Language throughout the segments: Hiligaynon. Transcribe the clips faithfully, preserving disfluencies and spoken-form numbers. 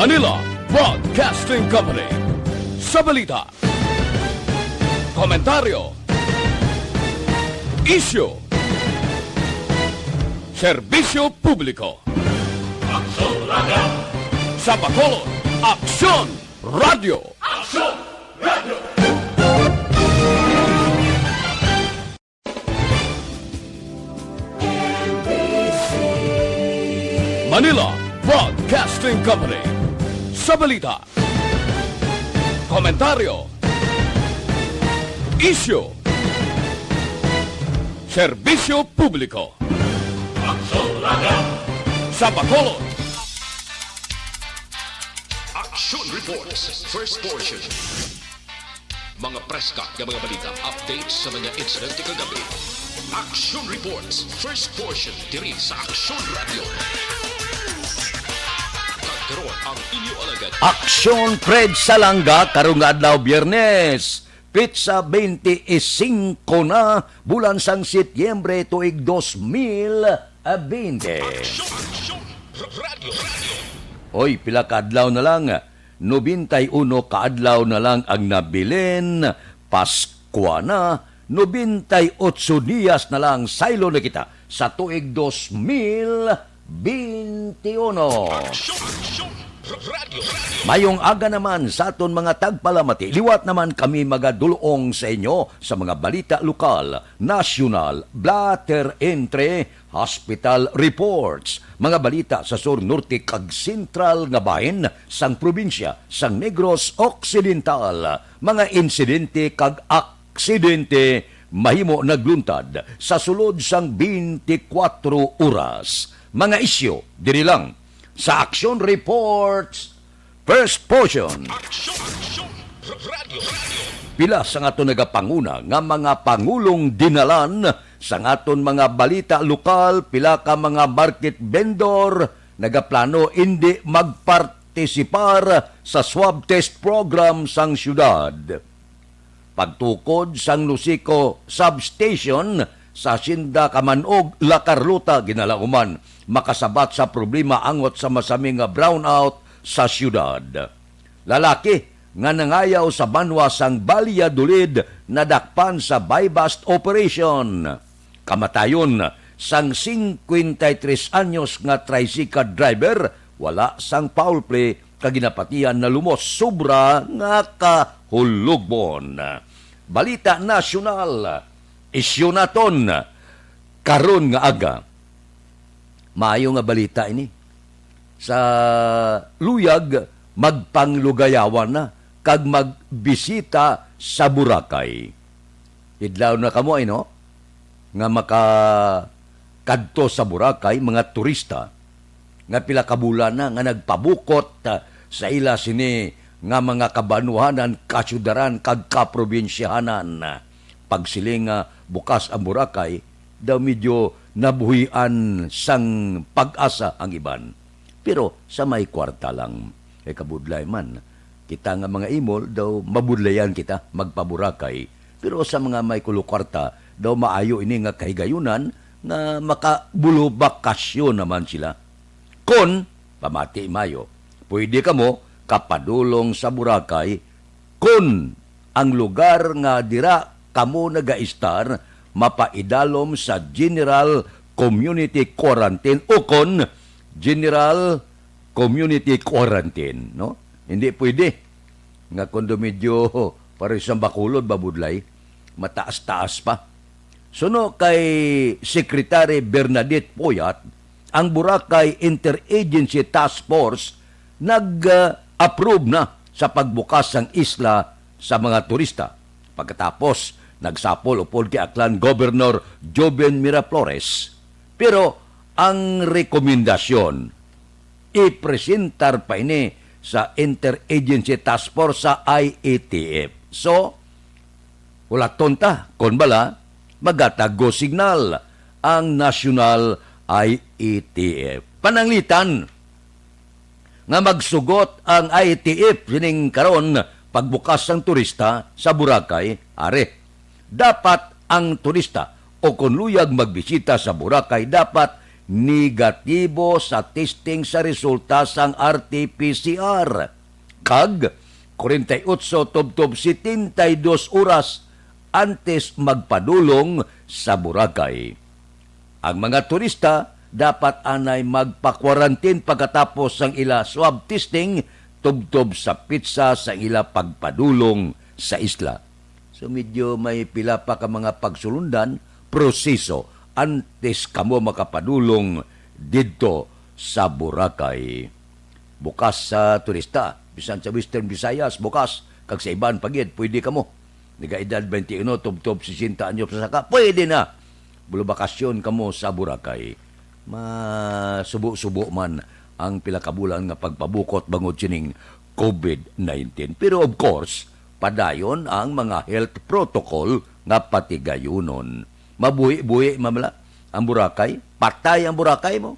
Manila Broadcasting Company. Sa balita, komentaryo, isyu, serbisyo publiko. Aksyon Radio. Sa Bacolod, Aksyon Radio. Aksyon Radio. Manila Broadcasting Company. Sa balita, komentaryo, isyu, serbisyo publiko. Aksyon Radio. Sa Bacolod. Action Reports, first portion. Mga preska nga mga balita, updates sa mga insidente kagabi. Action Reports, first portion, diri sa Action Radio. Kag karon ang inyo alagad. Aksyon Fred Salanga karong adlaw, Biyernes, petsa twenty-five na, bulan sang Setyembre, tuig dos mil bente. Aksyon, aksyon, r-, radyo, radyo. Oy, pila ka adlaw na lang. Nobenta y uno ka adlaw na lang ang nabilin. Paskwa na. Nobenta y otso dias na lang, saylo na kita sa tuig dos mil bente uno. Aksyon, aksyon, r-, radyo, radyo. Mayong aga naman sa aton mga tagpalamati. Liwat naman kami magadulong sa inyo sa mga balita lokal, nasyonal, blatter entre hospital reports, mga balita sa sur, norte, kag sentral nga bahin sang probinsya sang Negros Occidental, mga insidente kag aksidente mahimo nagluntad sa sulod sang twenty-four oras, mga isyu diri lang sa Action Reports First Portion. Aksyon, aksyon, r-, radyo, radyo. Pila sa aton nagapanguna nga mga pangulong dinalan sa aton mga balita lokal, pila ka mga market vendor nagaplano indi magpartisipar sa swab test program sang syudad. Pagtukod sang Lusico Substation sa Hacienda Camanog, La Carlota, ginalauman makasabat sa problema angot sa masami nga brownout sa syudad. Lalaki nga nangayaw sa banwa sang Valladolid nadakpan sa buy-bust operation. Kamatayon sang singkwenta y tres anyos nga tricycle driver, wala sang foul play, kag ginapatihan na lumos sobra nga kahulogbon. Balita nasyonal, isyu naton karon nga aga. Maayo nga balita ini. Sa luyag, magpanglugayawan na kag magbisita sa Boracay. Idlaw na kamo, ay, no? Nga makakadto sa Boracay, mga turista, nga pila ka bulan na nga nagpabukot, ah, sa ila sini nga mga kabanwahanan, kasyudaran, kag kaprobinsyahanan. Pagsiling nga bukas ang Boracay, daw medyo nabuhian sang pag-asa ang iban. Pero sa may kwarta lang, kay kabudlay man, kita nga mga imol daw mabudlayan kita magpa-Boracay. Pero sa mga may kulo kwarta, daw maayo ini nga kahigayunan nga makabulubakasyon naman sila. Kon, pamati maayo, pwede kamo kapadulong sa Boracay kon ang lugar nga dira kamo nagaistar mapaidalom sa general community quarantine o kon general community quarantine, no? Hindi pwede nga kon daw medyo pareho sa Bacolod, babudlay, mataas-taas pa. Suno kay Secretary Bernadette Poyat, ang Boracay Interagency Task Force nag-approve na sa pagbukas sang isla sa mga turista, pagkatapos nagsapol upod kay Aklan Governor Joven Miraflores. Pero ang rekomendasyon, ipresentar pa ini sa Interagency Task Force sa I A T F. So, hulaton ta kon bala magatag go signal ang National I A T F. Pananglitan nga magsugot ang I A T F sining karon pagbukas sang turista sa Boracay, ari. Dapat ang turista o kon luyag magbisita sa Boracay, dapat negatibo sa testing sa resulta sang R T P C R, kag forty-eight tubtob setenta y dos oras antes magpadulong sa Boracay. Ang mga turista dapat anay magpa-quarantine pagkatapos sang ila swab testing tubtob sa petsa sang ila pagpadulong sa isla. So, medyo may pila pa ka mga pagsulundan, proseso, antes kamo makapadulong didto sa Boracay. Bukas sa turista, bisan sa Western Visayas, bukas, kag sa iban pa gid, pwede kamo. Nagaedad twenty-one, tubtob sesenta anyos pa saka, pwede na. Bulabakasyon kamo sa Boracay. Masubo-subo man ang pila ka bulan nga pagpabukot bangod sining COVID nineteen. Pero of course, padayon ang mga health protocol nga patigayunon. Mabuhi-buhi man bala ang Boracay, patay ang Boracay mo.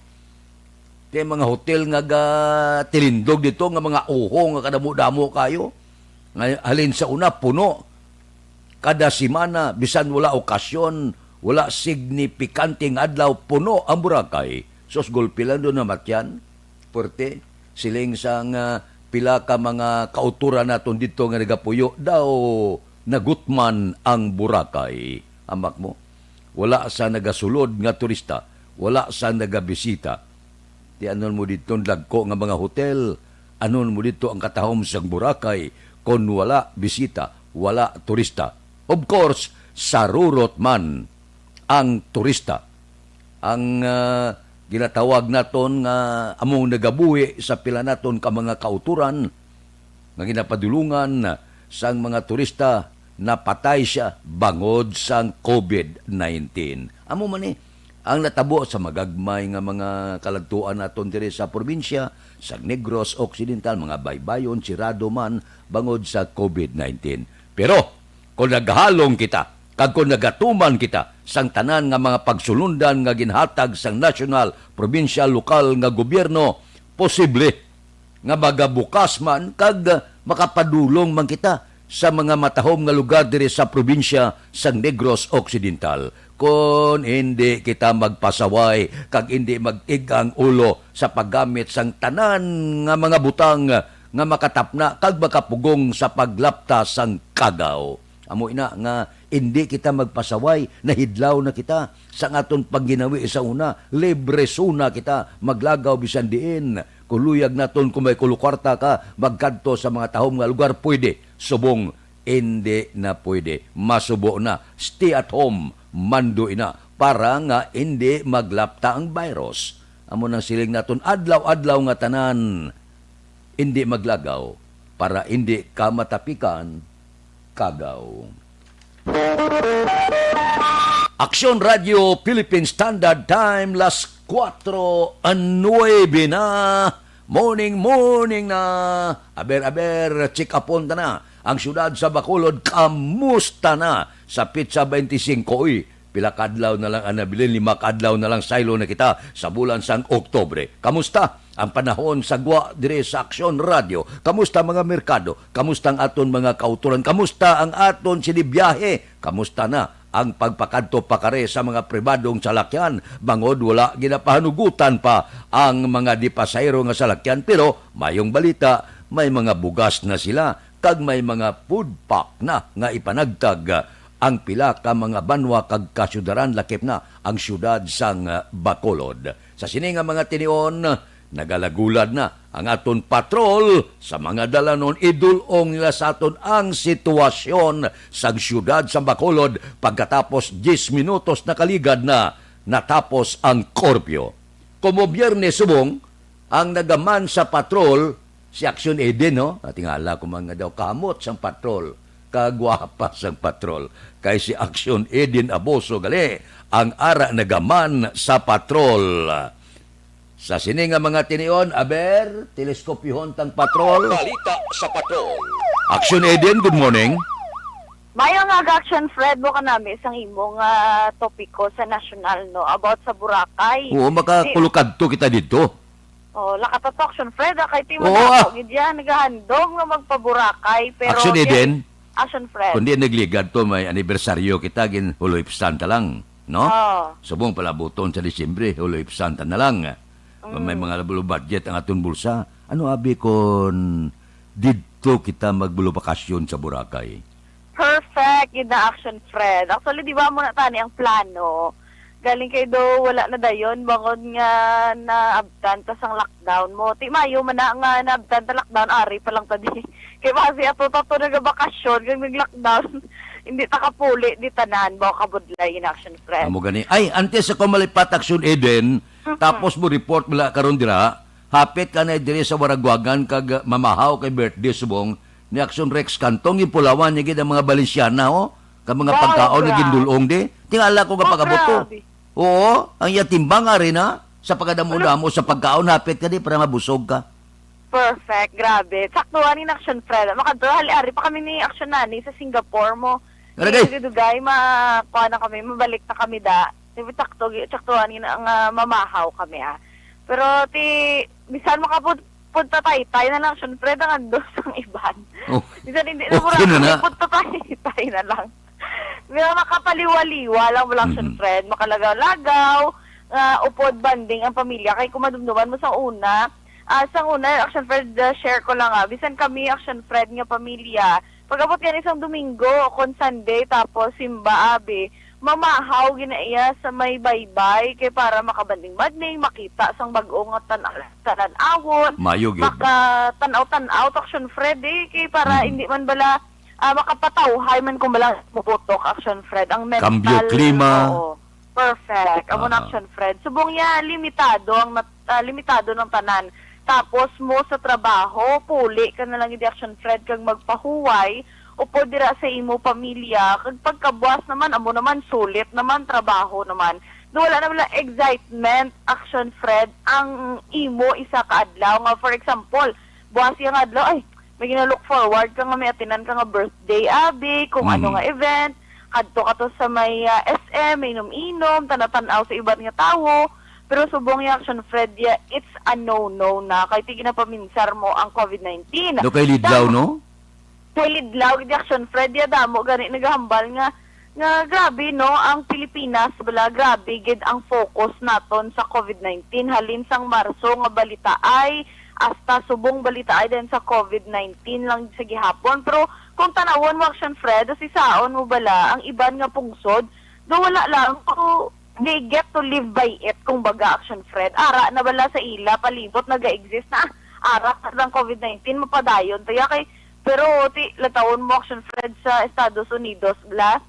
Kay mga hotel nga gatilindog dito, nga mga uho nga kadamo-damo kayo. Nga halin sa una, puno. Kada semana, bisan wala okasyon, wala signifikante nga adlaw, puno ang Boracay. Sus, gulpi lang doon namatyan. Puwerte. Siling sang, ah, pila ka mga kauturan naton dito nga nagapuyo, daw nagutman ang Boracay. Amak mo, wala sa nagasulod nga turista, wala sa nagabisita. Di anon mo didto ang dagko nga mga hotel? Anon mo didto ang katahom sang Boracay kon wala bisita, wala turista? Of course, sarurot man ang turista. Ang, ah, ginatawag naton nga among nagabuhi sa pila naton ka mga kauturan, nga ginapadulungan sang mga turista, napatay sia bangod sang COVID nineteen. Amo man ni ang natabo sa magagmay nga mga kaladtuan naton diri sa probinsya, sa Negros Occidental, mga baybayon, sirado man bangod sa COVID nineteen. Pero kung naghalong kita, kag kung nagatuman kita sang tanan nga mga pagsulundan nga ginhatag sang nasyonal, probinsyal, lokal nga gobyerno, posible nga magabukas man kag makapadulong man kita sa mga matahom nga lugar diri sa probinsya sang Negros Occidental. Kon indi kita magpasaway kag indi mag-ig-ang ulo sa paggamit sang tanan nga mga butang nga makatapna kag makapugong sa paglapta sang kagaw. Amo ina nga indi kita magpasaway, nahidlaw na kita sang aton pagginawi sa una, libre suna kita maglagaw bisan diin. Kung luyag naton, kung may kuluwarta ka, magkadto sa mga tahom nga lugar, pwede. Subong, indi na pwede. Masubo na. Stay at home. Manduy na para nga indi maglapta ang virus. Amo nang siling naton adlaw-adlaw nga tanan, indi maglagaw para indi ka matapikan kagaw. Aksyon Radio Philippine Standard Time, las kuwatro nuwebe na. Morning, morning na. Aber, aber, check upon ta na ang siyudad sa Bacolod. Kamusta na sa pitsa twenty-five? Uy, pila kadlaw na lang, Ana Belen, lima kadlaw na lang, saylo na kita sa bulan sang Oktubre. Kamusta ang panahon sa gwa diri sa Aksyon Radio? Kamusta mga merkado? Kamusta ang aton mga kauturan? Kamusta ang aton sinibiyahe? Kamusta na ang pagpakadto pakari sa mga pribadong salakyan? Bangod wala ginapahanugutan pa ang mga di pasahero nga salakyan, pero mayong balita, may mga bugas na sila kag may mga food pack na nga ipanagtag ang pila ka mga banwa kag kasyudaran, lakip na ang siyudad sang Bacolod. Sa sini nga mga tinion, nagalagulad na ang aton patrol sa mga dalanon. Idul-ong nila sa aton ang sitwasyon sang siyudad sang Bacolod pagkatapos diyes minutos nakaligad na natapos ang korpyo. Komo Biyernes subong, ang nagaman sa patrol, si Action Eden, no? Ah, tingala ko man nga daw kahamot sang patrol, kagwapa sang patrol. Kay si Action Eden Aboso gali ang ara nagaman sa patrol. Sa sini nga mga tinion, aber, teleskopyohon tang patrol. Balita sa patrol. Action Eden, good morning. Mayo nga aga, Action Fred, mo kanami sang imo nga topiko sa nasyonal, no, about sa Boracay. Oo, makakulukadto kita dito. Oh, lakatato, Action Fred, ah, kay timo Oo, na ah. Ako gid yan, nagahandom nga magpaburakay, pero Action yan, Eden? Action Fred. Kundi nagligad to, may anibersaryo kita, gin huloy pistan ta lang. no? Oo. Subong palabuton sa Disyembre, huloy Santa na lang. Kung may Mm. mga low budget ang aton bulsa, ano abi kon didto kita magbulubakasyon sa Boracay? Perfect, yun na, Action Fred. Actually, di ba, amo na tani ang plano? Galing kay do, wala na dayon, bangod nga naabtan ta sang lockdown mo. Ti mayo man na nga naabtan ta lockdown, ari pa lang ta di. Kay basi ato ta to nagabakasyon, kag nag-lockdown. Hindi ta kapuli, di tanan, ba, kabudlay in Action Fred. Amo gani. Ay, antes ako malipat, Action Eden, Mhm. tapos mo report mula karon dira, hapit ka na diri sa Waraguagan, kag mamahaw kay birthday subong ni Action Rex Cantong, yung pulawan niya gid ang mga Valenciana, oh, kag mga Wow, pagkaon nga grabe. gindulong di. Tingala ko nga Oh, pag-abot ko. grabe. Oo, ang iya timbang ari na sa pagkadamo-damo sa pagkaon, hapit ka di para mabusog ka. Perfect, grabe. Saktuan ni Action Fred. Makadto, hali, ari pa kami ni Action Nani sa Singapore mo. Ano, Di, guys? Dugay, ma-, kuha na kami, mabalik na kami da. Di ba, sakto, gi-, saktuan ni na nga mamahaw kami, ah. Pero ti, bisan makapud-, punta Taytay na lang, Action Fred, ang andos ang iban. Oh. Bisan hindi na Okay mura na na. punta Taytay na lang. Pero makapaliwa-liwa lang, wala, Action Mhm. Fred, makalagaw-lagaw, nga upod bonding ang pamilya. Kay kung madumduman mo sa una, ah, sa una, Action Fred, ah, share ko lang, ah, bisan kami, Action Fred, nga pamilya, pag-abot gani sang Domingo, kon Sunday, tapos simba, abi, mamahaw gina iya sa may baybay, kay para makabanding-banding, makita sang bag-o nga tan-, talan-awon, Mayo gid. makatanaw-tanaw, Action Fred, eh, kay para Mhm. hindi man bala, ah, makapatawhay man kung bala mubutok, Action Fred, ang mental. Cambio klima. Oo. Perfect. Amo na, Ah. Action Fred. Subong niya, limitado ang nat-, ah, limitado ng tanan. Tapos mo sa trabaho, puli ka na lang gid, Action Fred, kag magpahuway, upod dira sa imo pamilya, kag pagkabuas naman, amo naman, sulit naman, trabaho naman. Do wala na wala excitement, Action Fred, ang imo isa ka adlaw nga, for example, buas nga adlaw, ay, may gina-look forward ka nga may atinan ka nga birthday, abi, kung ano Mhm. nga event, kadto ka to sa may, ah, S M, may inom-inom, tanaw-tanaw sa iban nga tawo, pero subong ya, Action Fred, ya, it's a no-no na. Kay ti ginapaminsar mo ang covid nineteen. Do kay lidlaw, Damo, no? Kay lidlaw, gid, Action Fred, ya, damo gani nagahambal nga, nga grabe, no, ang Pilipinas, bala, grabe gid ang focus naton sa covid nineteen. Halin sang Marso nga balitaay, hasta subong balitaay din sa covid nineteen lang sa gihapon. Pero kung tanawon mo, Action Fred, o sisaon mo bala, ang iban nga pungsod, do wala lang, pero they get to live by it, kung baga, Action Fred. Ara na bala sa ila palibot naga-exist na, ara sa ang covid nineteen, mapadayon to ya kay, pero ti, latawon mo, Action Fred, sa Estados Unidos, bala,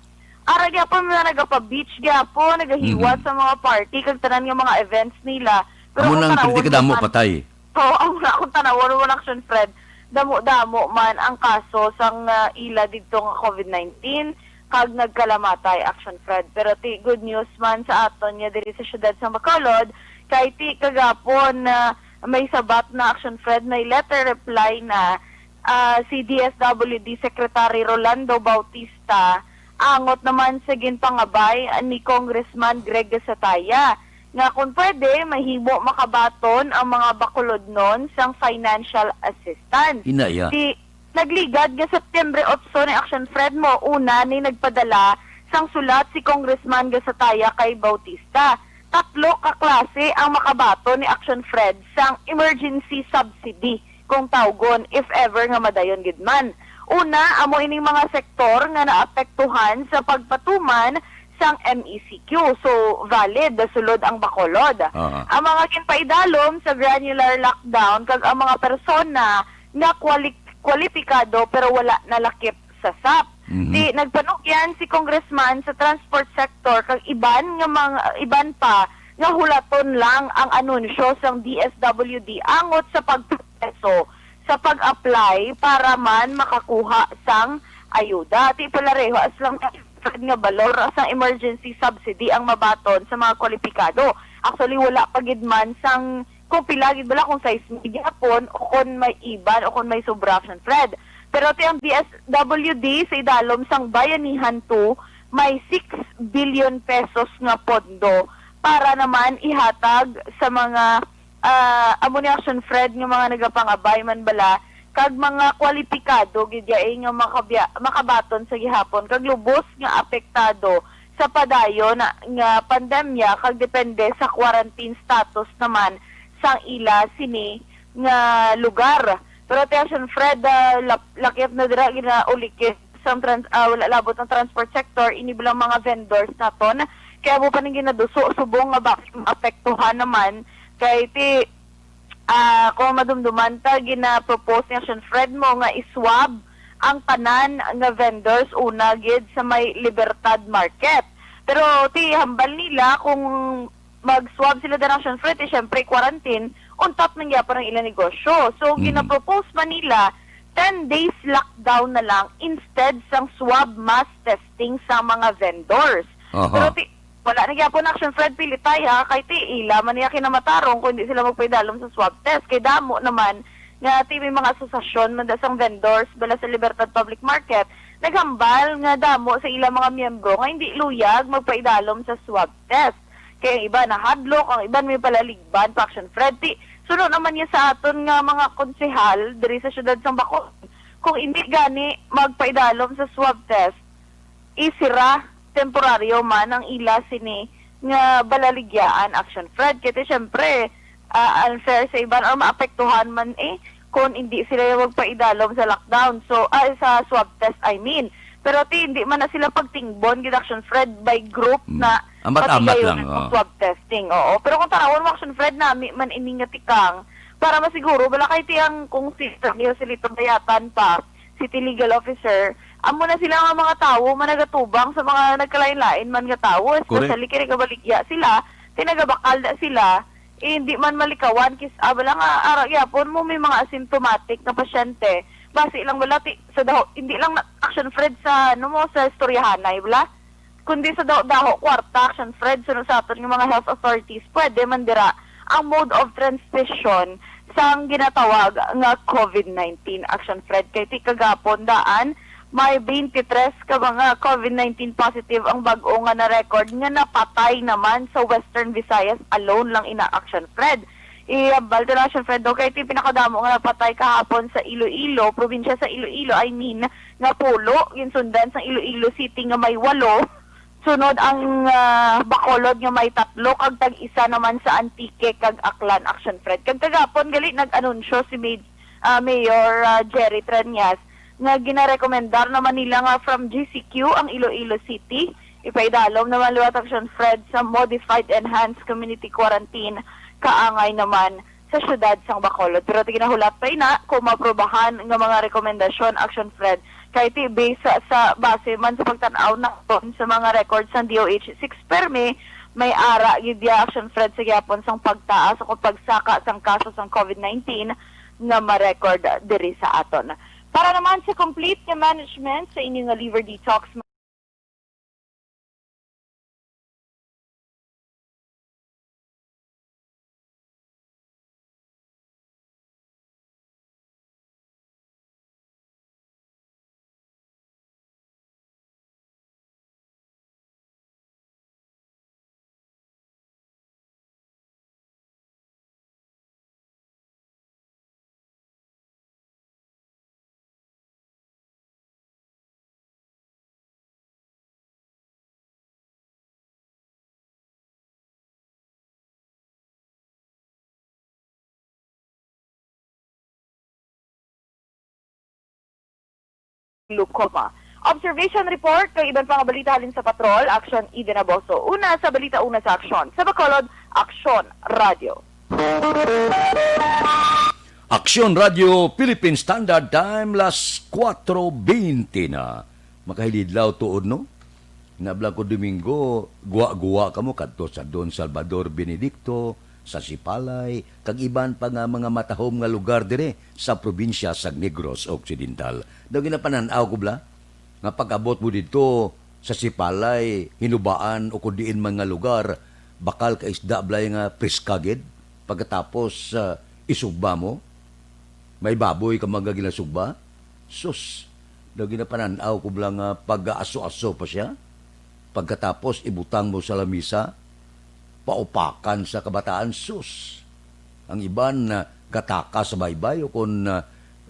ara gyapon mga nagapa-beach gyapon, nagahiwat Mhm. sa mga party, kag tanan nga mga events nila. Pero Amo kung nang tanawon kritika mo damo, man, patay. Oo, amo na akong tanawon mo, Action Fred. Damo-damo man ang kaso sang, ah, ila didto nga covid nineteen, kag nagkalamatay, Action Fred. Pero ti good news man sa aton nga diri sa siyudad sa Bacolod, kay ti kagapon na may sabat na, Action Fred, may letter reply na, ah, si D S W D Secretary Rolando Bautista, angot naman sa ginpangabay ni Congressman Greg Gasataya nga kung pwede, mahimo makabaton ang mga Bacolodnon sang financial assistance. Ina ya. Ti, nagligad nga September otso ni Action Fred mo una ni nagpadala sang sulat si Congressman Gasataya kay Bautista. Tatlo ka klase ang makabaton ni Action Fred sang emergency subsidy, kung tawgon, if ever nga madayon gid man. Una, amo ining mga sektor nga naapektuhan sa pagpatuman sang M E C Q. So, valid sulod ang Bacolod. Aha. Ang mga ginpaidalom sa granular lockdown kag ang mga persona nga kwali-, kwalipikado pero wala nalakip sa sap. Mhm. Di nagpanukyan si Congressman sa transport sector kag iban nga mga, iban pa nga hulaton lang ang anunsyo sang D S W D angot sa pagproseso sa pag-apply para man makakuha sang ayuda. Ti palareho as lang nga balor sang emergency subsidy ang mabaton sa mga kwalipikado. Actually, wala pa gid man sang kung pila gid bala, kung sais mil gyapon o kon may iban o kon may sobra, Action Fred. Pero ti ang D S W D sa idalom sang Bayanihan two may six billion pesos nga pondo para naman ihatag sa mga, ah, amo ni, Action Fred, nga mga nagapangabay man bala kag mga kwalipikado gid yaay nga makabya-, makabaton sa gihapon kag lubos nga apektado sa padayon na, nga pandemya kag depende sa quarantine status naman sang ila sini nga lugar. Pero ti Action Fred, ah, lap-, lakyat na dira ginaulikid sang trans-, ah, wala labot ang transport sector, ini bilang mga vendors naton. Kaya mo pa ning ginaduso subong nga baka maapektuhan naman kay ti ah, kung madumduman ta, gina-propose ni Action Fred mo nga i-swab ang tanan nga vendors una gid sa may Libertad Market. Pero ti hambal nila kung mag-swab sila din, Action Fred, ti syempre quarantine, untat man gyapon ang ilang negosyo. So, Mm. gina-propose man nila ten days lockdown na lang instead sang swab mass testing sa mga vendors. Aha. Pero ti wala na gyapon, Action Fred, pilitay, ha, kay ti ila man niya kinamatarong kung hindi sila magpaidalom sa swab test. Kay damo naman nga ti may mga asosasyon man da sang vendors bala sa Libertad Public Market naghambal nga damo sa ila mga miyembro nga hindi luyag magpaidalom sa swab test. Kay ang iba nahadlok, ang iban may palaligban pa, Action Fred. Ti suno naman niya sa aton nga mga konsehal diri sa siyudad sang Bacolod, kung hindi gani magpaidalom sa swab test, isira temporaryo man ang ila sini nga balaligyaan, Action Fred. Kay ti, syempre, ah, unfair sa iban or maapektuhan man, eh, kung hindi sila yung magpaidalom sa lockdown. So, ah, sa swab test, I mean. Pero ti, hindi man na sila pagtingbon gid, Action Fred, by group Mm. na Amat-amat patigayon lang, ang oo. swab testing. Oo. Pero kung tarawon mo, Action Fred, nami man ini nga tikang, para masiguro, wala kay ti ang kung si Joselito Dayatan pa, city legal officer, amo na sila nga mga tawo man nagatubang sa mga nagkalain-lain man nga tawo, Correct. especially kini kabaligya sila, ti nagabakal da sila, eh, hindi man malikawan kis ah, wala nga ara gyapon mo may mga asymptomatic na pasyente. Basi lang wala ti sa daho, hindi lang na, Action Fred, sa ano mo sa istoryahanay, wala? Kundi sa daho-daho kwarta, Action Fred, suno sa aton nga mga health authorities, pwede man dira ang mode of transmission sang ginatawag nga COVID nineteen, Action Fred. Kay ti kagapon daan, may twenty-three ka mga COVID nineteen positive ang bag-o nga na-record nga napatay naman sa Western Visayas alone lang ina, Action Fred. Ihambal ta na, Action Fred, no? Kay ti pinakadamo nga napatay kahapon sa Iloilo, probinsya sa Iloilo, I mean, nga pulo, ginsundan sang Iloilo City nga may walo, sunod ang, ah, Bacolod nga may tatlo, kag tag-isa naman sa Antique kag Aklan, Action Fred. Kag kagapon gali nag-anunsyo si May-, ah, Mayor, ah, Jerry Treñas nga ginarekomendar naman nila nga from G C Q ang Iloilo City, ipaidalom naman liwat, Action Fred, sa modified enhanced community quarantine kaangay naman sa siyudad sang Bacolod. Pero ti ginahulat pa ina kung maprobahan nga mga rekomendasyon, Action Fred, kay ti based sa, sa base man sa pagtan-aw naton sa mga records sang D O H six permi, may ara gid ya, Action Fred, sa gyapon sang pagtaas o pagsaka sang kaso sang COVID nineteen nga ma-record diri sa aton. Para naman sa complete nga management sa inyo nga liver detox, glaucoma. Observation report kag iban pa nga balita halin sa Patrol, Action Eden Aboso. Una sa balita, una sa Aksyon. Sa Bacolod, Aksyon Radio. Aksyon Radio Philippine Standard Time, las kuwatro bente na. Makahilidlaw tuod, no? Nablang ko Domingo, guwa-guwa kamo kadto sa Don Salvador Benedicto, sa Sipalay, kag iban pa nga mga matahom nga lugar diri sa probinsya sa Negros Occidental. Daw ginapanan-aw ko bala nga pag-abot mo didto sa Sipalay, Hinubaan, o kun diin man nga lugar, bakal ka isda balay nga priska gid. Pagkatapos, ah, isugba mo, may baboy ka mga ginasugba. Sus, daw ginapanan-aw ko bala nga pag-aaso-aso pa siya. Pagkatapos, ibutang mo sa lamisa, paupakan sa kabataan, sus. Ang iban, ah, gataka sa baybay o kon, ah,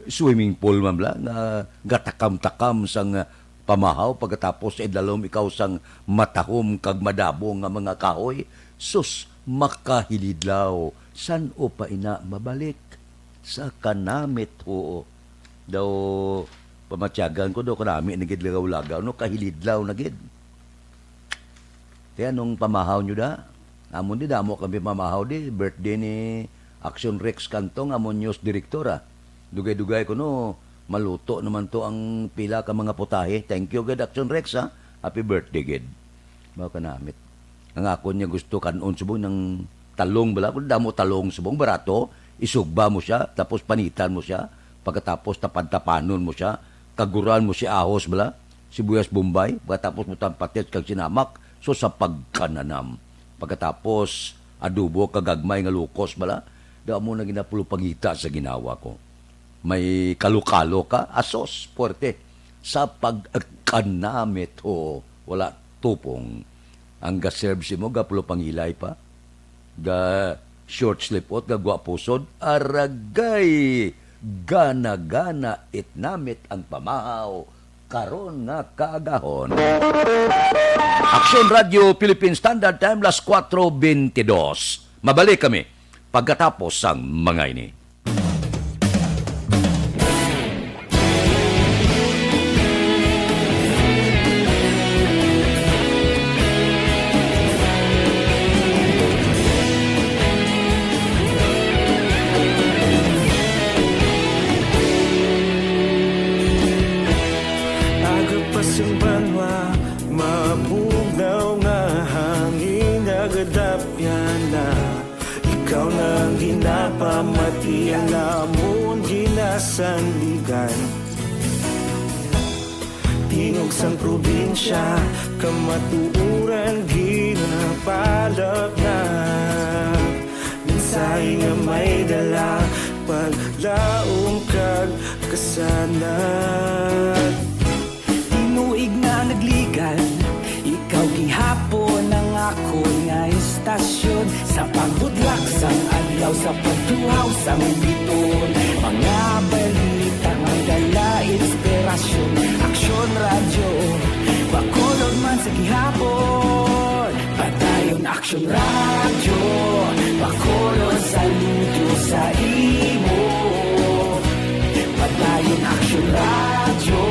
swimming pool man bala nga gatakam-takam sang, ah, pamahaw, pagkatapos idalom ikaw sang matahom kag madabo nga mga kahoy, sus, makahilidlaw. San-o pa ina mabalik sa kanamit, huo? Daw pamatyagan ko, daw kanami na gid lagaw-lagaw, no? Kahilidlaw na gid. Ti, anong pamahaw nyo da? Amon di, damo kami pamahaw di. Birthday ni Action Rex Cantong, amon news director, ah. Dugay-dugay ko, no, maluto naman to ang pila ka mga putahe. Thank you gid, Action Rex, ha. Happy birthday gid. Mao kanamit. Ang akon niya gusto kan-on subong ng talong bala. Kung damo talong subong, barato, isugba mo siya, tapos panitan mo siya, pagkatapos tapad-tapanon mo siya, kaguran mo si ahos bala, sibuyas Bombay, pagkatapos mo tampatit kag sinamak, so sa pagkananam. Pagkatapos, adobo kag gagmay nga lukos bala, da mo na ginapulupangita sa ginawa ko. May kalokalo ka, asos, puwerte. Sa pagkanamit, ho, wala tupong. Ang ga-serve simo, gapulupangilay pa. Ga short sleeve out, gagwa pusod, aragay, gana-gana, itnamit ang pamahaw, karon nga kaagahon. Aksyon Radio Philippine Standard Time, las kuwatro bentidos. Mabalik kami pagkatapos sang mga ini. Aga pa sing banwa, mabugnaw nga hangin nagadapyan na. Ikaw na ang ginapamati, ang amon ginasandigan. Tingog sang probinsya, kamatuoran ginapalapnap. Mensahe nga may dala, paglaom kag kasanag. Tinuig na nagligan, ikaw gihapon ang akon nga istasyon. Sa pagbutlak sang adlaw, sa pagtuhaw sang biton, mga balita nga dala inspirasyon. Aksyon Radyo, Bacolod man sa gihapon. Padayon Aksyon Radyo, Bacolod, saludo sa imo. Padayon Aksyon Radyo,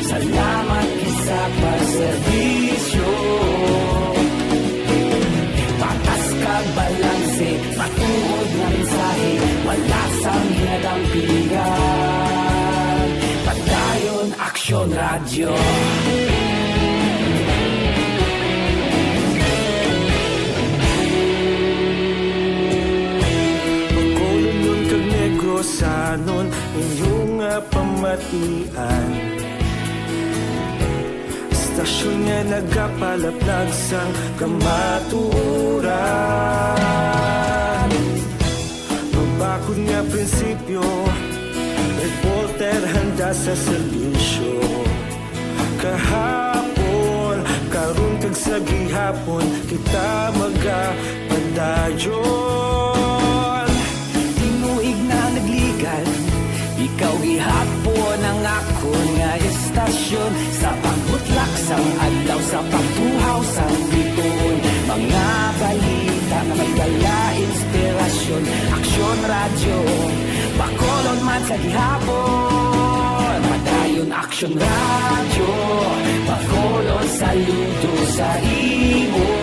salamat gid sa pagserbisyo. Patas kag balanse, matuod nga mensahe, wala sang ginadampigan. Padayon Aksyon Radyo. Bacolodnon kag Negrosanon, inyo nga pamatian. Istasyon nga nagapalaplag sang kamatuoran. Mabakod nga prinsipyo, reporter handa sa serbisyo. Kahapon, karon kag sa gihapon, kita magapadayon. Tinuig na nagligan, ikaw gihapon ang akon nga istasyon. Sa pagbutlak sang adlaw, sa pagtuhaw sang biton, mga balita nga may dala inspirasyon. Aksyon Radyo, Bacolod man sa gihapon. Padayon Aksyon Radyo, Bacolod, saludo sa imo.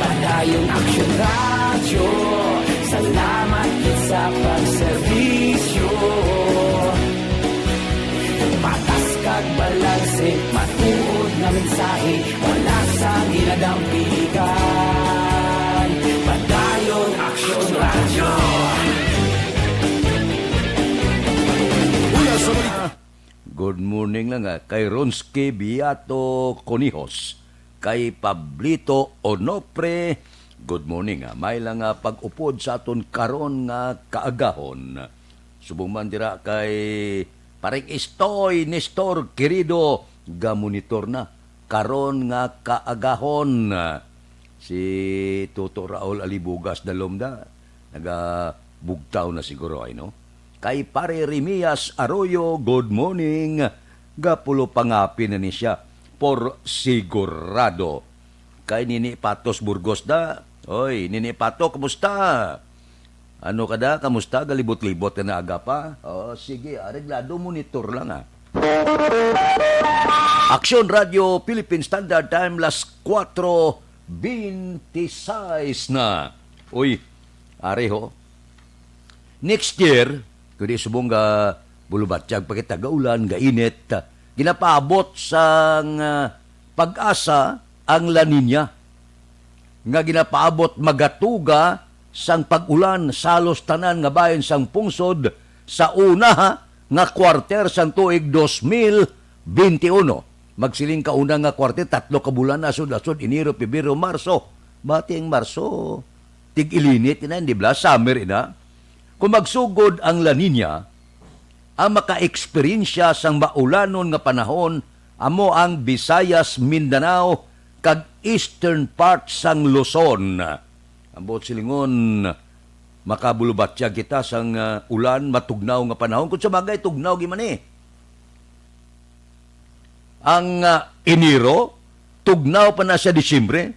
Padayon Aksyon Radyo, salamat gid sa pagserbisyo. Patas kag balanse, matuod nga mensahe, wala sang ginadampigan. Padayon Aksyon Radyo. Una sa balita. Good morning lang, ah, kay Ronski Beato Conijos, kay Pablito Onofre. Good morning, ah. May lang, ah, pag-upod sa aton karon nga kaagahon. Subong man dira kay Pareng Istoy Nestor Querido, gamonitor na karon nga kaagahon. Si Toto Raul Alibugas Dalom da, nagabugtaw na siguro, ay, no? Kay Pare Remias Arroyo, good morning. Gapulo pangapi na ni siya. Por sigurado. Kay Nini Patos Burgos da. Oy, Nini Pato, kumusta? Ano ka da? Kamusta? Galibot-libot ka na aga pa? Oh, sige, areglado, monitor lang, ah. Aksyon Radio Philippine Standard Time, las kuwatro beintiseis na. Uy, ari ho. Next year, kundi subong ga bulubatyag pa kita, gaulan, gainit, ginapaabot sang, ah, PAGASA ang La Niña nga ginapaabot magatuga sang pag-ulan sa halos tanan nga bahin sang pungsod sa una, ha, nga kwarter sang tuig dos mil benti uno. Magsiling ka una nga kwarter, tatlo ka bulan, asod-asod, Enero, Pebrero, Marso. Bati ang Marso, tig-ilinit ina, di ba? Summer ina. Kung magsugod ang La Niña, ang maka-eksperyensya sang maulanon nga panahon amo ang Visayas, Mindanao, kag eastern part sang Luzon. Ang buot silingon, makabulubatyag kita sang, ah, ulan, matugnaw nga panahon. Kung sa bagay, tugnaw gyud man, eh. Ang, ah, Enero, tugnaw pa na sa Disyembre.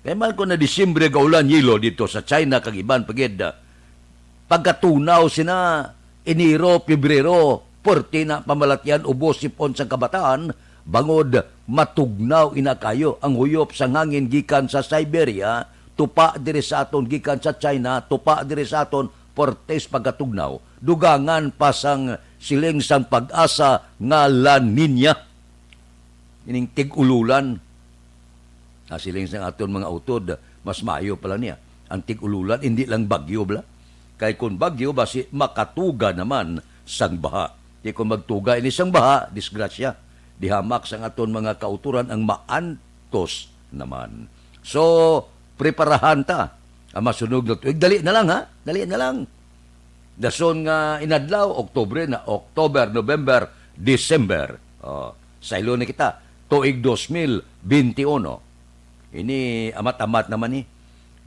Kay man ko na Disyembre, gaulan, yelo dito sa China, kag iban pa gid, ah, pagkatunaw sina Enero, Pebrero, puwerte na pamalatian, ubos sipon sang kabataan, bangod matugnaw ina kayo ang huyop sang hangin gikan sa Siberia, tupa diri sa aton gikan sa China, tupa diri sa aton, puwertes pagkatugnaw. Dugangan pa sang siling sang PAGASA nga La Niña. Ining tig-ululan. Ah, siling sang aton mga utod, mas maayo pala niya ang tig-ululan, hindi lang bagyo bala. Kay kung bagyo, basi makatuga naman sang baha. Di kung magtuga ini sang baha, disgrasya. Dihamak sang aton mga kauturan ang maantos naman. So, preparahan ta ang masunod nga tuig. Dali na lang, ha? Dali na lang. Dason nga inadlaw, Oktubre na, October, November, December. Oh, saylo na kita, tuig dos mil benti uno. Ini amat-amat naman ni,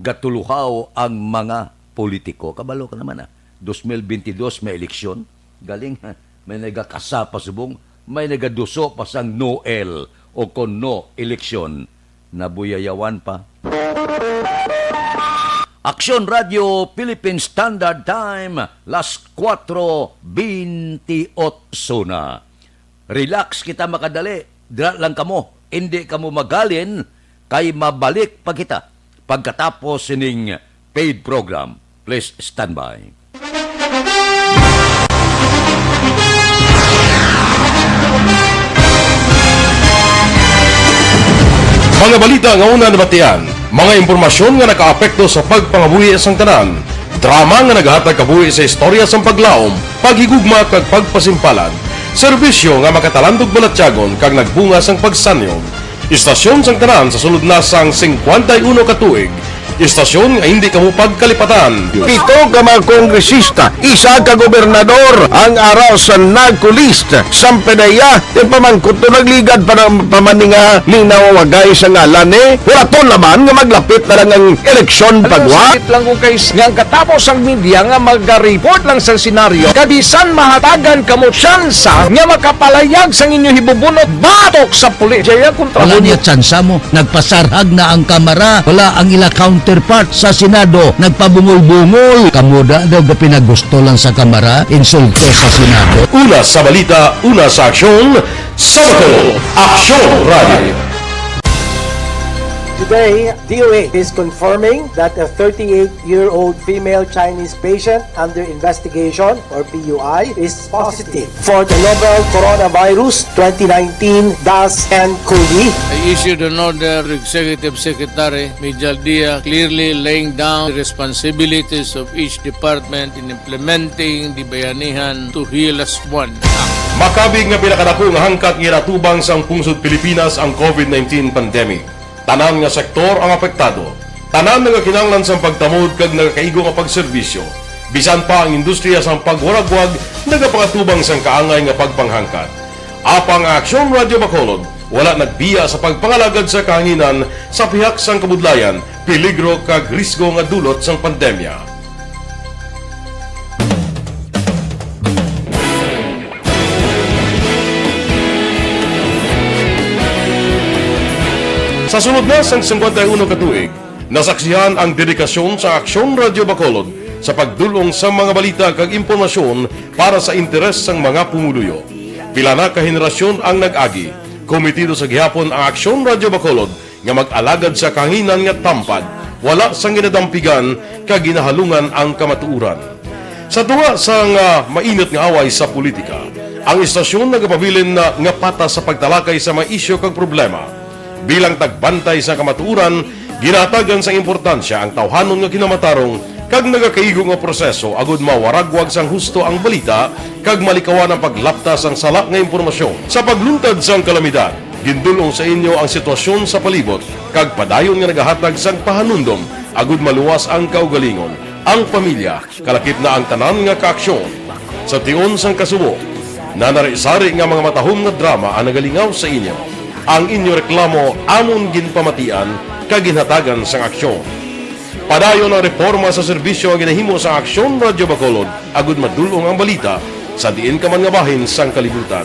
gatuluhaw ang mga politiko. Kabalo ka naman, ah. Dos mil benti dos may eleksyon. Galing, ha? May nagakasa pa subong, may nagaduso pa sang no el o kon no eleksyon. Nabuyayawan pa. Aksyon Radio Philippine Standard Time, las kuwatro beintiotso na. Relax kita, makadali. Dira lang kamo. Hindi kamo magalin, kay mabalik pa kita pagkatapos sining paid program. Please stand by. Mga balita nga una nabatian, mga impormasyon nga nakaapekto sa pagpangabuhi sang tanan, drama nga nagahatag kabuhi sa istorya sang paglaom, paghigugma kag pagpasimpalan, serbisyo nga makatalandog balatyagon kag nagbunga sang pagsanyog. Istasyon sang tanan sa sulod na sang singkwenta y uno ka tuig. Istasyon nga hindi kamo pagkalipatan. Pito ka mga kongresista, isa ka gobernador ang ara sa NAGCO list. Sang PDEA, ti pamangkot to nagligad pa na, pa man ni nga linawagay sa ngalan, eh. Huraton naman nga maglapit na lang ang eleksyon. Alam mo, pagwa. Sakit lang ko kay s-, nga ang katapos ang media nga magareport lang sa senaryo, kabisan mahatagan kamo tsansa nga makapalayag sang inyo hibubunot batok sa pulis. Jaya kontra. Wala mo niya tsansa mo. Nagpasarhag na ang Kamara. Wala ang ila counterpart sa Senado. Nagpabungol-bungol. Kamo da daw gapinagusto lang sa Kamara. Insulto sa Senado. Una sa balita, una sa aksyon, sa Bacolod, Aksyon Radio. Today, D O H is confirming that a thirty-eight-year-old female Chinese patient under investigation, or P U I, is positive for the novel coronavirus twenty nineteen dash N cov. I issued an order to Executive Secretary Mijal Dia, clearly laying down the responsibilities of each department in implementing the Bayanihan to Heal Us One Act. Makabig nga pinakadako nga hangkat nga ginatubang sang pungsod Pilipinas ang covid nineteen pandemic. Tanan nga sektor ang apektado. Tanan nagakinahanglan sang pagtamod kag nagakaigo nga pagserbisyo. Bisan pa ang industriya sang pagwaragwag nagapangatubang sang kaangay nga pagpanghangkat. Apang ang Aksyon Radio Bacolod wala nagbiya sa pagpangalagad sa kahanginan sa pihak sang kabudlayan, peligro kag risgo nga dulot sang pandemya. Sa sulod na sang singkwenta y uno ka tuig, nasaksihan ang dedikasyon sa Aksyon Radyo Bacolod sa pagdul-ong sa mga balita kag impormasyon para sa interes sang mga pumuluyo. Pila na ka henerasyon ang nag-agi. Komitido sa gihapon ang Aksyon Radyo Bacolod nga mag-alagad sa kahanginan nga tampad, wala sang ginadampigan kag ginahalungan ang kamatuoran. Sa tunga sang, ah, mainit nga away sa politika, ang istasyon nagapabilin na nga patas sa pagtalakay sa mga isyu kag problema. Bilang tagbantay sa kamatuoran, ginahatagan sang importansya ang tawhanon nga kinamatarong kag nagakaigo nga proseso agud mawaragwag sang husto ang balita kag malikawan ang paglapta sang sala nga impormasyon. Sa pagluntad sang kalamidad, gindul-ong sa inyo ang sitwasyon sa palibot kag padayon nga nagahatag sang pahanumdom agud maluwas ang kaugalingon, ang pamilya, kalakip na ang tanan nga kaaksyon. Sa tion sang kasubo, nanari-sari nga mga matahom nga drama ang nagalingaw sa inyo. Ang inyo reklamo amon ginpamatian kag ginhatagan sang aksyon. Padayon ang reporma sa serbisyo nga ginahimo sa Aksyon Radyo Bacolod agud madul-ong ang balita sa diin ka man nga bahin sang kalibutan.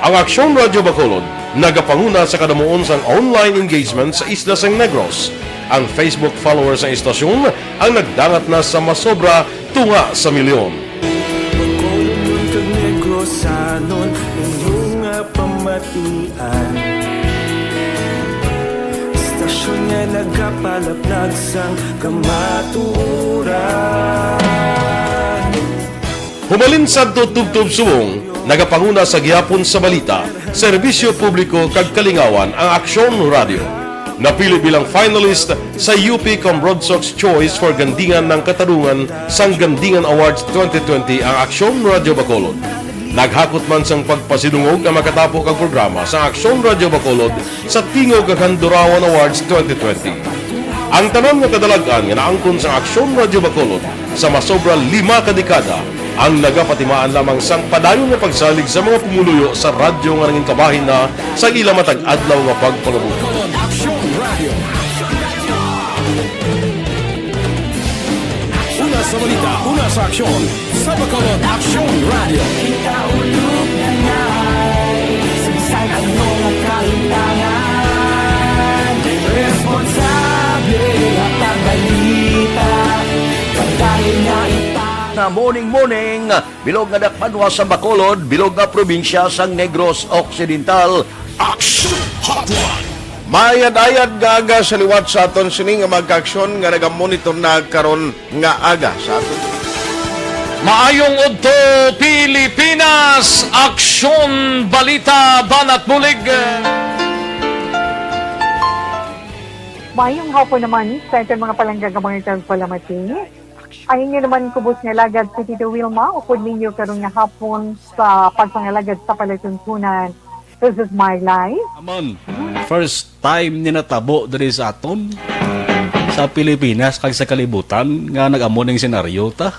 Ang Aksyon Radyo Bacolod nagapanguna sa kadamuon sang online engagement sa isla sang Negros. Ang Facebook followers sang istasyon ang nagdangat na sa masobra tunga sa milyon. Bacolodnon kag Negrosanon, inyo nga pamatian. Istasyon nga nagapalaplag sang kamatuoran. Hubalin sadto tubtob subong, nagapanguna sa gihapon sa balita, serbisyo publiko kag kalingawan ang Aksyon Radyo. Napili bilang finalist sa U P Cambrodsoc's Choice for Gandingan ng Katarungan sang Gandingan Awards twenty twenty ang Aksyon Radyo Bacolod. Naghakot man sang pagpasidungog ang makatapo kag programa sa Aksyon Radyo Bacolod sa Tingog kag Handurawan Awards twenty twenty. Ang tanan nga kadalag-an nga naangkon sang Aksyon Radyo Bacolod sa masobra lima ka dekada ang nagapatimaan lamang sang padayon nga pagsalig sa mga pumuluyo sa radyo nga nangin kabahin na sa ila matag adlaw nga pagpangabuhi. Aksyon Radyo. Una sa balita, una sa aksyon, sa Bacolod Aksyon Radyo. Kita ulog na ngay, sa bisan ano nga kahitangan, responsable, hatag balita, padayon nga ita. Na morning, morning. Bilog nga dakbanwa sa Bacolod, bilog nga probinsya sang Negros Occidental. Action Hotline. Mayad-ayad nga aga sa liwat sa aton sini nga mga kaaksyon nga nagamonitor na karon nga aga sa aton. Maayong udto, Pilipinas! Aksyon, balita, banat, bulig. Mayong hapon naman sa aton mga palangga nga mga tagpalamati. Ang inyo naman kubos nga alagad si Tito Wilma, upod ninyo karon nga hapon sa pagpangalagad sa palatuntunan. This is my life. Amon, first time ni natabo diri sa aton, sa Pilipinas kag sa kalibutan nga nag-amo ning senaryo ta.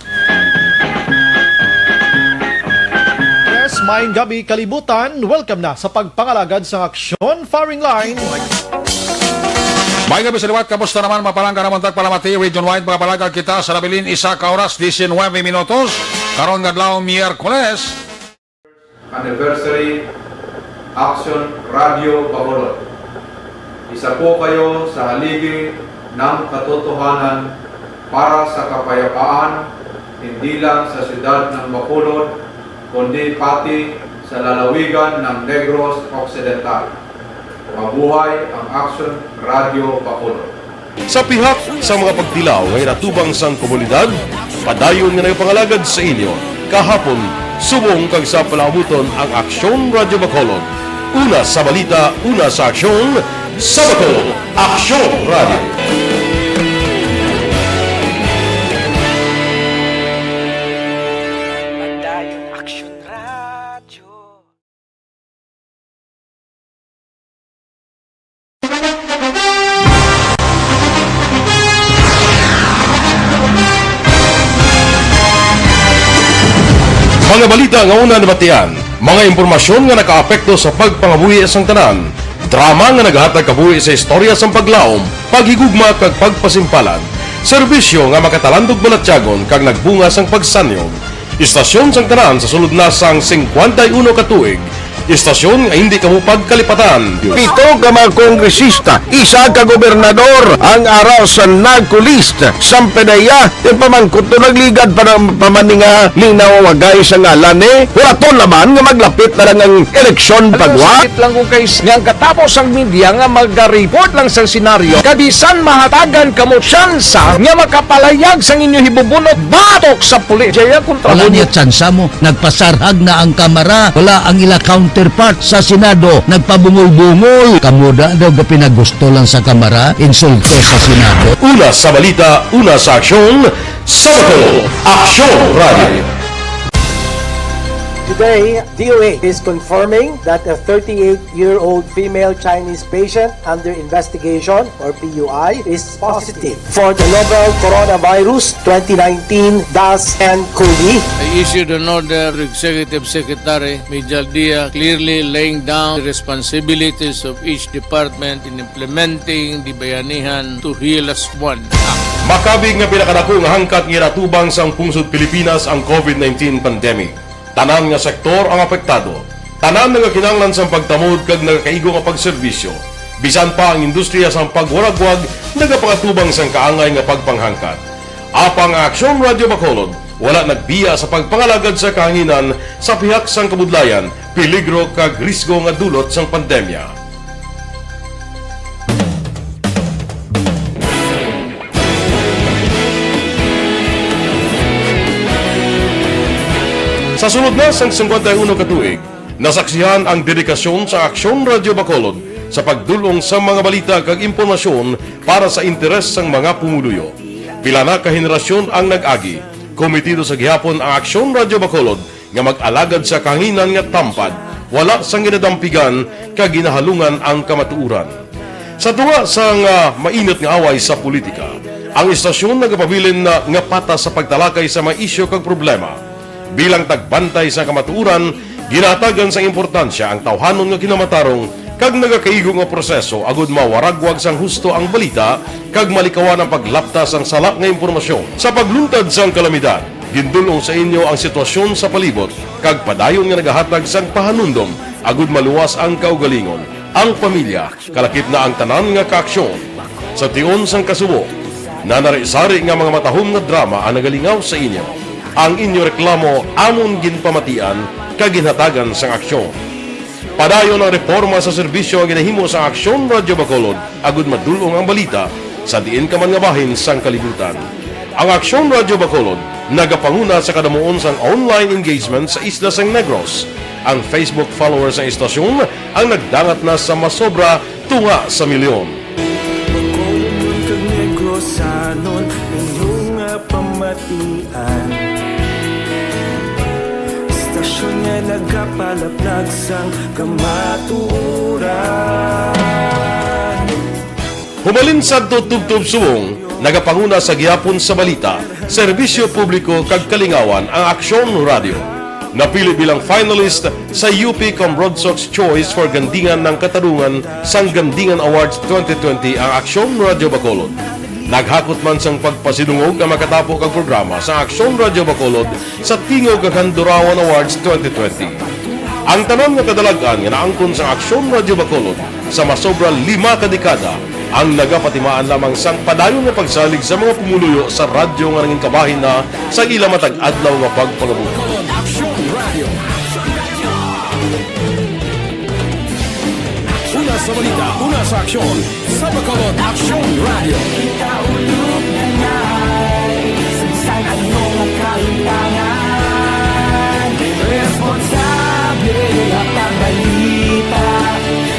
Yes, maayong gabi, kalibutan. Welcome na sa pagpangalagad sa Aksyon Firing Line. May gabi sa liwat, kamusta naman, mga palangga namon tagpalamati, region-wide, mga palangga kita sa nabilin, isa ka oras, diecinuebe minutos, karon nga adlaw, Miyerkules. Anniversary, Action Radio Bacolod. Isa po kayo sa haligi ng katotohanan para sa kapayapaan, hindi lang sa siyudad ng Bacolod, kundi pati sa lalawigan ng Negros Occidental. Mabuhay ang Action Radio Bacolod. Sa pihak sa mga pagtilaw nga ginatubang sang komunidad, padayon nga nagapangalagad sa inyo kahapon, subong kag sa palaabuton ang Aksyon Radio Bacolod. Una sa balita, una sa aksyon, sa Bacolod, Aksyon Radio. Padayon Aksyon Radio. Mga balita nga una nabatian, mga impormasyon nga nakaapekto sa pagpangabuhi sang tanan, drama nga nagahatag kabuhi sa istorya sang paglaom, paghigugma kag pagpasimpalan, serbisyo nga makatalandog balatyagon kag nagbunga sang pagsanyog. Istasyon sang tanan sa sulod na sang singkwenta y uno ka tuig, Istasyon nga hindi kamo pagkalipatan. Pito ka mga kongresista, isa ka gobernador ang ara sa narco list. Sampedeya, yung pamangkot to nagligad pa ng pamaninga linaw wagay sa ngalan ni Huraton naman nga maglapit na lang ang eleksyon pagwa. Sakit lang kung kay nga ang katapos ang media nga mag-report lang sa senaryo, kabisan mahatagan kamo tsansa nga makapalayag sang inyo hibubunot batok sa pulis. Jaya kontra Wala mo. Niya tsansa mo. Nagpasarhag na ang Kamara. Wala ang ila counterpart sa Senado. Nagpabungol-bungol. Kamo da daw ga pinagusto lang sa Kamara, insulto sa Senado. Una sa balita, una sa aksyon, sa Bacolod, Aksyon Radio. Today, D O A is confirming that a thirty-eight-year-old female Chinese patient under investigation, or P U I, is positive for the novel coronavirus twenty nineteen dash N cov. I issued an order to Executive Secretary Mijal Dia, clearly laying down the responsibilities of each department in implementing the Bayanihan to Heal As One Act. Makabig nga pinakadako nga hangkat nga ginatubang sang pungsod Pilipinas ang covid nineteen pandemic. Tanan nga sektor ang apektado. Tanan nga kinahanglan sang pagtamod kag nagakaigo nga pagserbisyo. Bisan pa ang industriya sang pagwaragwag nagapangatubang sang kaangay nga pagpanghangkat. Apang ang Aksyon Radio Bacolod wala nagbiya sa pagpangalagad sa kahanginan sa pihak sang kabudlayan, peligro kag risgo nga dulot sang pandemya. Sa sulod na sang singkwenta y uno ka tuig, nasaksihan ang dedikasyon sa Aksyon Radio Bacolod sa pagdul-ong sa mga balita kag impormasyon para sa interes sang mga pumuluyo. Pila na ka henerasyon ang nag-agi. Komitido sa gihapon ang Aksyon Radio Bacolod nga mag-alagad sa kahanginan nga tampad, wala sang ginadampigan kag ginahalungan ang kamatuoran. Sa tunga sang, ah, mainit nga away sa politika, ang istasyon nagapabilin na nga patas sa pagtalakay sa mga isyu kag problema. Bilang tagbantay sa kamatuoran, ginahatagan sang importansya ang tawhanon nga kinamatarong kag nagakaigo nga proseso agud mawaragwag sang husto ang balita kag malikawan ang paglapta sang sala nga impormasyon. Sa pagluntad sang kalamidad, gindul-ong sa inyo ang sitwasyon sa palibot kag padayon nga nagahatag sang pahanumdom agud maluwas ang kaugalingon, ang pamilya, kalakip na ang tanan nga kaaksyon. Sa tion sang kasubo, nanari-sari nga mga matahom nga drama ang nagalingaw sa inyo. Ang inyo reklamo amon ginpamatian kag ginhatagan sang aksyon. Padayon ang reporma sa serbisyo nga ginahimo sang Aksyon Radio Bacolod agud madul-ong ang balita sa diin ka man nga bahin sang kalibutan. Ang Aksyon Radio Bacolod nagapanguna sa kadamuon sang online engagement sa isla sang Negros. Ang Facebook followers sang istasyon ang nagdangat na sa masobra tunga sa milyon. Bacolodnon kag Negrosanon, inyo nga pamatian. Istasyon nga nagapalaplag sang kamatuoran. Humalin sadto tubtob subong, nagapanguna sa gihapon sa balita, serbisyo publiko kag kalingawan ang Aksyon Radio. Napili bilang finalist sa U P Cambrodsoc's Choice for Gandingan ng Katarungan sang Gandingan Awards twenty twenty ang Aksyon Radio Bacolod. Naghakot man sang pagpasidungog ang makatapo kag programa sa Aksyon Radio Bacolod sa Tingog kag Handurawan Awards twenty twenty. Ang tanan nga kadalag-an nga naangkon sa Aksyon Radio Bacolod sa masobra lima ka dekada ang nagapatimaan lamang sang padayon nga pagsalig sa mga pumuluyo sa radyo nga nangin kabahin na sa ila matag adlaw nga pagpangabuhi. Aksyon Radio. Una sa balita, una sa aksyon, sa Bacolod Aksyon Radio. Kita ulog na nai, sa ano nga kalimtangan, responsable nga pagbalita,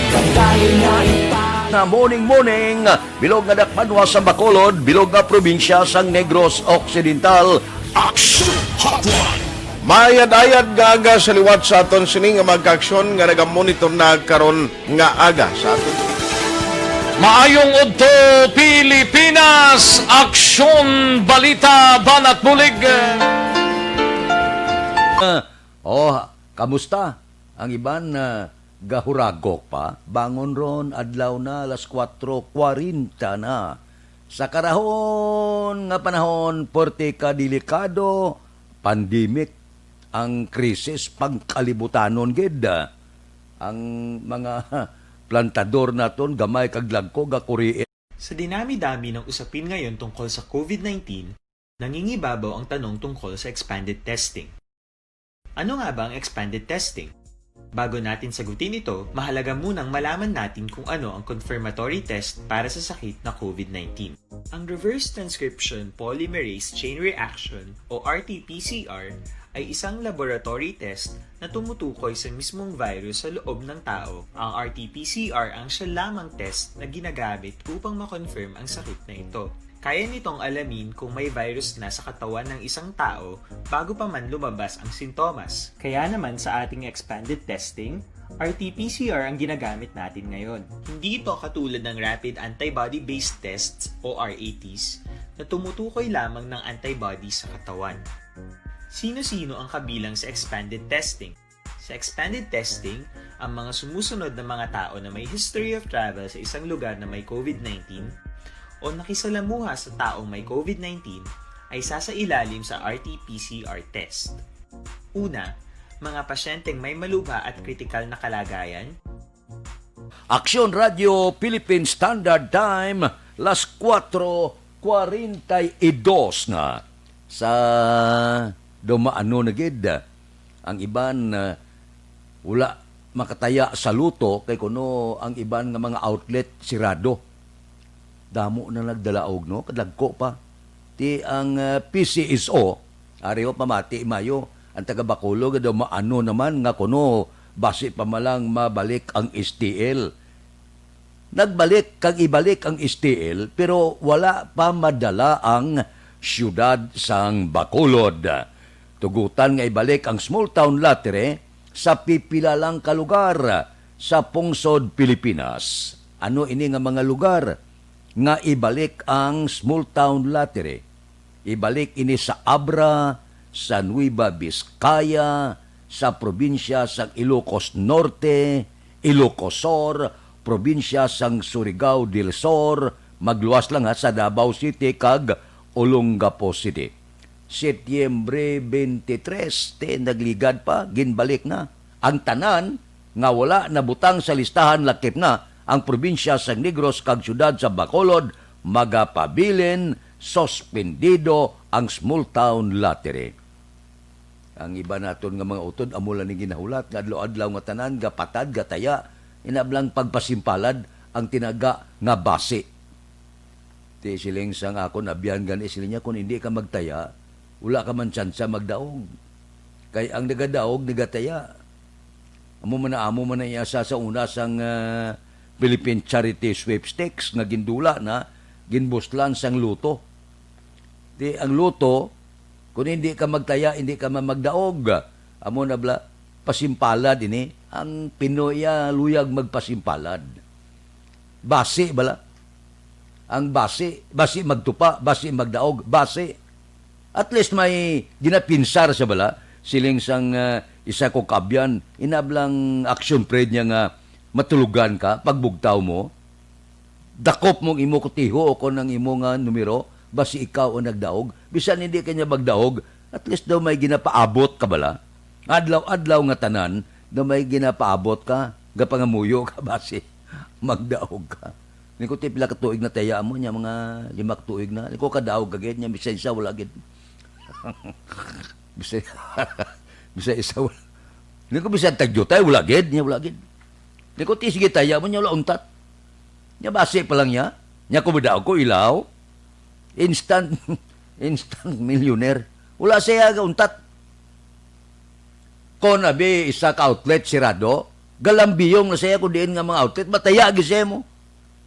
kabahin na ipang- Na morning, morning, bilog nga dakbanwa sa Bacolod, bilog nga probinsya sang Negros Occidental. Action Hotline. Maayad-ayad nga aga sa liwat sa aton sini nga mga kaaksyon nga nagamonitor na karon nga aga sa aton. Maayong udto, Pilipinas! Aksyon, balita, banat bulig. Ah, oh, kamusta? Ang iban, ah, gahuragok pa. Bangon ron, adlaw na, alas kuwatro kwarenta na. Sa karahon nga panahon, puwerte ka delikado, pandemic, ang krisis pangkalibutanon gid. Ang mga plantador naton, gamay kag dagko, gakuri. Sa dinami-dami ng usapin ngayon tungkol sa COVID nineteen, nangingibabaw ang tanong tungkol sa expanded testing. Ano nga ba ang expanded testing? Bago natin sagutin ito, mahalaga munang malaman natin kung ano ang confirmatory test para sa sakit na COVID nineteen. Ang reverse transcription polymerase chain reaction o R T P C R ay isang laboratory test na tumutukoy sa mismong virus sa loob ng tao. Ang R T P C R ang siya lamang test na ginagamit upang ma-confirm ang sakit na ito. Kaya nitong alamin kung may virus na sa katawan ng isang tao bago pa man lumabas ang sintomas. Kaya naman sa ating expanded testing, R T P C R ang ginagamit natin ngayon. Hindi ito katulad ng rapid antibody-based tests o R A Ts na tumutukoy lamang ng antibody sa katawan. Sino-sino ang kabilang sa expanded testing? Sa expanded testing, ang mga sumusunod na mga tao na may history of travel sa isang lugar na may COVID nineteen o nakisalamuha sa taong may COVID nineteen ay sasailalim sa R T P C R test. Una, mga pasyenteng may malubha at kritikal na kalagayan, Aksyon Radio Philippine Standard Time, las kuwatro kwarenta y dos na. Sa dumaano na gid, ang iban, ah, wala makataya sa luto kay kuno ang iban nga mga outlet sirado. Damo na nagdalaog, no? Kadagko pa. Ti ang, ah, P C S O, ari o pamati mayo, ang taga Bacolod nga daw maano naman nga kuno basi pa man lang mabalik ang S T L. Nagbalik kag ibalik ang S T L, pero wala pa madala ang siyudad sang Bacolod. Tugutan nga ibalik ang small town lottery sa pipila lang ka lugar sa pungsod Pilipinas. Ano ini nga mga lugar nga ibalik ang small town lottery? Ibalik ini sa Abra, sa Nueva Vizcaya, sa probinsya sang Ilocos Norte, Ilocos Sur, probinsya sang Surigao del Sur, magluwas lang ha, sa Davao City kag Olongapo City. Setyembre twenty-three, te, nagligad pa, ginbalik na. Ang tanan nga wala nabutang sa listahan lakip na ang probinsya sang Negros kag siyudad sa Bacolod, magapabilin, suspendido ang small town lottery. Ang iba naton nga mga utod, amo lang ni ginahulat nga adlaw-adlaw nga tanan gapatad, gataya, inablang pagpasimpalad ang tinaga nga basi. Ti siling sang akon abyan gani, siling niya, "Kung hindi ka magtaya, wala ka man tsansa magdaog. Kay ang nagadaog, nagataya." Amo man na, amo man na iya sa, sa una sang, ah, Philippine Charity Sweepstakes nga gindula na, ginbuslan sang lotto. Ti ang lotto, kung hindi ka magtaya, hindi ka man magdaog. Amo na bala, pasimpalad ini. Ang Pinoy, ah, luyag magpasimpalad. Basi bala. Ang basi, basi magtupa, basi magdaog, basi. At least may ginapinsar siya bala. Siling sang, ah, isa ko kaabyan, inablang action, Fred, niya nga matulugan ka, pagbugtaw mo. Dakop mong imo kutiho o kon ang imo nga numero, basi ikaw ang nagdaog. Bisan hindi ka niya magdaog, at least daw may ginapaabot ka bala. Adlaw-adlaw nga tanan, daw may ginapaabot ka, gapangamuyo ka, basi magdaog ka. Ni ko, "Ti pila ka tuig na taya mo?" Niya, "Mga lima ka tuig na." Ni ko, "Kadaog ka gid?" Niya, "Bisan isa, wala gid." Bisan, bisan isa, wala. Ni ko, "Bisan tagyutay, wala gid?" Niya, "Wala gid." Ni ko, "Ti sige, taya mo?" Niya, "Wala untat." Niya, "Basi pa lang niya." Niya, "Kumadaog ko, ilaw." Instant, instant millionaire. Wala siya gauntat. Kon abi isa ka outlet sirado, galambiyong na siya kung diin nga mga outlet, mataya gid siya mo.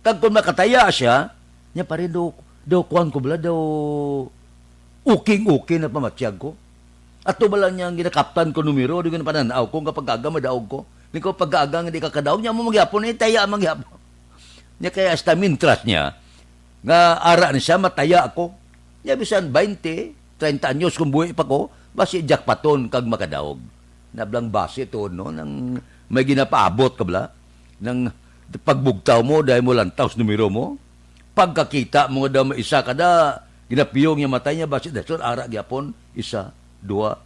Kag kung makataya siya, niya pa rin daw, daw kuwan ko bala, daw uking-uking na pamatyag ko. Ato ba lang niyang ginakaptan ko numero, di ko na pananaw ko, nga pag-aga madaog ko. Ni ko pag-aga nga di ka kadaog, niya mo magyapon, eh, taya mangyapon. Niya kaya hasta mintras niya, nga ara ni siya, mataya ako. Niya bisan twenty, treinta anyos kung buhi pa ko, basi jackpoton kag makadaog. Nablang basi to, no, nang may ginapaabot ka bala, nang pagbugtaw mo, dahil mo lantaw sa numero mo, pagkakita mo nga daw may isa ka da, ginapiyong niya matay niya, basi dason ara gyapon, isa, dua,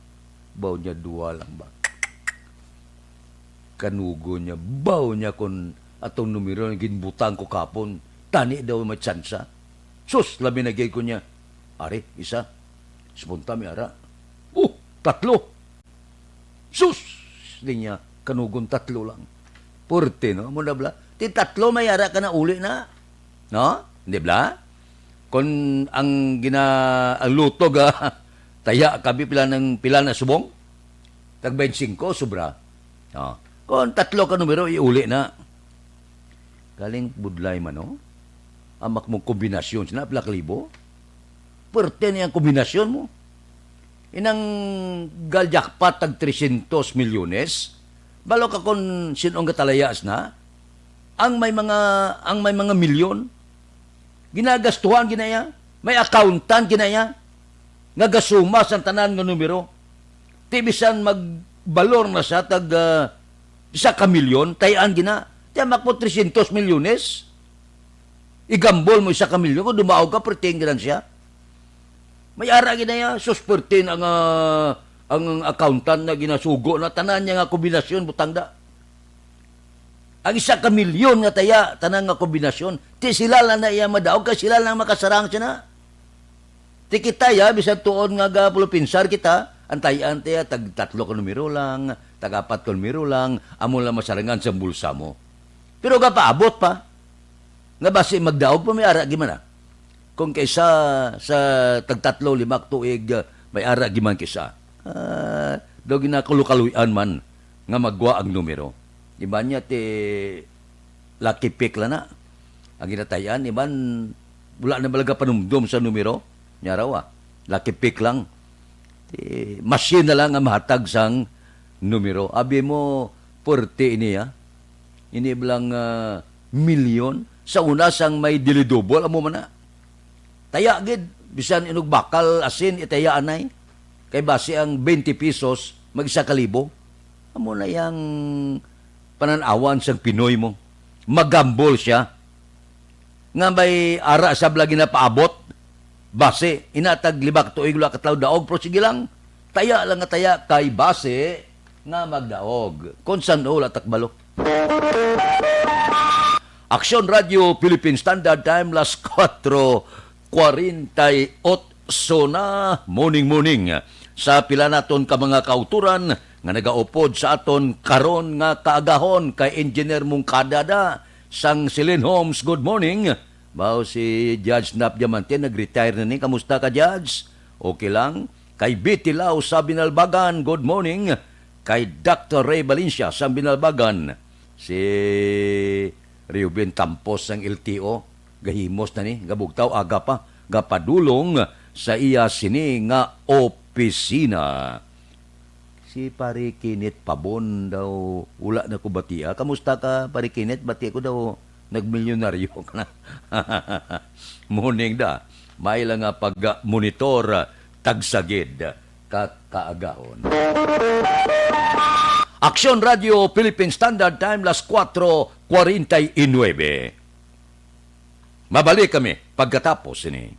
baw niya dua lang ba? Kanugon niya, baw niya kon atong numero nga ginbutang ko kapon, tani daw may tsansa. Sus, labi na gid ko niya. Ari, isa. Supunta may ara. Oh, tatlo. Sus! Di niya, kanugon tatlo lang. Purte, no? Amo na bala. Ti tatlo may ara ka na uli na. No? Di bala? Kon ang gina-, ang lotto ga, taya, kabi pila ng, pila na subong? Tag twenty-five, sobra. Oh. Kon tatlo ka numero, iuli na. Galing budlay man, no? Amak mo kombinasyon, sina pila ka libo? Pwerte niya ang kombinasyon mo. Inang gal-jackpot tag trescientos milyones, balo ka kon sin-o ang gatalayas na? Ang may mga, ang may mga milyon, ginagastuhan ginaya, may accountant ginaya, nga gasuma sang tanan nga numero. Ti bisan magbalor na siya tag, ah, isa ka milyon, tayan gina. Ti amak mo trescientos milyones. Igambol mo isa ka milyon, kung dumaog ka, perting ginansya. May ara ginaya, sus, perting ang, ah, ang accountant na ginasugo na tanan niya nga kombinasyon, butang da. Ang isa ka milyon nga taya, tanan nga kombinasyon, ti sila lang na iya madaog, kay sila lang makasarang siya na. Ti kita, ya, bisan tuon nga gapulupinsar kita, ang tayan tiya, tag tatlo ka numero lang, tag apat ka numero lang, amo lang masarangan sa bulsa mo. Pero gapaabot pa, nga basi magdaog pa, may ara gid man, ah. Kung kaysa sa tagtatlo, lima ka tuig, ah, may ara gid man kisa. Ah, daw ginakalukaluy-an man nga magwa ang numero. Iban niya ti lucky pick lang na. Ang ginatayan, iban wala na malaga panumdom sa numero. Nya raw, ah, lucky pick lang. Ti, machine na lang ang mahatag sang numero. Abi mo, pwerte ini, ah. Ini bala nga milyon. Sa una, sang may dilidubol, amo man na. Taya gid, bisan inog bakal asin itaya anay. Kay basi ang twenty pesos, mag isa ka libo. Amo na yang panan-awan sang Pinoy mo. Magambol siya. Nga may ara sab lagi na paabot. Basi, ina tag lima ka tuig wala ka taw daog, pero sige lang. Taya lang nga taya kay basi nga magdaog. Kung san wala takbalo. Aksyon Radio Philippine Standard Time, las kuwatro kwarenta y otso na. Morning, morning. Sa pila naton ka mga kauturan nga nagaupod sa aton karon nga kaagahon, kay Engineer Mungkada da sang Silin Homes, good morning. Bao si Judge Nap Diamante, nag-retire na ni. Kamusta ka, Judge? Okay lang? Kay Betty Lau sa Binalbagan, good morning. Kay Doctor Ray Valencia sa Binalbagan. Si Reuben Tampos sang L T O, gahimos na ni, gabugtaw, aga pa, gapadulong sa iya sini nga opisina. Si Pare Kenneth Pabon daw, wala na ko batia. Kamusta ka, Pare Kenneth? Bati ko daw, nagmilyonaryo ka na. Morning da. May lang nga pag-monitor, tagsagid, ka kaagahon. Aksyon Radio Philippine Standard Time, las kuwatro kwarenta y nuebe. Mabalik kami pagkatapos ini.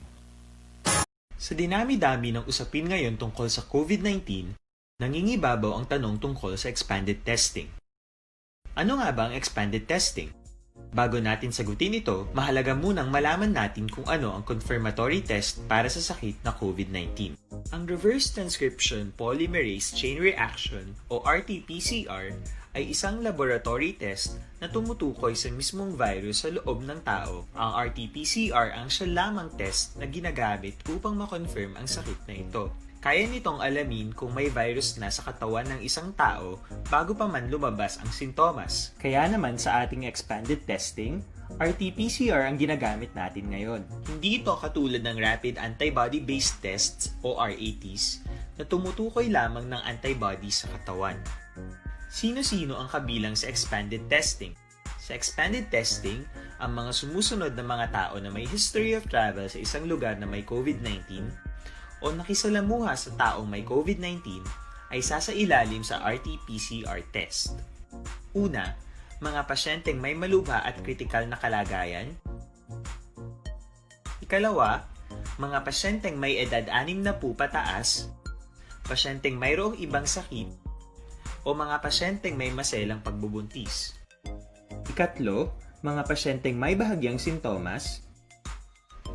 Sa dinami-dami ng usapin ngayon tungkol sa COVID nineteen, nangingibabaw ang tanong tungkol sa expanded testing. Ano nga ba ang expanded testing? Bago natin sagutin ito, mahalaga munang malaman natin kung ano ang confirmatory test para sa sakit na COVID nineteen. Ang reverse transcription polymerase chain reaction o R T P C R ay isang laboratory test na tumutukoy sa mismong virus sa loob ng tao. Ang R T P C R ang siya lamang test na ginagamit upang ma-confirm ang sakit na ito. Kaya nitong alamin kung may virus na sa katawan ng isang tao bago pa man lumabas ang sintomas. Kaya naman sa ating expanded testing, R T P C R ang ginagamit natin ngayon. Hindi ito katulad ng rapid antibody-based tests o R A Ts na tumutukoy lamang ng antibody sa katawan. Sino-sino ang kabilang sa expanded testing? Sa expanded testing, ang mga sumusunod na mga tao na may history of travel sa isang lugar na may COVID nineteen o nakisalamuha sa taong may COVID nineteen ay sasailalim sa R T P C R test. Una, mga pasyenteng may malubha at kritikal na kalagayan. Ikalawa, mga pasyenteng may edad anim na po pataas, pasyenteng mayroong ibang sakit, O mga pasyenteng may maselang pagbubuntis. Ikatlo, mga pasyenteng may bahagyang sintomas.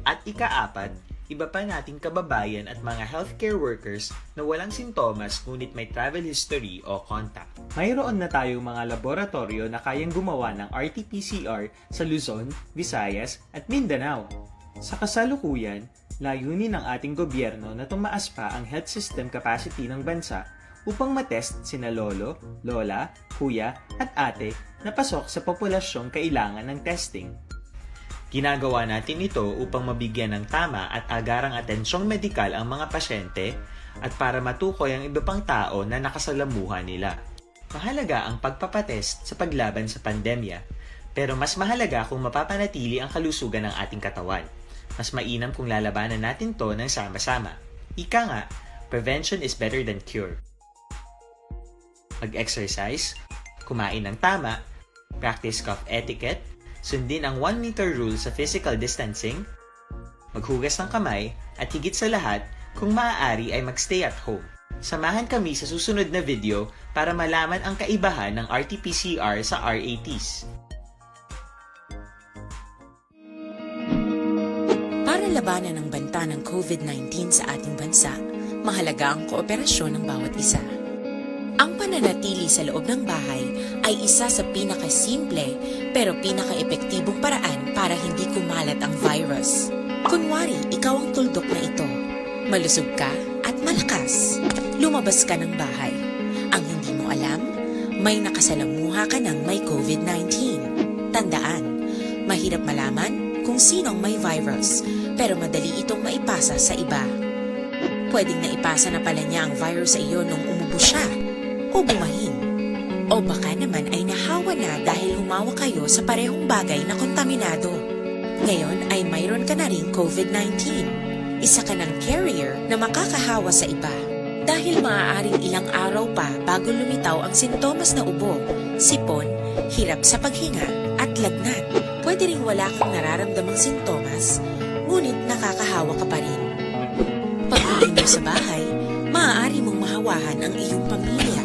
At ikaapat, iba pa nating kababayan at mga healthcare workers na walang sintomas ngunit may travel history o contact. Mayroon na tayong mga laboratoryo na kayang gumawa ng R T P C R sa Luzon, Visayas, at Mindanao. Sa kasalukuyan, layunin ng ating gobyerno na tumaas pa ang health system capacity ng bansa upang matest sina lolo, lola, kuya, at ate na pasok sa populasyong kailangan ng testing. Ginagawa natin ito upang mabigyan ng tama at agarang atensyong medikal ang mga pasyente at para matukoy ang iba pang tao na nakasalamuha nila. Mahalaga ang pagpapatest sa paglaban sa pandemya, pero mas mahalaga kung mapapanatili ang kalusugan ng ating katawan. Mas mainam kung lalabanan natin 'to ng sama-sama. Ika nga, prevention is better than cure. Mag-exercise, kumain ng tama, practice cough etiquette, sundin ang one meter rule sa physical distancing, maghugas ng kamay, at higit sa lahat, kung maaari ay mag-stay at home. Samahan kami sa susunod na video para malaman ang kaibahan ng R T P C R sa R A Ts. Para labanan ang banta ng COVID nineteen sa ating bansa, mahalaga ang kooperasyon ng bawat isa. Ang pananatili sa loob ng bahay ay isa sa pinakasimple pero pinakaepektibong paraan para hindi kumalat ang virus. Kunwari, ikaw ang tuldok na ito. Malusog ka at malakas. Lumabas ka ng bahay. Ang hindi mo alam, may nakasalamuha ka ng may COVID nineteen. Tandaan, mahirap malaman kung sino ang may virus, pero madali itong maipasa sa iba. Pwedeng naipasa na pala niya ang virus sa iyo nung umubo siya o bumahin. O baka naman ay nahawa na dahil humawak kayo sa parehong bagay na kontaminado. Ngayon ay mayroon ka na ring COVID nineteen. Isa ka ng carrier na makakahawa sa iba. Dahil maaaring ilang araw pa bago lumitaw ang sintomas na ubo, sipon, hirap sa paghinga, at lagnat. Pwede ring wala kang nararamdamang sintomas, ngunit nakakahawa ka pa rin. Pag-uwi mo sa bahay, maaari mong mahawahan ang iyong pamilya,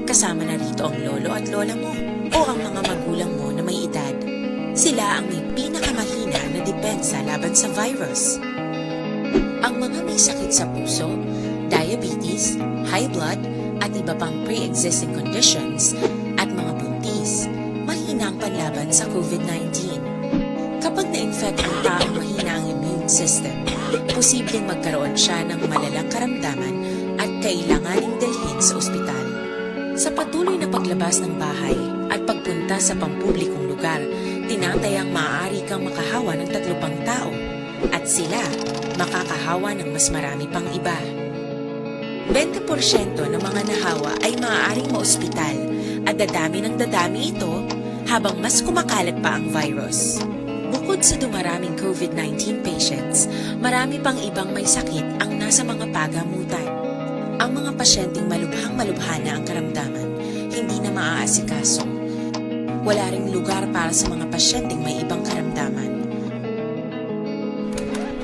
kasama na rito ang lolo at lola mo o ang mga magulang mo na may edad. Sila ang may pinakamahina na depensa laban sa virus. Ang mga may sakit sa puso, diabetes, high blood, at iba pang pre-existing conditions, at mga buntis, mahina ang panlaban sa COVID nineteen. Kapag na-infect ang taong mahina ang immune system, posibleng magkaroon siya ng malalang karamdaman at kailanganing dalhin sa ospital. Sa patuloy na paglabas ng bahay at pagpunta sa pampublikong lugar, tinatayang maaari kang makahawa ng tatlo pang tao at sila makakahawa ng mas marami pang iba. Bente porsyento ng mga nahawa ay maaaring maospital at dadami ng dadami ito habang mas kumakalat pa ang virus. Bukod sa dumaraming COVID nineteen patients, marami pang ibang may sakit ang nasa mga pagamutan. Ang mga pasyenteng malubhang-malubha na ang karamdaman, hindi na maaasikaso. Wala ring lugar para sa mga pasyenteng may ibang karamdaman.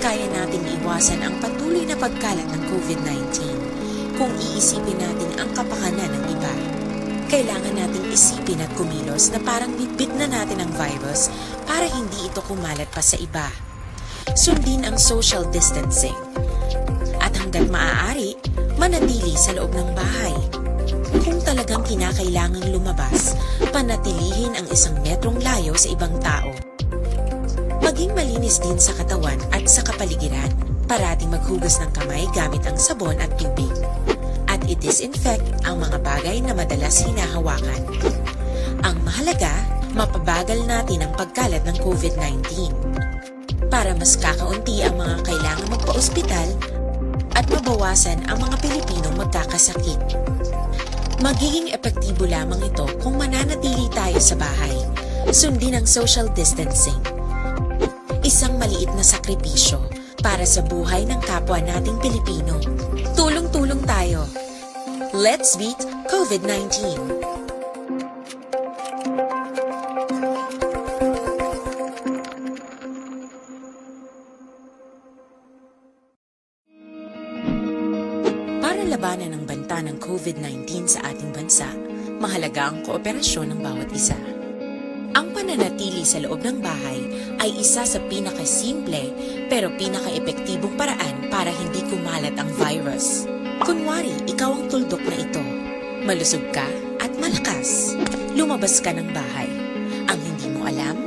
Kaya nating iwasan ang patuloy na pagkalat ng COVID nineteen kung iisipin natin ang kapakanan ng iba. Kailangan nating isipin at kumilos na parang bitbit na natin ang virus para hindi ito kumalat pa sa iba. Sundin ang social distancing. At hanggat maaari, manatili sa loob ng bahay. Kung talagang kinakailangang lumabas, panatilihin ang isang metrong layo sa ibang tao. Maging malinis din sa katawan at sa kapaligiran. Parating maghugas ng kamay gamit ang sabon at tubig. At i-disinfect ang mga bagay na madalas hinahawakan. Ang mahalaga, mapabagal natin ang pagkalat ng COVID nineteen. Para mas kakaunti ang mga kailangan magpa-ospital at mabawasan ang mga Pilipinong magkakasakit. Magiging epektibo lamang ito kung mananatili tayo sa bahay. Sundin ang social distancing. Isang maliit na sakripisyo para sa buhay ng kapwa nating Pilipino. Tulong-tulong tayo. Let's beat COVID nineteen. Para labanan ang banta ng COVID nineteen sa ating bansa, mahalaga ang kooperasyon ng bawat isa. Ang pananatili sa loob ng bahay ay isa sa pinakasimple pero pinakaepektibong paraan para hindi kumalat ang virus. Kunwari, ikaw ang tuldok na ito. Malusog ka at malakas. Lumabas ka ng bahay. Ang hindi mo alam,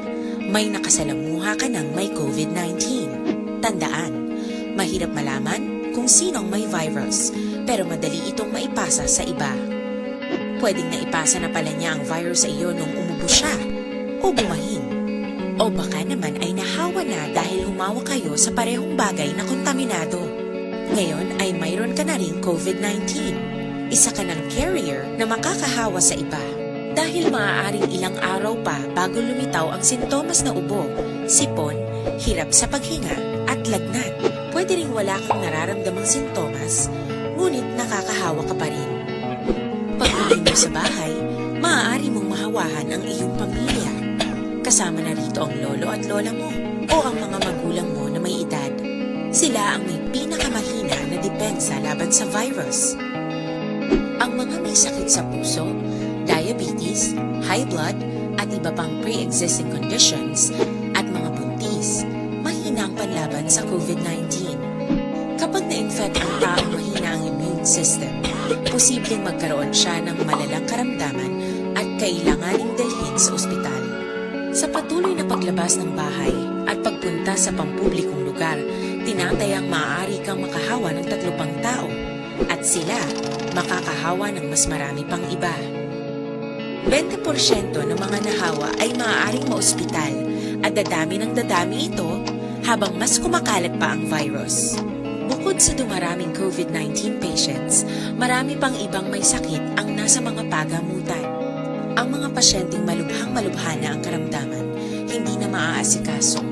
may nakasalamuha ka ng may COVID nineteen. Tandaan, mahirap malaman kung sino ang may virus, pero madali itong maipasa sa iba. Pwedeng naipasa na pala niya ang virus sa iyo nung umubo siya o bumahin. O baka naman ay nahawa na dahil humawa kayo sa parehong bagay na kontaminado. Ngayon ay mayroon ka na ring COVID nineteen. Isa ka ng carrier na makakahawa sa iba. Dahil maaaring ilang araw pa bago lumitaw ang sintomas na ubo, sipon, hirap sa paghinga, at lagnat. Pwede ring wala kang nararamdamang sintomas, ngunit nakakahawa ka pa rin. Pag-uwi mo sa bahay, maaari mong mahawahan ang iyong pamilya. Kasama na rito ang lolo at lola mo o ang mga magulang mo na may edad. Sila ang may pinakamahina na depensa laban sa virus. Ang mga may sakit sa puso, diabetes, high blood, at iba pang pre-existing conditions, at mga buntis, mahina ang panlaban sa COVID nineteen. Kapag na-infect ang taong mahina ang immune system, posibleng magkaroon siya ng malalang karamdaman at kailanganing dalhin sa ospital. Sa patuloy na paglabas ng bahay at pagpunta sa pampublikong lugar, tinatayang maaari kang makahawa ng tatlo pang tao at sila makakahawa ng mas marami pang iba. Bente porsyento ng mga nahawa ay maaaring maospital at dadami ng dadami ito habang mas kumakalat pa ang virus. Bukod sa dumaraming COVID nineteen patients, marami pang ibang may sakit ang nasa mga pagamutan. Ang mga pasyenteng malubhang-malubha na ang karamdaman, hindi na maaasikaso.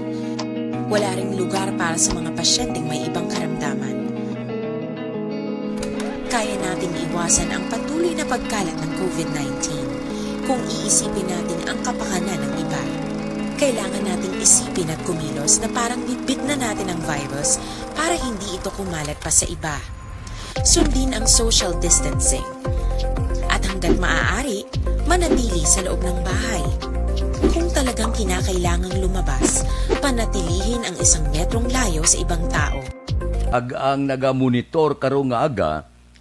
Wala ring lugar para sa mga pasyenteng may ibang karamdaman. Kaya nating iwasan ang patuloy na pagkalat ng COVID nineteen kung iisipin natin ang kapakanan ng iba. Kailangan nating isipin at kumilos na parang bitbit na natin ang virus para hindi ito kumalat pa sa iba. Sundin ang social distancing. At hanggat maaari, manatili sa loob ng bahay. Kung talagang kinakailangang lumabas, panatilihin ang isang metrong layo sa ibang tao. Ag ang nagamonitor karong nga aga,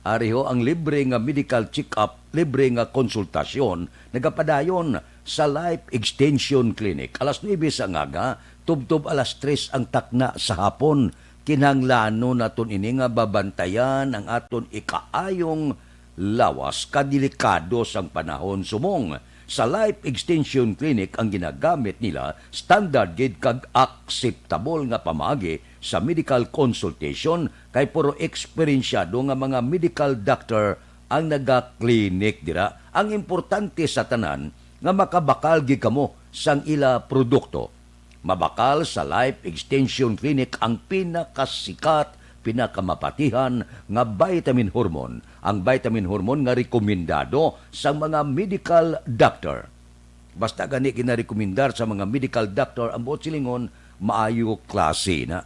ari ho ang libre nga medical check-up, libre nga konsultasyon, nagapadayon sa Life Extension Clinic. Alas nuebe sa ngaga, tubtob alas tres ang takna sa hapon. Kinahanglanon naton ini nga babantayan ang aton ikaayong lawas, kadelikado sang panahon. Sumong sa Life Extension Clinic ang ginagamit nila, standard gid kag akseptable nga pamaagi sa medical consultation, kay puro eksperensyado nga mga medical doctor ang nagaklinik dira. Ang importante sa tanan nga makabakal gid kamo sang ila produkto. Mabakal sa Life Extension Clinic ang pinakasikat, pinakamapatihan nga vitamin hormone, ang vitamin hormone nga rekomendado sa mga medical doctor. Basta gani ginarekomendar sa mga medical doctor ang buot silingon, maayo klase na.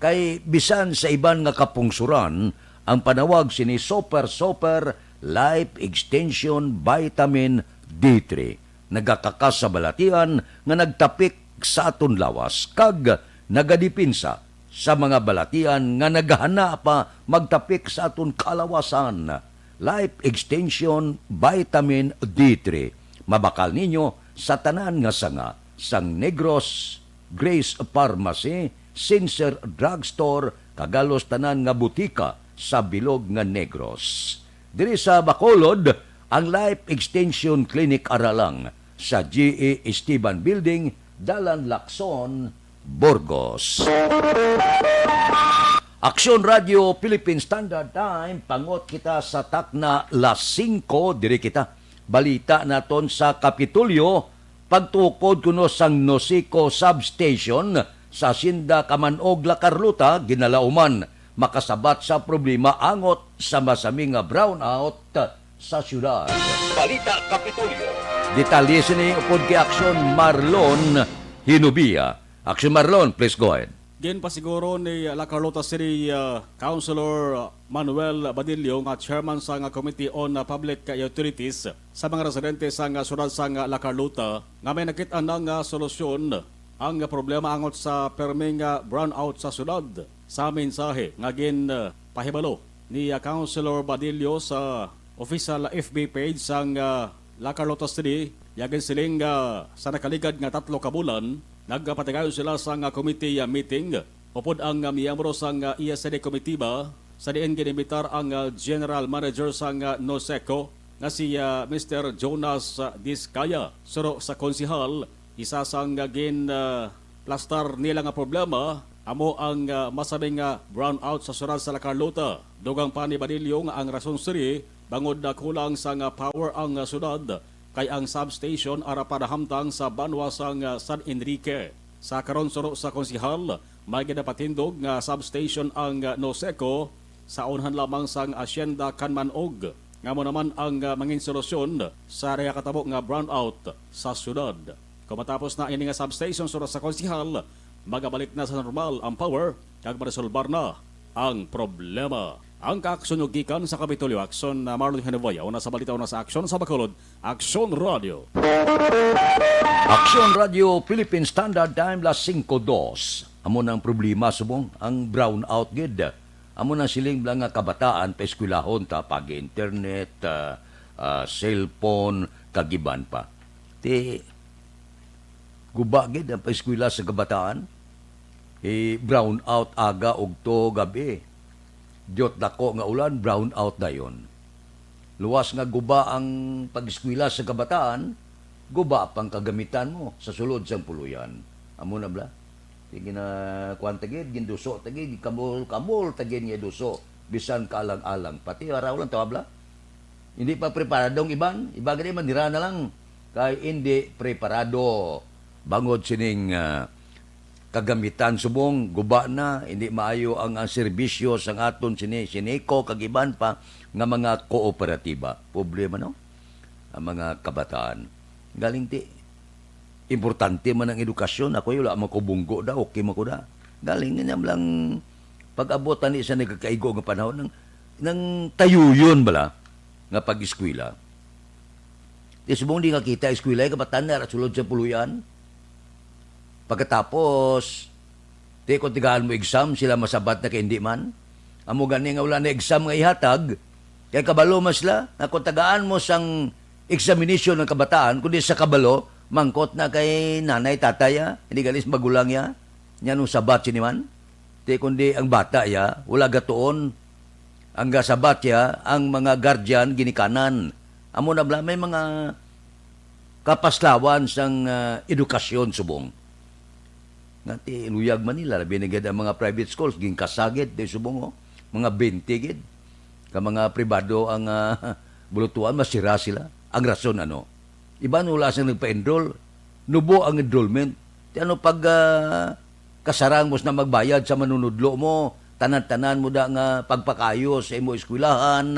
Kay bisan sa iban nga kapungsuran, ang panawag sini Super Super Life Extension Vitamin D three nagakakas sa balatian nga nagtapik sa aton lawas kag nagadipinsa sa mga balatian nga nagahana pa magtapik sa aton kalawasan. Life Extension Vitamin D three, mabakal ninyo sa tanan nga sanga sang Negros, Grace Pharmacy, Sincere Drugstore, kag halos tanan nga butika sa bilog nga Negros. Diri sa Bacolod, ang Life Extension Clinic ara lang sa G E Esteban Building, Dalan Lacson, Burgos. Aksyon Radio Philippine Standard Time, pangot kita sa takna las singko, diri kita. Balita naton sa Kapitolyo, pagtukod kuno sang Nosico Substation sa Hacienda Camanog, La Carlota, ginalauman makasabat sa problema angot sa masami nga brownout sa syudad. Balita Kapitolyo. Detalye sini upod kay Aksyon Marlon Hinubia. Aksyon Marlon, please go ahead. Ginpasiguro ni La Carlota City, ah, Councilor Manuel Badillo nga chairman sang Committee on, ah, Public Utilities sa mga residente sang, ah, siyudad sang La Carlota nga may nakit-an na nga solusyon ang problema angot sa perming, ah, brownout sa siyudad. Sa mensahe nga gin, ah, pahibalo ni, ah, Councilor Badillo sa official F B page sang, ah, La Carlota City, iya ginsiling nga sa nakaligad nga tatlo ka bulan, nagapatigayon sila sang, ah, committee, ah, meeting upod ang, ah, miyembro sang, ah, E S D Komitiba, sa diin ginimbitar ang, ah, General Manager sang, ah, NOCECO nga si, ah, Mister Jonas, ah, Discaya. Suro sa konsehal, isa sang, ah, gin, ah, plastar nila nga problema amo ang, ah, masabing nga brownout sa siyudad sa La Carlota. Dugang pa ni Badillo nga ang rason sini bangod na kulang sang, ah, power ang, ah, siyudad kay ang substation ara pa nahamtang sa banwa sang, ah, San Enrique. Sa karon, suro sa konsehal, may ginapatindog nga substation ang, ah, NOCECO sa unhan lamang sang Hacienda Kanmanog, nga amo naman ang, ah, mangin solusyon sa nagakatabo nga brownout sa siyudad. Kung matapos na ini nga substation, suro sa konsehal, magabalik na sa normal ang power kag maresolbar na ang problema. Ang kaaksyon nyo gikan sa Kapitolyo, Aksyon, ah, Marlon Henovoya, una sa balita, una sa aksyon sa Bacolod, Aksyon Radio. Aksyon Radio, Philippine Standard Time, las singko dos. Amo nang problema subong, ang brownout gid. Amo nang siling bala nga kabataan pa eskwelahon ta pag internet, ah, ah, cellphone, kag iban pa. Ti, guba gid ang paeskwela sa kabataan. Eh, brownout aga, ugto, gabi. Diyot dako nga ulan, brownout dayon. Luwas nga guba ang pag-eskwela sa kabataan, guba pang kagamitan mo sa sulod sang puloy-an. Amo na bala. Sige na, kuwan ta gid, ginduso ta gid, kamol-kamol ta gid nga duso, bisan kaalang-alang. Pati araw lang, tawa bala. Hindi pa preparado ang iban, iba gani manira na lang. Kay hindi preparado bangod sining, ah, kagamitan subong, guba na, hindi maayo ang, ang serbisyo sang aton sini, siniko, kag iban pa nga mga kooperatiba. Problema, no? Ang mga kabataan. Galing ti, importante man ang edukasyon. Ako, wala man ko bunggo da, okay man ko da. Galing nga lang pag-abot ani sa nagkakaigo nga panahon, nang, nang tayuyon bala nga pag-eskwela. Ti subong di nga kita eskwela, eh, kabataan na, sulod sa puloy-an. Pagkatapos, ti kung tagaan mo exam, sila masabat na kay hindi man. Amo gani nga wala na exam nga ihatag, kay kabalo man sila, nga kung tagaan mo sang examination ng kabataan, kundi sa kabalo, mangkot na kay nanay, tatay, ah, hindi galis magulang ya. Nya nung sabat sini man, ti kundi ang bata ya, wala gatuon. Ang gasabat ya, ang mga guardian ginikanan. Amo na bala, may mga kapaslawan sang, ah, edukasyon subong. Nga ti luyag man nila, labi na gid ang mga private schools, ginkasagit, di subong, oh. Mga bente gid. Ka mga pribado ang, ah, bulutuan, masira sila. Ang rason, ano? Iban wala sila nagpa-enroll. Nubo ang enrollment. Ti ano pag, ah, kasarang mo na magbayad sa manunudlo mo, tanan-tanan mo da nga pagpakayo sa imo eskwelahan,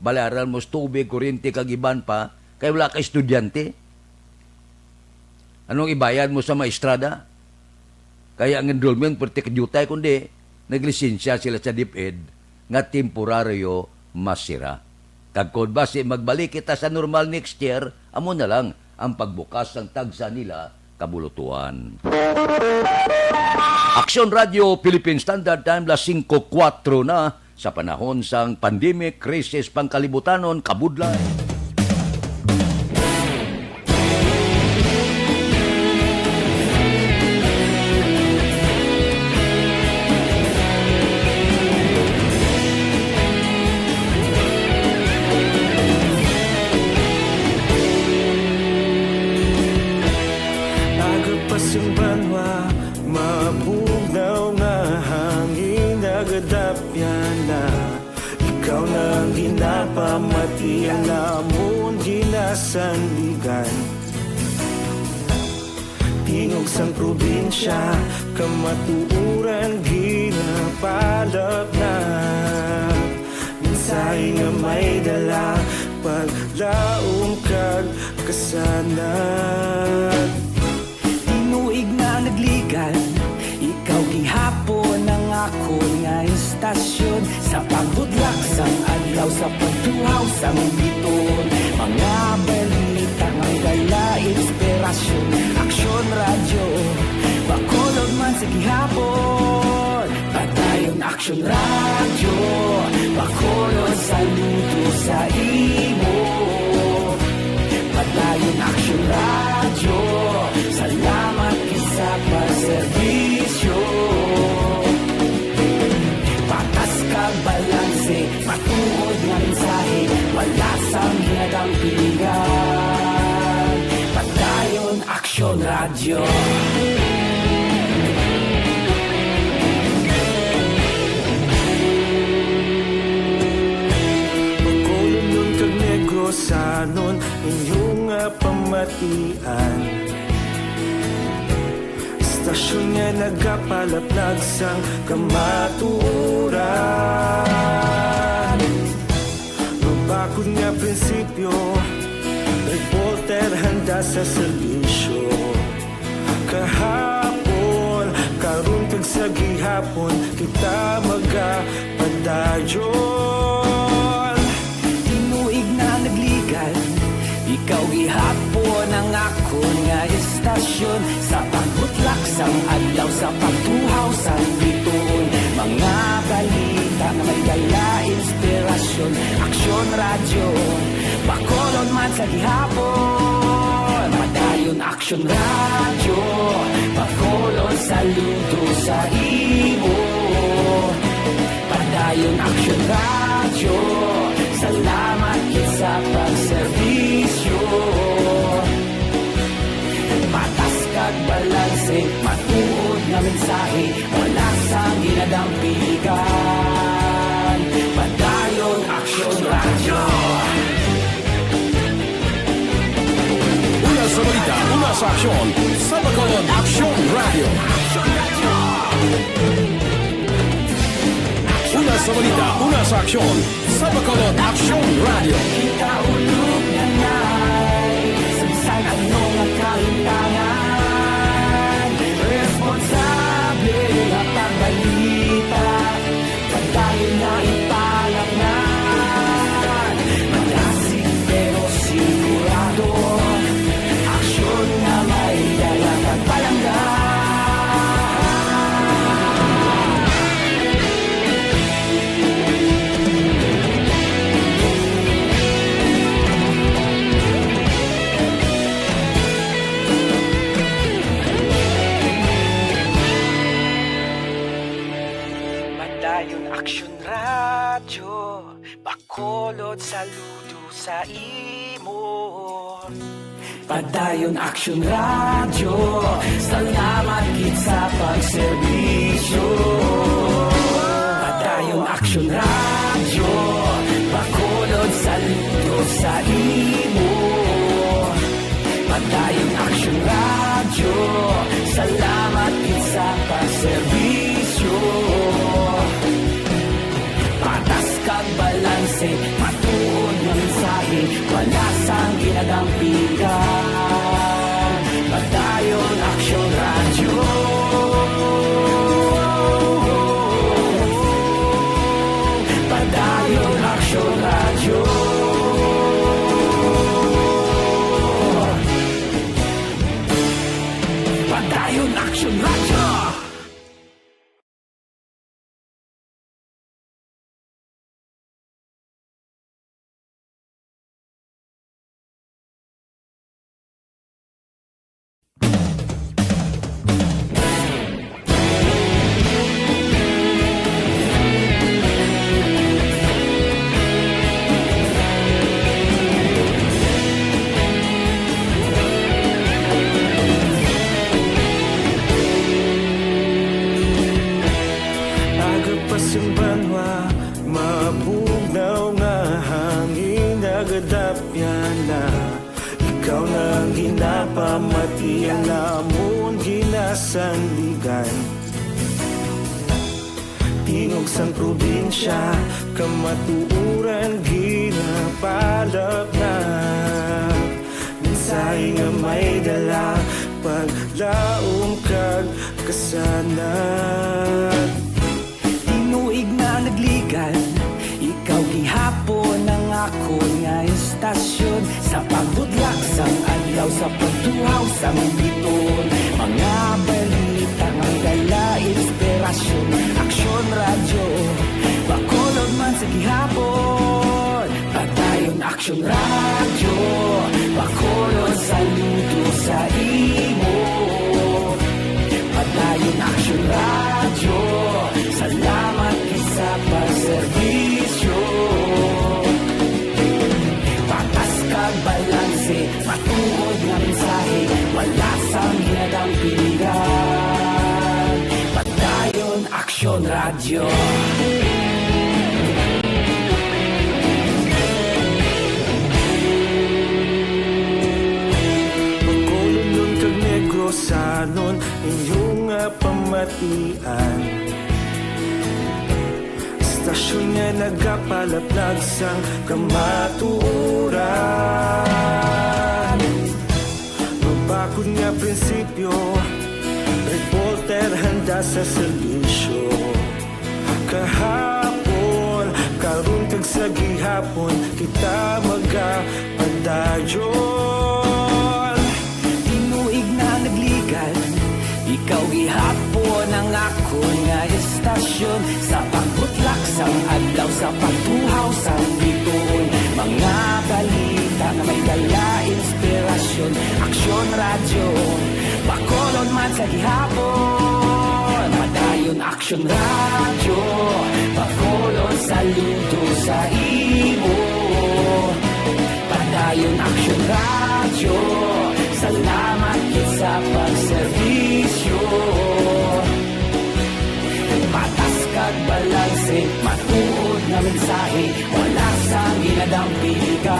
bayaran mo sa tubig, kuryente, kag iban pa, kay wala ka estudyante. Anong ibayad mo sa maestrada? Kaya ang enrollment, perti ka diutay, kundi naglisensya sila sa DepEd nga temporaryo masira. Kag kon basi magbalik kita sa normal next year, amo na lang ang pagbukas sang tagsa nila kabulutuan. Aksyon Radio, Philippine Standard Time, las singko kuwatro na. Sa panahon sang pandemic, krisis pangkalibutanon, kabudlay. Aga pa sing banwa, mabugnaw nga hangin, nagadapyan na. Ikaw na ang ginapamati, ang amon ginasandigan. Tingog sang probinsya, kamatuoran ginapalabnab. Mensahe nga may dala, paglaom kag kasanag. Tinuig na nagligad, ikaw gihapon Sa pagbudlak sang adlaw, sa pagtuhaw sang bituon, mga balita may dala inspirasyon. Aksyon Radyo, Bacolod man sa gihapon. Padayon Aksyon Radyo, Bacolod, saludo sa imo. Padayon Aksyon Radyo, salamat gid sa pagserbisyo. Patas kag balanse, matuod nga mensahe, wala sang ginadampigan. Padayon Aksyon Radyo. Bacolodnon kag Negrosanon, inyo nga pamatian. Istasyon nga nagapalaplag sang kamatuoran. Mabakod nga prinsipyo, reporter handa sa serbisyo. Kahapon, karon kag sa gihapon, kita magapadayon. Tinuig na nagligan, ikaw gihapon ang akon nga istasyon. Sa pagbutlak sang adlaw, sa pagtuhaw sang bituon, mga balita nga may dala inspirasyon. Aksyon Radyo, Bacolod man sa gihapon. Padayon Aksyon Radyo, Bacolod, saludo sa imo. Padayon Aksyon Radyo, salamat gid sa pagserbisyo. Patas kag balanse, matuod nga mensahe, wala sang ginadampigan. Padayon Aksyon Radyo. Una sa balita, una sa aksyon, sa Bacolod Aksyon Radyo. Una sa balita, una sa aksyon, sa Bacolod Aksyon Radyo. Kita ulog na nay, sa bisan ano nga kahimtangan, responsable nga pagbalita. Padayon na ipalangnan, madasig pero sigurado. Aksyon nga may dala kag palangga. Padayon Aksyon Radyo, Bacolod, saludo sa imo. Padayon Aksyon Radyo, salamat gid sa pagserbisyo. Padayon Aksyon Radyo, Bacolod, saludo sa imo. Padayon Aksyon Radyo, salamat gid sa pagserbisyo. Patas kag balanse, matuod nga mensahe, wala sang ginadampigan. Padayon Aksyon Radyo. Padayon Aksyon Radyo. Padayon Aksyon Radyo. Aga pa sing banwa, mabugnaw nga hangin nagadapyan na. Ikaw na ang ginapamati, ang amon ginasandigan. Tingog sang probinsya, kamatuoran ginapalaplag. Mensahe nga may dala, paglaom kag kasanag. Tinuig na nagligan, Kun nga istasyon, sa pagbudlak sang adlaw, sa pagtuhaw sang biton, mga balita nga dala inspirasyon. Aksyon Radyo, Bacolod man sa gihapon. Padayon Aksyon Radyo, Bacolod saludo sa imo. Padayon Aksyon Radyo, salamat gid sa pagserbisyo. Patas kag balanse, matuod nga mensahe, wala sang ginadampingan. Padayon Aksyon Radyo. Bacolodnon kag Negrosanon, inyo nga pamatian. Istasyon nga nagapalaplag sang kamatuoran. Mabakod nga prinsipyo, reporter handa sa serbisyo. Kahapon, karon kag sa gihapon, kita magapadayon. Tinuig na nagligan, ikaw gihapon ang akon nga istasyon. Sa pagbutlak sang adlaw, sa pagtuhaw sang bituon, mga balita nga may dala inspirasyon. Aksyon Radyo, Bacolod man sa gihapon. Padayon Aksyon Radyo, Bacolod saludo sa imo. Padayon Aksyon Radyo, salamat gid sa pagserbisyo. Patas kag balanse, matuod nga mensahe, wala sang ginadampigan.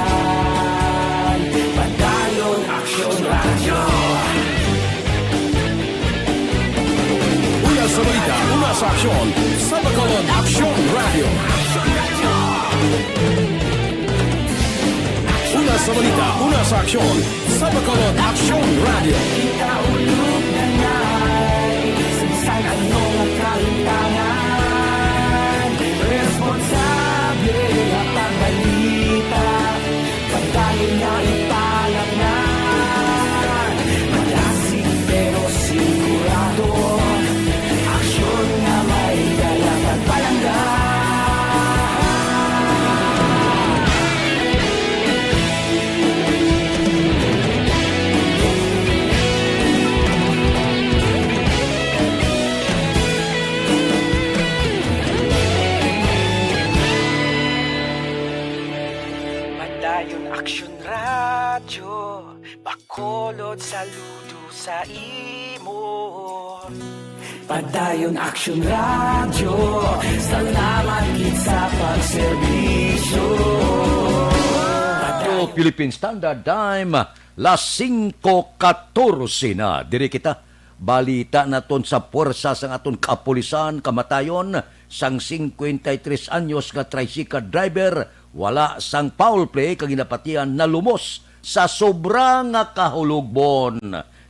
Padayon Aksyon Radyo. Una sa balita, una sa aksyon, sa Bacolod Aksyon Radyo. Una sa balita, una sa aksyon, sa Bacolod Aksyon Radyo. Kita ulog na ngay, sa bisan ano nga kahimtangan, responsable nga pagbalita. Pagdayon nga ipalapnan, malasig pero sigurado. Aksyon nga may dala kag palangga. Padayon Aksyon Radyo, Bacolod saludo sa imo. Padayon Aksyon Radyo, salamat gid sa pagserbisyo. Radyo Philippine Standard Time, las singko katorse na. Diri kita, balita naton sa puwersa sang aton kapulisan, kamatayon sang singkwenta y tres anyos nga tricycle driver, wala sang foul play kag ginapatihan nalumos sa sobra nga kahulogbon.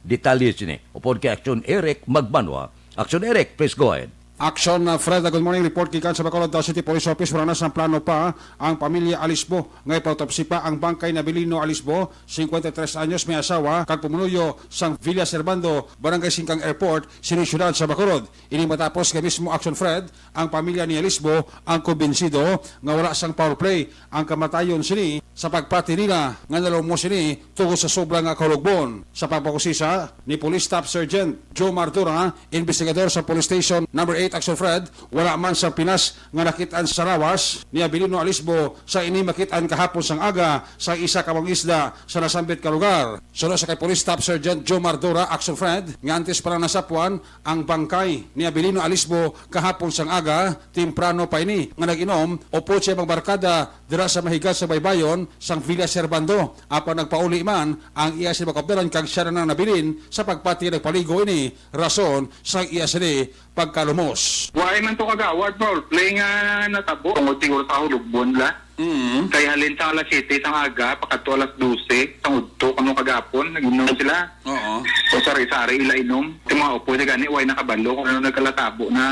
Detalye sini upod kay Aksyon Eric Magbanwa. Aksyon Eric, please go ahead. Aksyon, uh, Fred, uh, good morning. Report gikan sa Bacolod, uh, City Police Office. Wala na sang plano pa ang pamilya Alisbo nga ipautopsi pa ang bangkay ni Abilino Alisbo, singkwenta y tres anyos, may asawa, kag pumuluyo sang Villa Servando, Barangay Singkang Airport, sini siyudad sa Bacolod. Ini matapos kay mismo Aksyon Fred, ang pamilya ni Alisbo ang kumbinsido nga wala sang foul play ang kamatayon sini, sa pagpati nila nga nalumos sini tungod sa sobra nga kahulogbon. Sa pagpakusisa ni Police Staff Sergeant Joe Mardura, investigador sa Police Station Number Eight, Aksyon Fred, wala man sang pinas nga nakit-an sa lawas ni Abilino Alisbo sa ini makit-an kahapon sang aga sa isa ka mga isla sa nasambit nga lugar. Suno sa kay Police Staff Sergeant Joe Mardura, Aksyon Fred, nga antes pa lang nasapwan ang bangkay ni Abilino Alisbo kahapon sang aga, temprano pa ini nga nag-inom upod sa iyang mga barkada dira sa mahigas sa baybayon sang Villa Servando. Apan nagpauli man ang iya sini mga kaupdanan kag siya na nabilin sa pagpati nagpaligo ini rason sa iya sini pagkalumos. Wala man to kagawad, foul play nga natabo. Tungod siguro sa hulogbon la. Mm. Kay halin sa alas siyete sang aga, pakadto alas dose, sang udto, kamo kagapon, nag-inom sila. Oo. O sari-sari ila inom. Yung mga upo sa gani, way nakabalo kung ano nagkalatabo na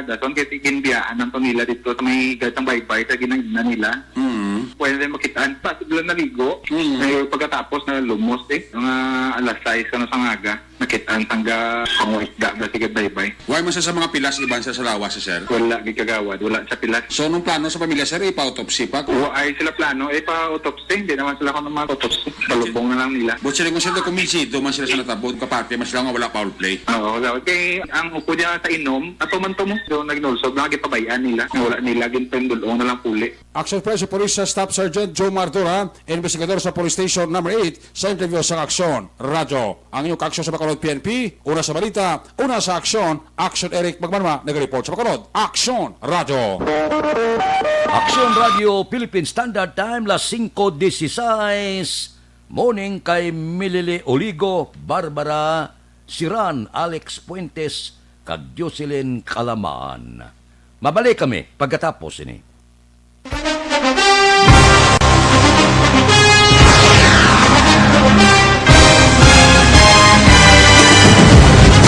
dason kay ginbiyahan ang nila dito sa may gas ang baybay sa ginainan nila. Mm. Pwede makit-an. Basta sila naligo. Mm. Ay, pagkatapos na lumos eh. Mga alas sais ano sa ngaga. Nakit-an tangga panguisda na sige baybay. Why man siya sa mga pilas, iban siya sa lawas, sir? Wala, gid kagawad. Wala sa pilas. So, nung plano sa pamilya, sir, ipa-autopsy pa? Wa ay sila plano, eh, pa-autopsy. Hindi naman sila kung mag-autopsy. Palubong na lang nila. But sila kung sila kumbinsido man sila sa natabo, kaparte man sila nga wala foul play. Oo, wala. Kay ang upo niya sa inom, ato man to mo. So, nagnulsog na, gipabayaan nila. Nga wala nila, ginpendulong na lang puli. Action Press, Police Staff Sergeant Joe Mardura, investigador sa Police Station Number eight, sa interview sa Aksyon Radyo. Ang inyong kaaksyon sa Bacolod P N P, una sa balita, una sa aksyon, Action Eric Magmanma, nag-report sa Bacolod. Aksyon Radyo. Aksyon Radyo, Philippine Standard Time, las singko dieciséis. Morning kay Milili Oligo, Barbara Siran, Alex Fuentes, kag Jocelyn Kalaman. Mabalik kami pagkatapos ini.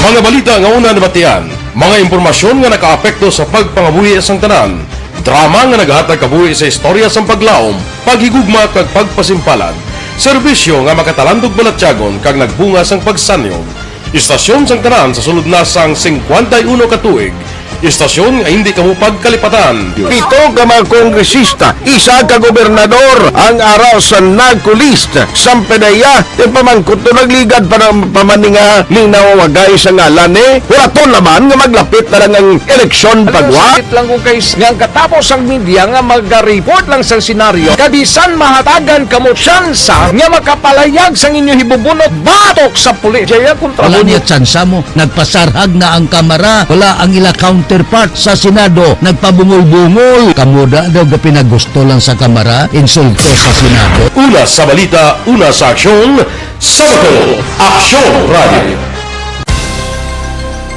Mga balita nga una nabatian, mga impormasyon nga nakaapekto sa pagpangabuhi sang tanan, drama nga nagahatag kabuhi sa istorya sang paglaom, paghigugma kag pagpasimpalan, serbisyo nga makatalandog balatyagon kag nagbunga sang pagsanyog. Istasyon sang tanan sa sulod na sang singkwenta y uno ka tuig. Istasyon nga hindi kamo pagkalipatan. Pito ka mga kongresista, isa ka gobernador ang ara sa NAGCO list. Sampanaya, ti pamangkot to nagligad pa na, pa man ni nga linaw wagay sa ngalan ni. Wala to laban nga maglapit na lang ang eleksyon pagwa. Sakit lang kung kay nga ang katapos ang media nga maga-report lang sa senaryo, kabisan mahatagan kamo tsansa nga makapalayag sang inyo hibubunot batok sa pulis. Jaya kontra Wala mo. Niya tsansa mo. Nagpasarhag na ang Kamara. Wala ang ila counterpart sa Senado. Nagpabungol-bungol. Kamo da daw gapinagusto lang sa Kamara, insulto sa Senado. Una sa balita, una sa aksyon, sa Bacolod, Aksyon Radio.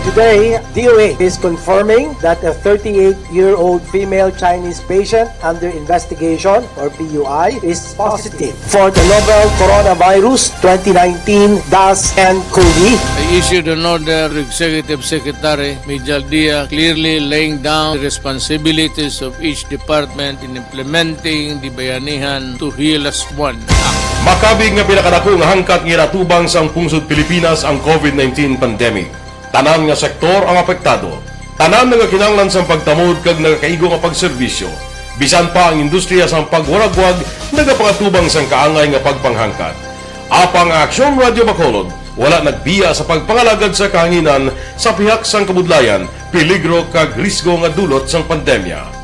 Today, D O A is confirming that a thirty-eight-year-old female Chinese patient under investigation, or P U I, is positive for the novel coronavirus twenty nineteen dash N cov. I issued an order to Executive Secretary Mijal Dia, clearly laying down the responsibilities of each department in implementing the Bayanihan to Heal As One Act. Makabig nga pinakadako nga hangkat nga ginatubang sang pungsod Pilipinas ang covid nineteen pandemic. Tanan nga sektor ang apektado. Tanan nagakinahanglan sang pagtamod kag nagakaigo nga pagserbisyo. Bisan pa ang industriya sang pagwaragwag nagapangatubang sang kaangay nga pagpanghangkat. Apang ang Aksyon Radyo Bacolod wala nagbiya sa pagpangalagad sa kahanginan sa pihak sang kabudlayan, peligro kag risgo nga dulot sang pandemya.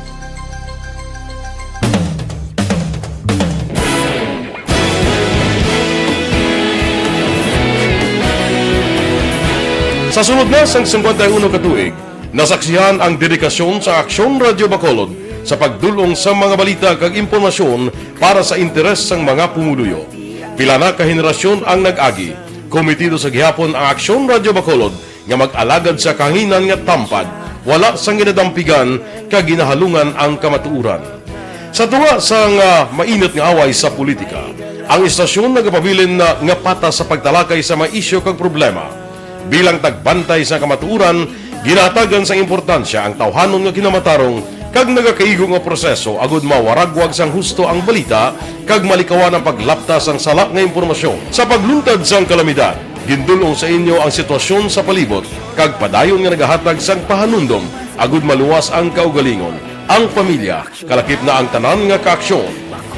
Sa sulod na sang singkwenta y uno ka tuig, nasaksihan ang dedikasyon sa Aksyon Radyo Bacolod sa pagdul-ong sa mga balita kag impormasyon para sa interes sang mga pumuluyo. Pila na ka henerasyon ang nag-agi, komitido sa gihapon ang Aksyon Radyo Bacolod nga mag-alagad sa kahanginan nga tampad, wala sang ginadampigan kag ginahalungan ang kamatuoran. Sa tunga sang, ah, mainit nga away sa politika, ang istasyon nagapabilin na nga patas sa pagtalakay sa mga isyu kag problema. Bilang tagbantay sa kamatuoran, ginahatagan sang importansya ang tawhanon nga kinamatarong kag nagakaigo nga proseso agud mawaragwag sang husto ang balita kag malikawan ang paglapta sang sala nga impormasyon. Sa pagluntad sang kalamidad, gindul-ong sa inyo ang sitwasyon sa palibot kag padayon nga nagahatag sang pahanumdom agud maluwas ang kaugalingon, ang pamilya, kalakip na ang tanan nga kaaksyon.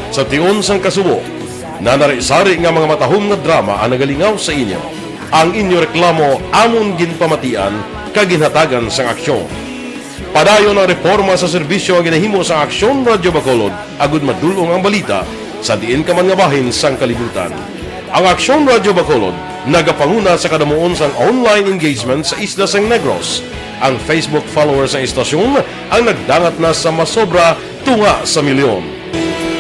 Sa tion sang kasubo, nanari-sari nga mga matahom nga drama ang nagalingaw sa inyo. Ang inyo reklamo amon ginpamatian kag ginhatagan sang aksyon. Padayon ang reporma sa serbisyo nga ginahimo sang Aksyon Radyo Bacolod agud madul-ong ang balita sa diin ka man nga bahin sang kalibutan. Ang Aksyon Radyo Bacolod nagapanguna sa kadamuon sang online engagement sa isla sang Negros. Ang Facebook followers sang istasyon ang nagdangat na sa masobra tunga sa milyon.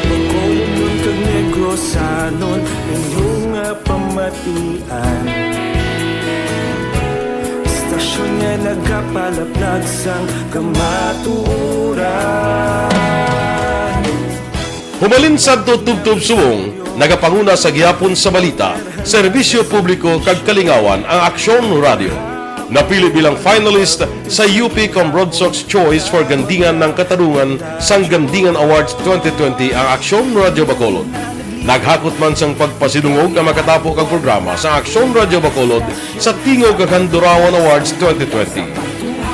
Bacolodnon kag Negrosanon, inyo nga pamatian. Istasyon nga nagapalaplag sang kamatuoran. Humalin sadto tubtob subong, nagapanguna sa gihapon sa balita, serbisyo publiko kag kalingawan ang Aksyon Radyo. Napili bilang finalist sa U P Comrade Sox Choice for Gandingan ng Katarungan sang Gandingan Awards twenty twenty ang Aksyon Radyo Bacolod. Naghakot man sang pagpasidungog nga makatapo kag programa sa Aksyon Radyo Bacolod sa Tingog kag Handurawan Awards twenty twenty.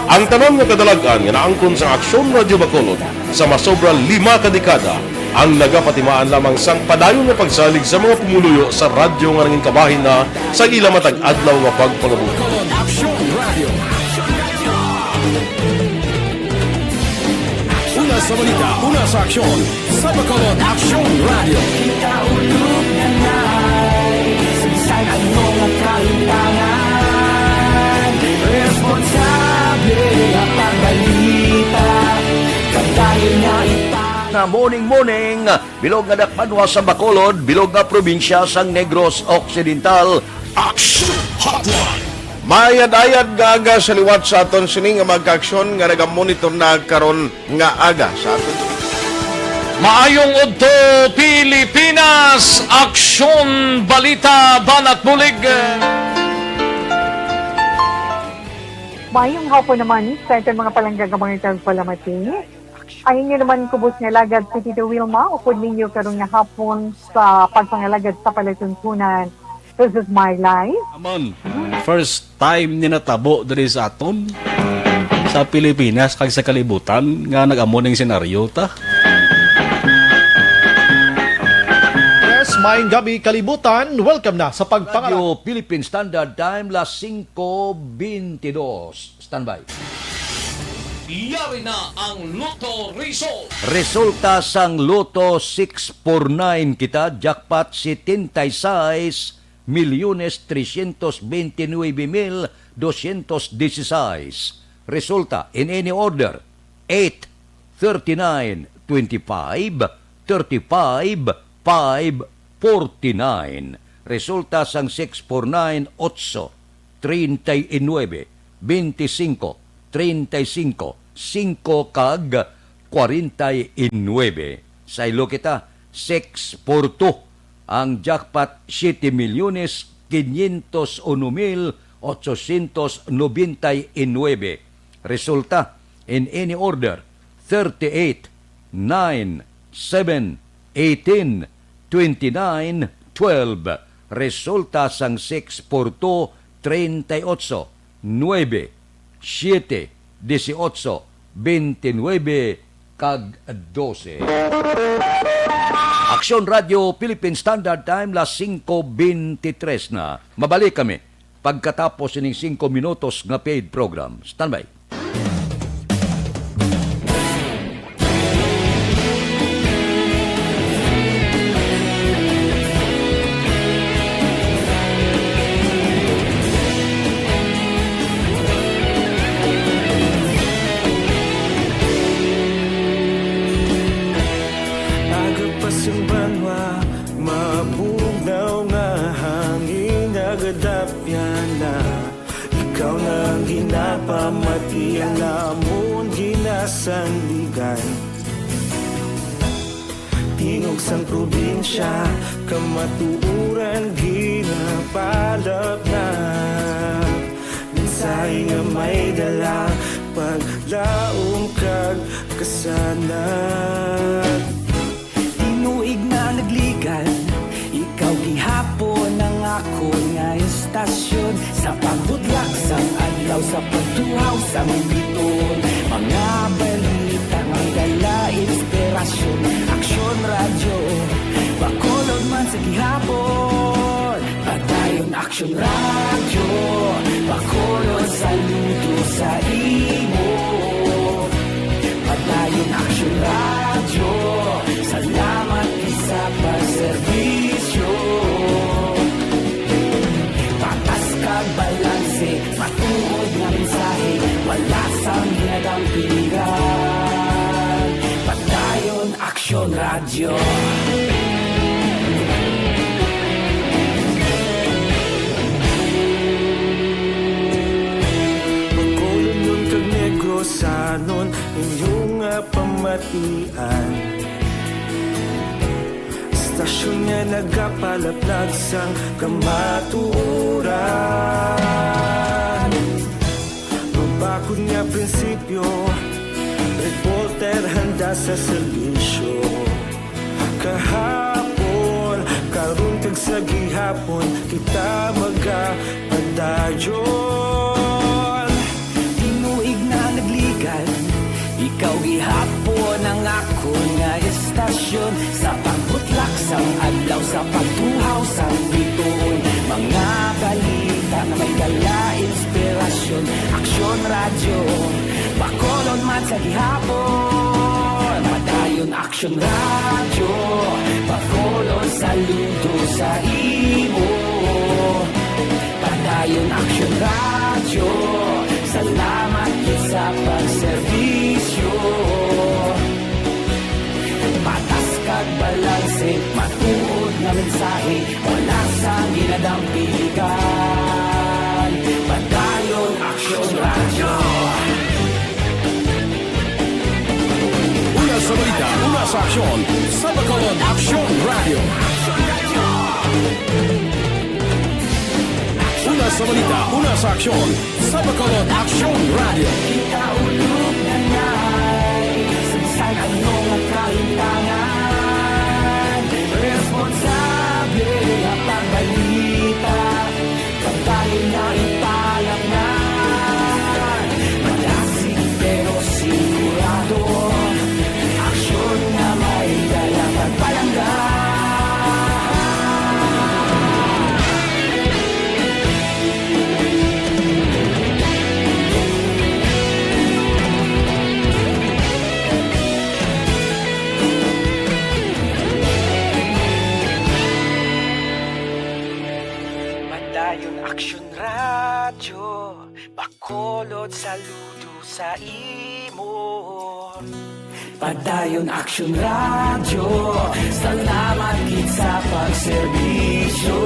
Ang tanan nga kadalag-an nga naangkon sa Aksyon Radyo Bacolod sa masobra lima ka dekada ang nagapatimaan lamang sang padayon nga pagsalig sa mga pumuluyo sa radyo nga nangin kabahin na sa ila matag adlaw nga pagpangabuhi. Bacolod Aksyon Radio. Una sa balita, una sa aksyon, sa Bacolod Aksyon Radio. Sa ano nga kalimtangan, responsable nga pagbalita, pagdayon nga ipang- Na morning, morning, bilog nga dakpanwa sa Bacolod, bilog nga probinsya sang Negros Occidental. Action Hotline. Maayad-ayad nga aga sa liwat sa aton sini nga mga kaaksyon nga nagamonitor na karon nga aga sa aton. Maayong udto, Pilipinas! Aksyon, balita, banat bulig. Maayong hapon naman sa aton mga palangga nga mga tagpalamati. Ang inyo naman kubos nga alagad si Tito Wilma, upod ninyo karon nga hapon sa pagpangalagad sa palatuntunan. This is my life. Amon, first time ni natabo diri sa aton, sa Pilipinas, kag sa kalibutan, nga nag-amo ning senaryo ta. Yes, maayong gabi, kalibutan. Welcome na sa pagpangala- Radyo Philippine Standard Time, las singko bentidos. Standby. Yari na ang Lotto Result. Resulta sang Lotto six four nine kita, jackpot setenta y seis milyones trescientos veintinueve mil doscientos dieciséis. Resulta in any order: eight, thirty-nine, twenty-five, thirty-five, five, forty-nine. Resulta sang six four nine: otso, treinta y nueve, veinticinco, treinta y cinco, cinco, kag cuarenta y nueve. Saylo kita, six four two. Ang jackpot, siete milyones quinientos uno mil ochocientos noventa y nueve. Resulta, in any order: thirty-eight, nine, seven, eighteen, twenty-nine, twelve. Resulta sang six four two, treinta y ocho, nuebe, siete, dieciocho, veintinuebe, kag dose. Aksyon Radyo Philippine Standard Time, las singko bentitres na. Mabalik kami pagkatapos sining singko minutos nga paid program. Standby. Aga pa sing banwa, mabugnaw nga hangin, nagadapyan na. Ikaw na ang ginapamati, ang amon ginasandigan. Tingog sang probinsya, kamatuoran ginapalapnap. Mensahe nga may dala, paglaom kag kasanag. Tinuig na nagligan, ikaw gihapon ang akon nga istasyon. Sa pagbudlak sang adlaw, sa pagtuhaw sang biton, mga balita nga dala inspirasyon. Aksyon Radyo, Bacolod man sa gihapon. Padayon Aksyon Radyo, Bacolod, saludo sa imo. Padayon Aksyon Radyo, salamat sa pagserbisyo. Patas kag balanse, matuod nga mensahe, wala sang ginadampigan. Padayon Aksyon Radyo. Bacolodnon kag Negrosanon, inyo nga pamatian. Istasyon nga nagapalaplag sang kamatuoran. Kun nga prinsipyo, reporter handa sa serbisyo. Kahapon, karon kag sa gihapon, kita magapadayon. Tinuig na nagligad, ikaw gihapon ang akon nga estasyon. Sa pagbutlak sang adlaw, sa pagtuhaw sang bituon, mga balita nga may dala inspirasyon. Aksyon Radyo, Bacolod man sa gihapon. Padayon Aksyon Radyo, Bacolod, saludo sa imo. Padayon Aksyon Radyo, salamat gid sa pagserbisyo. Patas kag balanse, matuod nga mensahe, wala sang ginadampigan. Padayon Aksyon Radyo. Una sa balita, una sa aksyon, sa Bacolod Aksyon Radyo. Una sa balita, una sa aksyon, sa Bacolod Aksyon Radyo. Kita ulog na ngay, sa bisan ano nga kalimtangan, responsable nga pagbalita, kabahin nga ipalangnan, madasig pero sigurado, aksyon nga may dala pagpalangga. Padayon Aksyon Radyo, Bacolod, saludo sa imo. Padayon Aksyon Radyo, salamat gid sa pagserbisyo.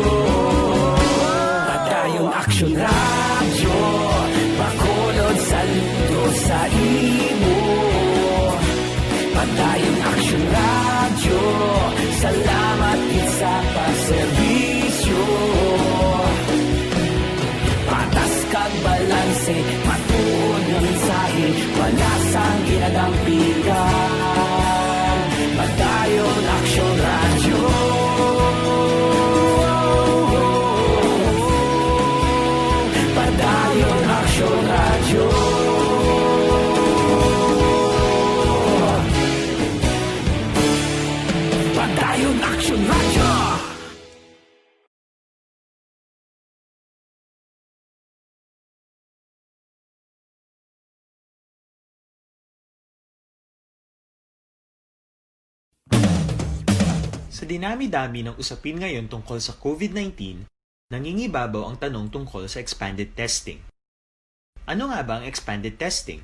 Padayon Aksyon Radyo, Bacolod, saludo sa imo. Padayon Aksyon Radyo, salamat gid sa pagserbisyo. Patas kag balanse, matuod nga mensahe, wala sang ginadampigan. Padayon Aksyon Radyo. Padayon Aksyon Radyo. Padayon Aksyon Radyo. Sa dinami-dami ng usapin ngayon tungkol sa COVID nineteen, nangingibabaw ang tanong tungkol sa expanded testing. Ano nga ba ang expanded testing?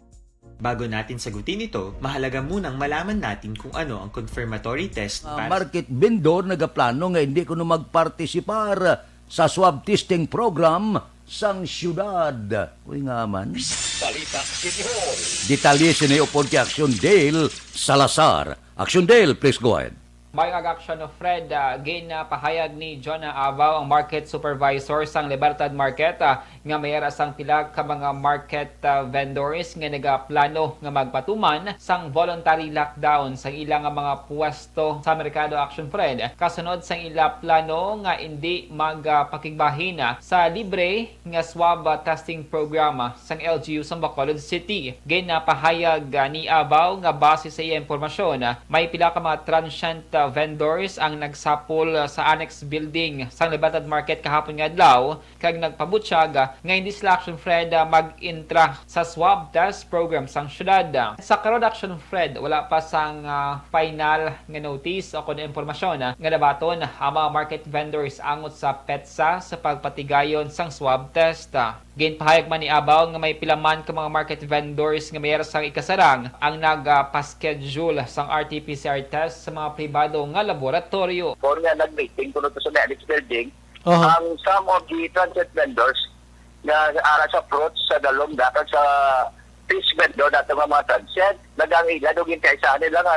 Bago natin sagutin ito, mahalaga munang malaman natin kung ano ang confirmatory test. Mga para market vendor nagaplano nga hindi kuno magpartisipar sa swab testing program sang siyudad. Uy nga man. Balita City Hall. Detalye sini upod kay Action Dale Salazar. Action Dale, please go ahead. Maayong aga, Action Fred. Ah, ginapahayag ni Jonah Abaw, ang market supervisor sang Libertad Market, ah, nga may ara sang pila ka mga market, ah, vendors nga nagaplano nga magpatuman sang voluntary lockdown sang ila nga mga puwesto sa merkado, Action Fred, kasunod sang ila plano nga indi magpakigbahin, ah, sa libre nga swab, ah, testing program, ah, sang L G U sa Bacolod City. Ginapahayag, ah, ni Abaw nga base sa iya impormasyon, ah, may pila ka mga transient, ah, vendors ang nagsapol, ah, sa annex building sang Libertad Market kahapon nga adlaw kag nagpabutyag, ah, nga hindi sila, Action Fred, ah, mag-intra sa swab test program sang syudad. Sa karon, Action Fred, wala pa sang, ah, final nga notice o kon impormasyon, ah, nga nabaton ang mga market vendors angot sa petsa sa pagpatigayon sang swab test. Ginpahayag man ni Abaw nga may pila man ka mga market vendors nga may ara sang ikasarang ang nag, ah, pa-schedule sang R T P C R test sa mga pribado nga laboratoryo. Kung nga nag-meeting kuno to sa may annex building, Aha. Ang some of the transient vendors nga ara sa fruits, sa dalom, dapat sa fish vendor, dato nga mga transient, nagangilad og yung kaisahan nila nga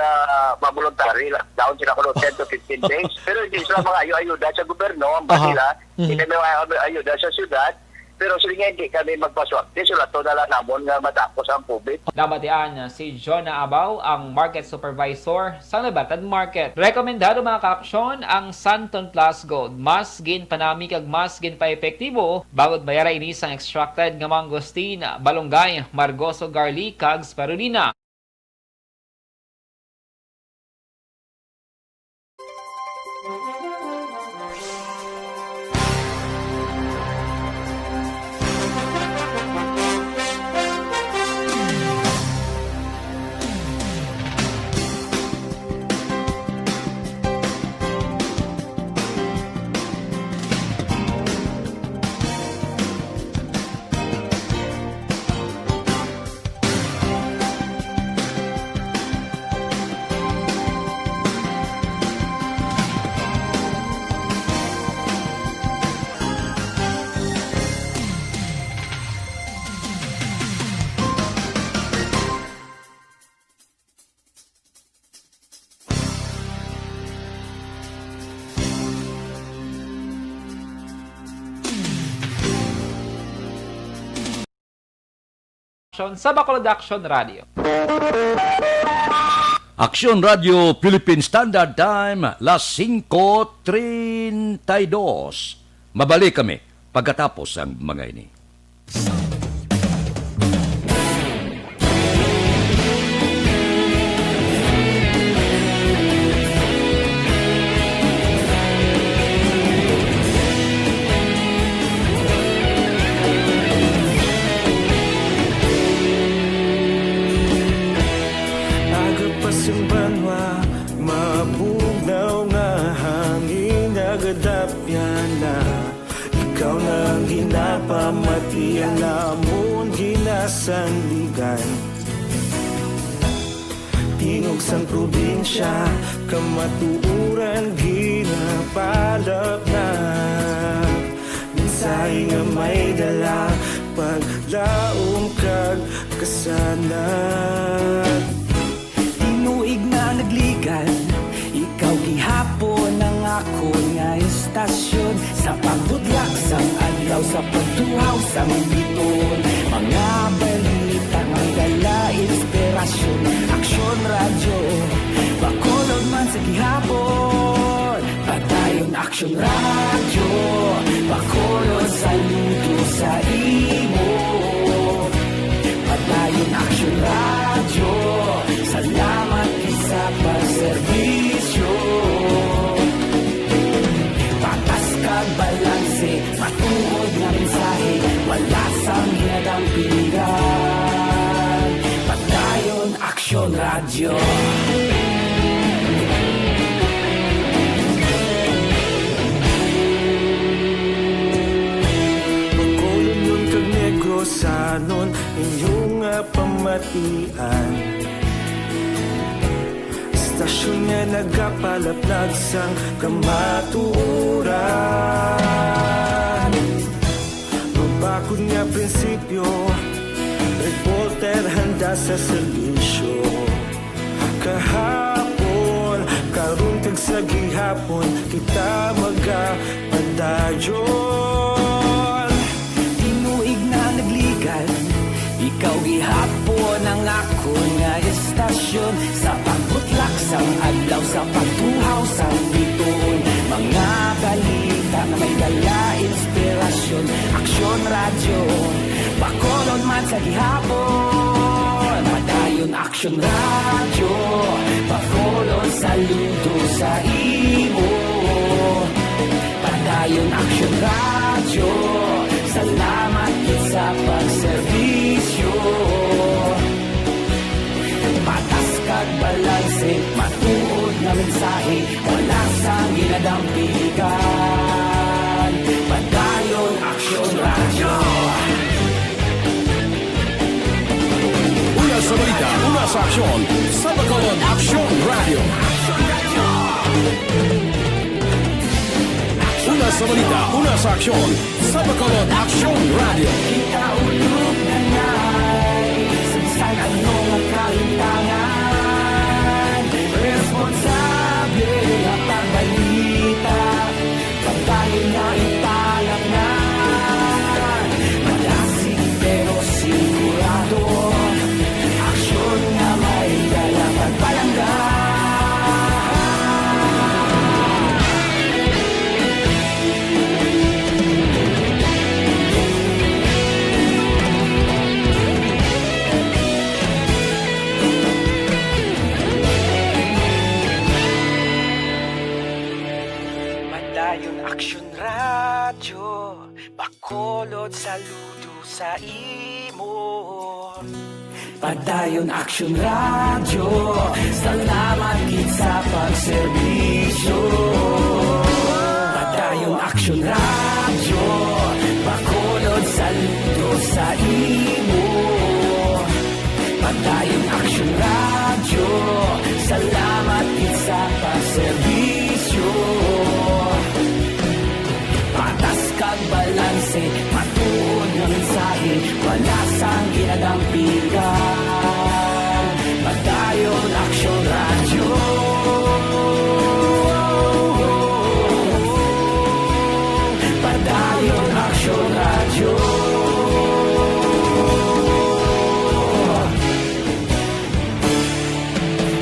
ma-voluntary lockdown sila kuno ten to fifteen days. Pero hindi sila mga ayo-ayuda sa gobyerno, ang Aha. nila, Mhm. hindi may mga ayuda sa syudad, Pero sila nga hindi kami magpaswerte, sulaton na lang namon nga matapos ang COVID. Nabatian si Jonah Abaw, ang market supervisor sa Nabatad Market. Rekomendado, mga kaaksyon, ang Santon Plus Gold. Mas ginpanami kag mas ginpaepektibo bangod may ara ini sang extracted nga mangosteen, balunggay, margoso, garlic, kag spirulina. Aksyon sa Bacolod Aksyon Radio. Aksyon Radio Philippine Standard Time, las singko treinta y dos. Mabalik kami pagkatapos ang mga ini. Aga pa sing banwa, mabugnaw nga hangin, nagadapyan na. Ikaw na ang ginapamati, ang namon ginasandigan. Tingog sang probinsya, kamatuoran ginapalapnap. Mensahe nga may dala, paglaom kag kasanag. Tinuig na nagligan, ikaw gihapon ang akon nga istasyon. Sa pagbutlak sang adlaw, sa pagtuhaw sang biton, mga balita nga may dala inspirasyon. Aksyon Radyo, Bacolod man sa gihapon. Padayon Aksyon Radyo, Bacolod, saludo sa imo. Padayon Aksyon Radyo, salamat gid sa pagserbisyo. Patas kag balanse, matuod nga mensahe, wala sang ginadampigan. Padayon Aksyon Radyo. Bacolodnon kag Negrosanon, inyo nga pamatian. Istasyon nga nagapalaplag sang kamatuoran. Mabakod nga prinsipyo, reporter handa sa serbisyo. Kahapon, karon kag sa gihapon, kita magapadayon. Tinuig na nagligan, ikaw gihapon ang akon nga istasyon. Sa pagbutlak sang adlaw, sa pagtuhaw sang biton, mga balita nga may dala inspirasyon. Aksyon Radyo, Bacolod man sa gihapon. Padayon Aksyon Radyo, Bacolod, saludo sa imo. Padayon Aksyon Radyo, salamat gid sa pagserbisyo. Patas kag balanse, matuod nga mensahe, wala sang ginadampigan. Padayon Aksyon Radyo. Una sa balita, una sa aksyon, sa Bacolod Aksyon Radyo. Una sa balita, una sa aksyon, sa Bacolod Aksyon Radyo. Kita ulog na ngay, sa bisan ano nga kahitangan, responsable nga pagbalita. Pagdayon na italang na, Aksyon Radyo, Bacolod, saludo sa imo. Padayon Aksyon Radyo, salamat gid sa pagserbisyo. Padayon Aksyon Radyo, Bacolod, saludo sa imo. Padayon Aksyon Radyo, salamat gid sa pagserbisyo. Patas kag balanse, matuod nga mensahe, wala sang ginadampigan. Padayon Aksyon Radyo. Padayon Aksyon Radyo.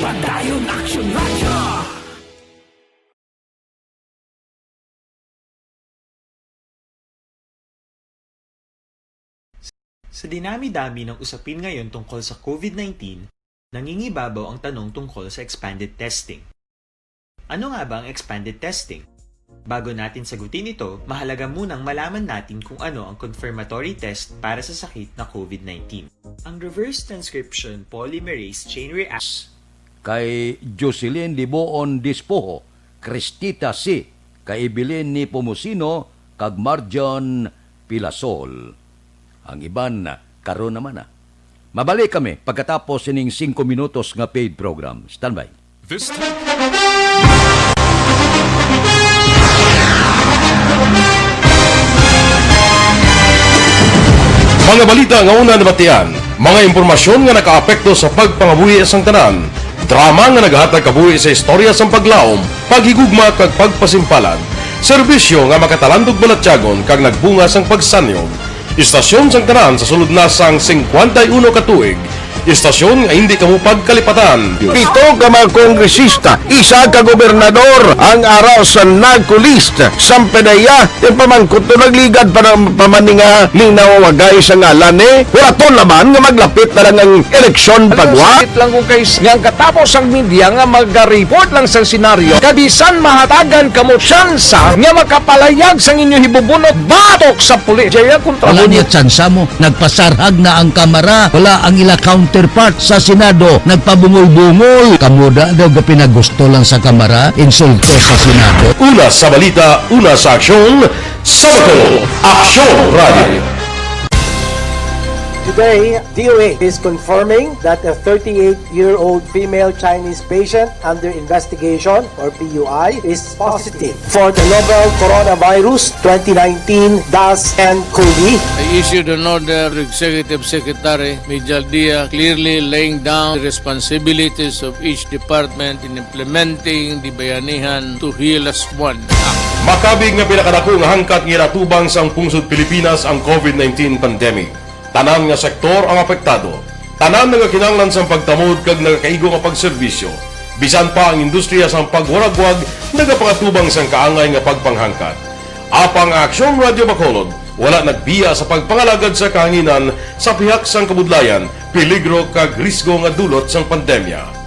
Padayon Aksyon Radyo. Sa dinami-dami ng usapin ngayon tungkol sa COVID nineteen, nangingibabaw ang tanong tungkol sa expanded testing. Ano nga ba ang expanded testing? Bago natin sagutin ito, mahalaga munang malaman natin kung ano ang confirmatory test para sa sakit na COVID nineteen. Ang reverse transcription polymerase chain reaction. Kay Jocelyn Liboon Dispoho, Cristita C, kay Evelyn Nepomuceno, kag Marjan Pilasol. Ang iban, karon naman na. Mabalik kami pagkatapos sining singko minutos nga paid program. Standby. This time. Mga balita nga una nabatian, mga impormasyon nga nakaapekto sa pagpangabuhi sang tanan, drama nga naghatag kabuhi sa istorya sang paglaom, paghigugma kag pagpasimpalan, serbisyo nga makatalandog balatyagon kag nagbunga sang pagsanyog. Istasyon sang tanan sa sulod na sang singkwenta y uno ka tuig. Istasyon nga hindi kamo pagkalipatan. Pito ka mga kongresista, isa ka gobernador ang ara sa NAGCO list. Sampedeya, yung pamangkot to nagligad pa ng pamaninga ni nawagay sa ngalan ni. Wala to naman nga maglapit na lang ang eleksyon pagwa. Sakit lang kung kay nga ang katapos ang media nga mag-report lang sa senaryo. Kabisan mahatagan kamo tsansa nga makapalayag sang inyo hibubunot batok sa pulis. Jaya kontra Wala mo niya tsansa mo. Nagpasarhag na ang Kamara. Wala ang ila counterpart sa Senado. Nagpabungol-bungol. Kamo da daw gapinagusto lang sa Kamara, insulto sa Senado. Una sa balita, una sa aksyon, sa Bacolod, Aksyon Radio. Today, D O H is confirming that a thirty-eight-year-old female Chinese patient under investigation, or P U I, is positive for the novel coronavirus twenty nineteen dash N cov. I issued an order to Executive Secretary Mijal Dia, clearly laying down the responsibilities of each department in implementing the Bayanihan to Heal As One Act. Makabig nga pinakadako nga hangkat nga ginatubang sang pungsod Pilipinas ang COVID nineteen pandemic. Tanan nga sektor ang apektado. Tanan nagakinahanglan sang pagtamod kag nagakaigo nga pagserbisyo. Bisan pa ang industriya sang pagwaragwag nagapangatubang sang kaangay nga pagpanghangkat. Apang ang Aksyon Radio Bacolod wala nagbiya sa pagpangalagad sa kahanginan sa pihak sang kabudlayan, peligro kag risgo nga dulot sang pandemya.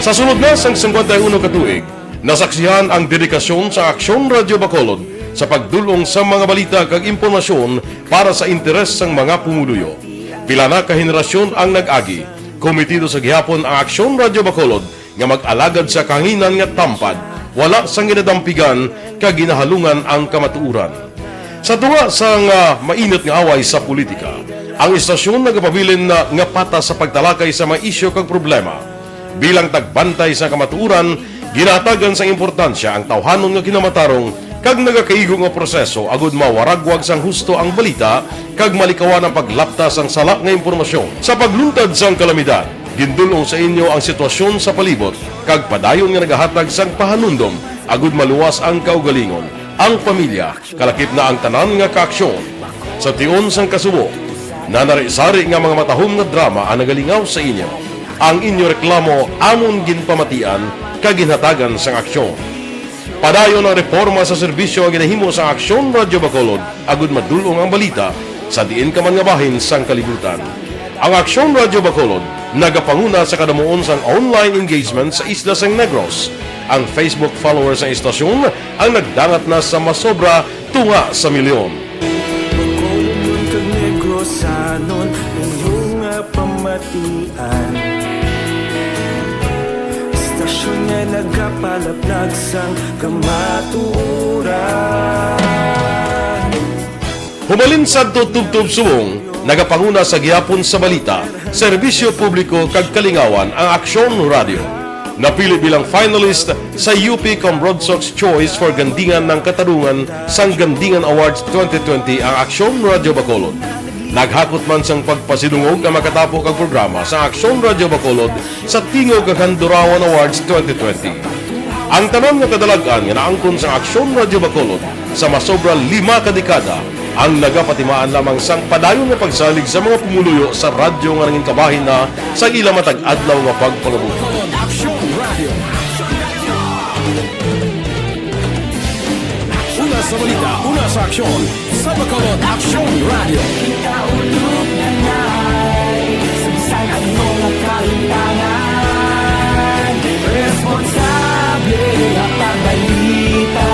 Sa sulod na sang singkwenta y uno ka tuig, nasaksihan ang dedikasyon sa Aksyon Radio Bacolod sa pagdul-ong sa mga balita kag impormasyon para sa interes sang mga pumuluyo. Pila na ka henerasyon ang nag-agi, komitido sa gihapon ang Aksyon Radio Bacolod nga mag-alagad sa kahanginan nga tampad, wala sang ginadampigan kag ginahalungan ang kamatuoran. Sa tunga sang, ah, mainit nga away sa politika, ang istasyon nagapabilin na nga patas sa pagtalakay sa mga isyu kag problema. Bilang tagbantay sa kamatuoran, ginahatagan sang importansya ang tawhanon nga kinamatarong kag nagakaigo nga proseso agud mawaragwag sang husto ang balita kag malikawan ang paglapta sang sala nga impormasyon. Sa pagluntad sang kalamidad, gindul-ong sa inyo ang sitwasyon sa palibot kag padayon nga nagahatag sang pahanumdom agud maluwas ang kaugalingon, ang pamilya, kalakip na ang tanan nga kaaksyon. Sa tion sang kasubo, nanari-sari nga mga matahom nga drama ang nagalingaw sa inyo. Ang inyo reklamo amon ginpamatian kag ginhatagan sang aksyon. Padayon ang reporma sa serbisyo nga ginahimo sa Aksyon Radio Bacolod agud madul-ong ang balita sa diin ka man nga bahin sang kalibutan. Ang Aksyon Radyo Bacolod nagapanguna sa kadamuon sang online engagement sa isla sang Negros. Ang Facebook followers sang istasyon ang nagdangat na sa masobra tunga sa milyon. Bacolodnon kag Negrosanon, inyo nga pamatian. Istasyon nga nagapalaplag sang kamatuoran. Hubalin sadto tubtob subong, nagapanguna sa gihapon sa balita, serbisyo publiko kag kalingawan ang Aksyon Radio. Napili bilang finalist sa U P Cambrodsoc's Choice for Gandingan ng Katarungan sang Gandingan Awards twenty twenty ang Aksyon Radio Bacolod. Naghakot man sang pagpasidungog ang makatapo kag programa sa Aksyon Radio Bacolod sa Tingog kag Handurawan Awards twenty twenty. Ang tanan nga kadalag-an nga naangkon sang Aksyon Radio Bacolod sa masobra lima ka dekada ang nagapatimaan lamang sang padayon nga pagsalig sa mga pumuluyo sa radyo nga nangin kabahin na sa ila matag adlaw nga pagpangabuhi. Aksyon Radio. Una sa balita, una sa aksyon, sa Bacolod Aksyon Radio. Kita ulog na na'y sagsag ang mga kalimtangan. Responsable nga pagbalita,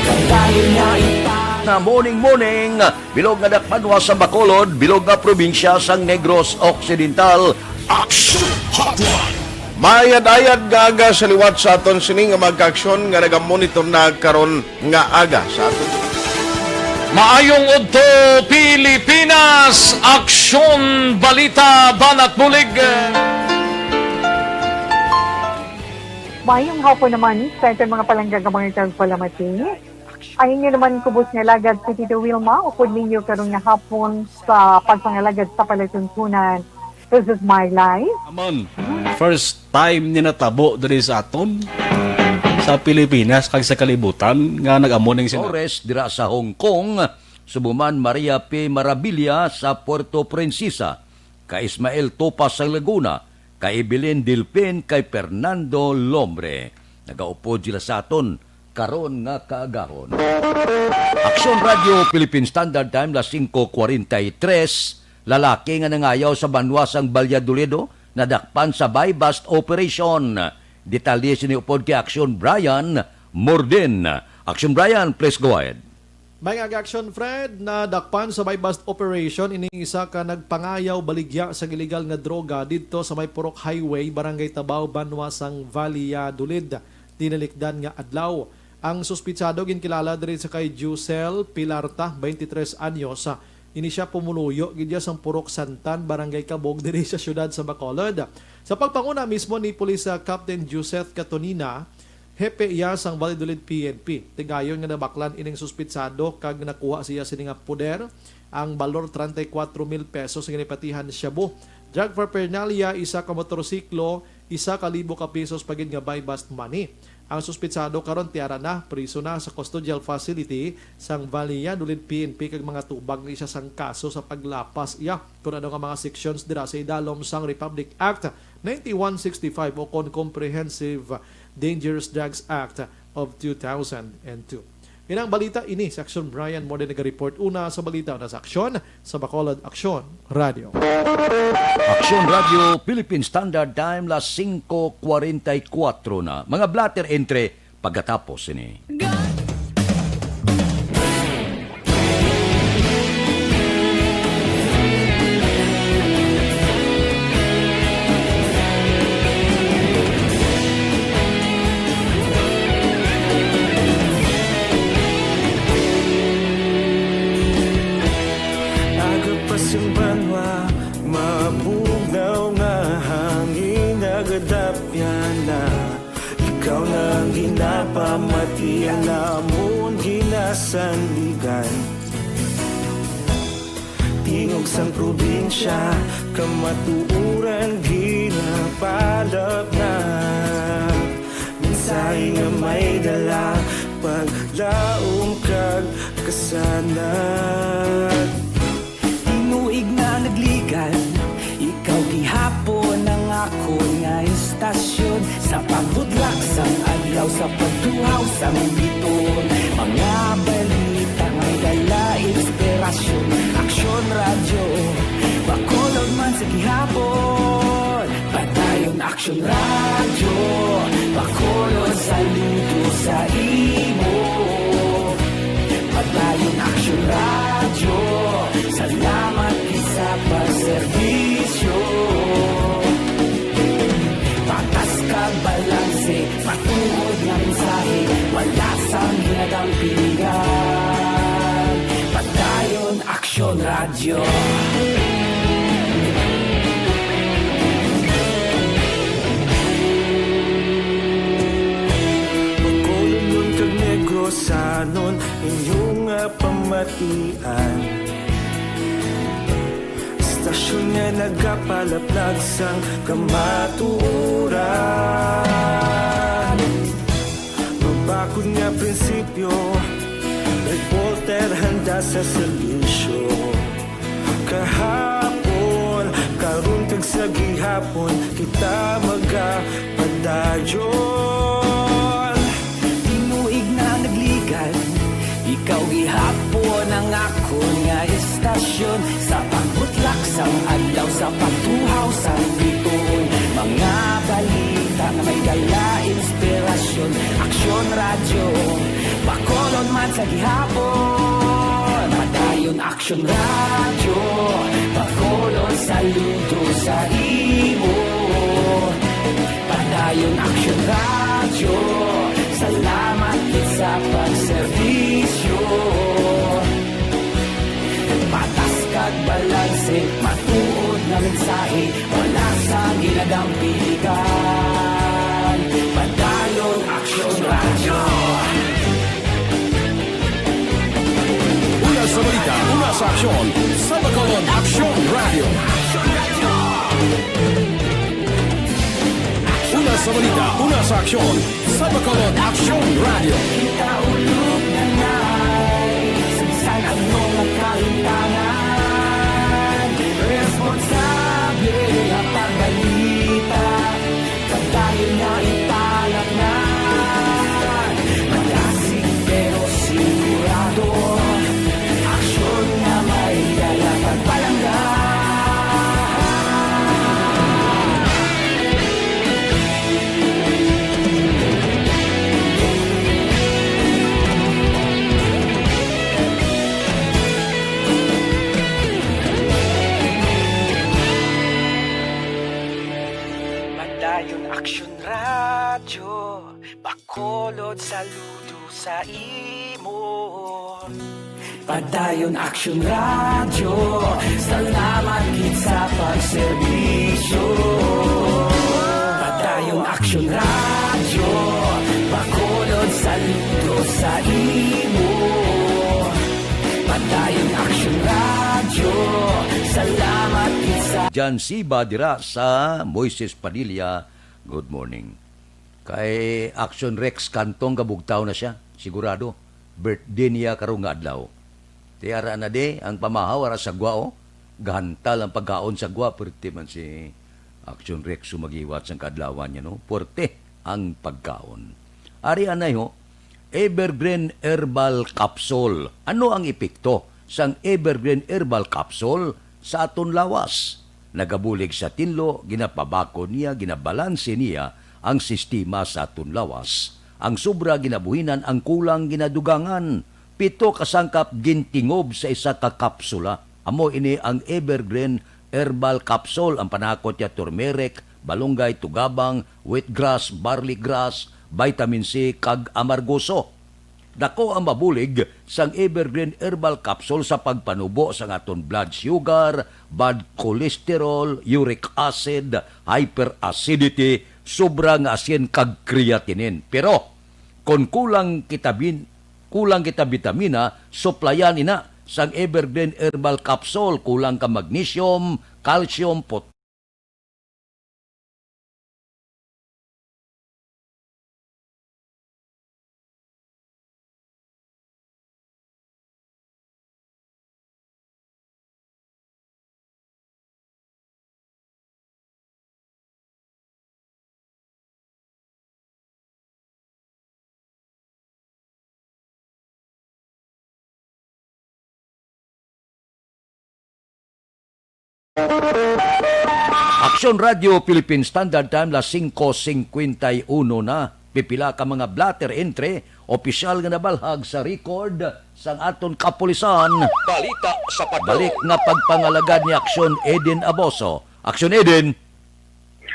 kabayo nga ipang- Na morning, morning, bilog nga dakpanwa sa Bacolod, bilog nga probinsya sang Negros Occidental. Action Hotline. Maayad-ayad nga aga sa liwat sa aton sini nga mga kaaksyon nga nagamonitor na karon nga aga sa aton. Maayong udto, Pilipinas! Aksyon, balita, banat bulig. Maayong hapon naman sa aton mga palangga nga mga tagpalamati. Ang inyo naman kubos nga alagad si Tito Wilma, upod ninyo karon nga hapon sa pagpangalagad sa palatuntunan. This is my life. Amon, first time ni natabo diri sa aton, sa Pilipinas, kag sa kalibutan, nga nag-amo ning sina- Torres dira sa Hong Kong, subong man Maria P. Marabilia sa Puerto Princesa, kay Ismael Topa sa Laguna, kay Evelyn Dilpin, kay Fernando Lombre. Nagaupod sila sa aton karon nga kaagahon. Aksyon Radio Philippine Standard Time, las singko kwarenta y tres, lalaki nga nangayaw sa banwa sang Valladolid nadakpan sa buy-bust operation. Detalye sini upod kay Aksyon Brian Morden. Aksyon Brian, please go ahead. May nga action, Fred, nadakpan sa buy-bust operation ining isa ka nagpangayaw baligya sa iligal nga droga didto sa may Purok Highway, Barangay Tabao, banwa sang Valladolid, tinalikdan nga adlaw. Ang suspitsado ginkilala diri sa kay Jusel Pilarta, twenty-three anyos. Ini sia pumuluyo gid iya sang Purok Santan, Barangay Cabog, diri sa siyudad sa Bacolod. Sa pagpanguna mismo ni Police, ah, Captain Joseph Catonina, hepe iya sang Valladolid P N P. Tigayon nga nabaklan ining suspitsado kag nakuha siya sini nga poder, ang balor treinta y cuatro mil pesos nga ginapatihan shabu, drug paraphernalia, isa ka motorsiklo, isa ka libo ka pesos pa gid nga buy-bust money. Ang suspitsado karon tiara na, priso na sa custodial facility sang Valladolid P N P kag mangatubang ni siya sang kaso sa paglapas iya kon ano nga mga sections dira sa idalom sang Republic Act ninety-one sixty-five o kon Comprehensive Dangerous Drugs Act of two thousand and two. Inang balita ini, si Aksyon Brian Morde naga-report. Una sa balita, una sa aksyon, sa Bacolod Aksyon Radio. Aksyon Radio, Philippine Standard Time, las singko kwarenta y kuwatro na. Mga blotter entre pagkatapos sini. Aga pa sing banwa, mabugnaw nga hangin nagadapyan na. Ikaw na ang ginapamati, ang amon ginasandigan. Tingog sang probinsya, kamatuoran ginapalapnag. Mensahe nga may dala, paglaom kag kasanag. Tinuig na nagligan, ikaw gihapon ang akon nga istasyon. Sa pagbudlak sang adlaw, sa pagtuhaw sang biton, mga balita may dala inspirasyon. Aksyon Action Radio, Bacolod, saludo sa imo. Padayon Action Radio, salamat gid sa pagserbisyo. Patas kag balanse, matuod nga mensahe, wala sang ginadampigan. Padayon Action Radio. Bacolodnon kag Negrosanon, inyo nga pamatian. Estasyon nga nagapalaplag sang kamatuoran. Mabakod nga prinsipyo, reporter handa sa serbisyo. Kahapon, karon kag sa gihapon, kita magapadayon. Tinuig na nagligad, ikaw gihapon ang akon nga estasyon. Sa pagbutlak sang adlaw, sa pagtuhaw sang bituon, mga balita nga may dala inspirasyon. Action Radio, Bacolod man sa gihapon. Padayon Action Radio, Bacolod, saludo sa imo. Padayon Action Radio, salamat gid sa pagserbisyo. Patas kag balanse, matuod nga mensahe, wala sang ginadampigan. Padayon Action Radio. Una sa balita, una sa aksyon, sa Bacolod Action Radio. Una sa balita, una sa aksyon, sa Bacolod Action Radio. Kita ulog na nai, sa bisan ano nga kahimtangan, responsable ang pagbalita. Padayon na italangan, malasig pero sigurado. Aksyon nga may dala pagpalangga. Padayon Action Radio, Bacolod, saludo sa imo. Padayon Action Radio, salamat gid sa pagserbisyo. Padayon Action Radio, Bacolod, saludo sa imo. Padayon Action Radio, salamat gid sa Jan Siba dira sa Moises Padilla. Good morning. Kay Action Rex Cantong gabugtaw na siya, sigurado. Birthday niya karong nga adlaw. Ti ara na di ang pamahaw ara sa gwa, oh. Gahantal ang pagkaon sa gwa, perti man si Action Rex sumagiwat sang kaadlawan niya, no? Puwerte ang pagkaon. Ari anay, ho, Evergreen Herbal Capsule. Ano ang epekto sang Evergreen Herbal Capsule sa aton lawas? Nagabulig sa tinlo, ginapabakod niya, ginabalanse niya ang sistema sa aton lawas. Ang sobra ginabuhinan, ang kulang ginadugangan. Pito ka sangkap gintingob sa isa ka kapsula. Amo ini ang Evergreen Herbal Capsule. Ang panakot niya turmeric, balunggay, tugabang, wheatgrass, barley grass, vitamin C, kag amargoso. Dako ang mabulig sang Evergreen Herbal Capsule sa pagpanubo sang aton blood sugar, bad cholesterol, uric acid, hyperacidity, sobra nga asin kag creatinine. Pero kon kulang kita bin-, kulang kita bitamina, suplayan ina sang Evergreen Herbal Capsule. Kulang ka magnesium, calcium, pot- Aksyon Radio Philippine Standard Time, las singko singkwenta y uno na. Pipila ka mga blotter entry, opisyal nga nabalhag sa record sang aton kapulisan. Balita sa Patrol. Balik nga pagpangalagad ni Aksyon Eden Aboso. Aksyon Eden.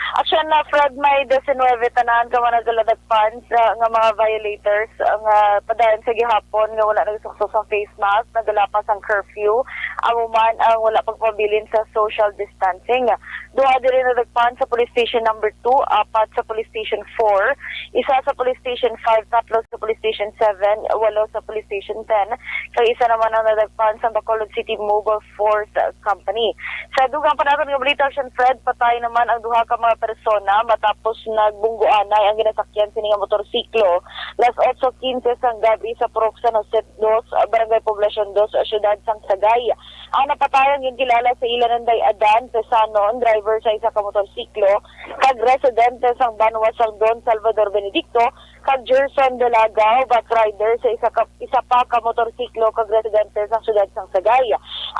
Aksyon na, Fred, may diecinuebe tanan ka mga nagaladakpan sa, nga mga violators nga padayon sa gihapon nga wala nagsukso sa face mask, nagalapas ang curfew, amo man ang wala pagpabilin sa social distancing. Duha diri nadagpan sa Police Station Number Two, apat sa Police Station Four, isa sa Police Station Five, tatlo sa Police Station Seven, walo sa Police Station Ten, kag isa naman ang nadagpan sa Bacolod City Mobile Force Company. Sa dugang pa naton nga balita, Action Fred, patay naman ang duha ka mga persona matapos nagbunggoanay ang ginasakyan sini nga motorsiklo las otso quince sang gab-i sa Purok San Jose Dos, Barangay Poblacion Dos, Siyudad sang Sagay. Ang napatay ang ginkilala sa ila Nanday Adan Pesano, ang driver sa isa ka motorsiklo, kag residente sang banwa sang Don Salvador Benedicto, kag Gerson Delagao, bike rider sa isa ka, isa pa ka motorsiklo kag residente sang siyudad sang Sagay.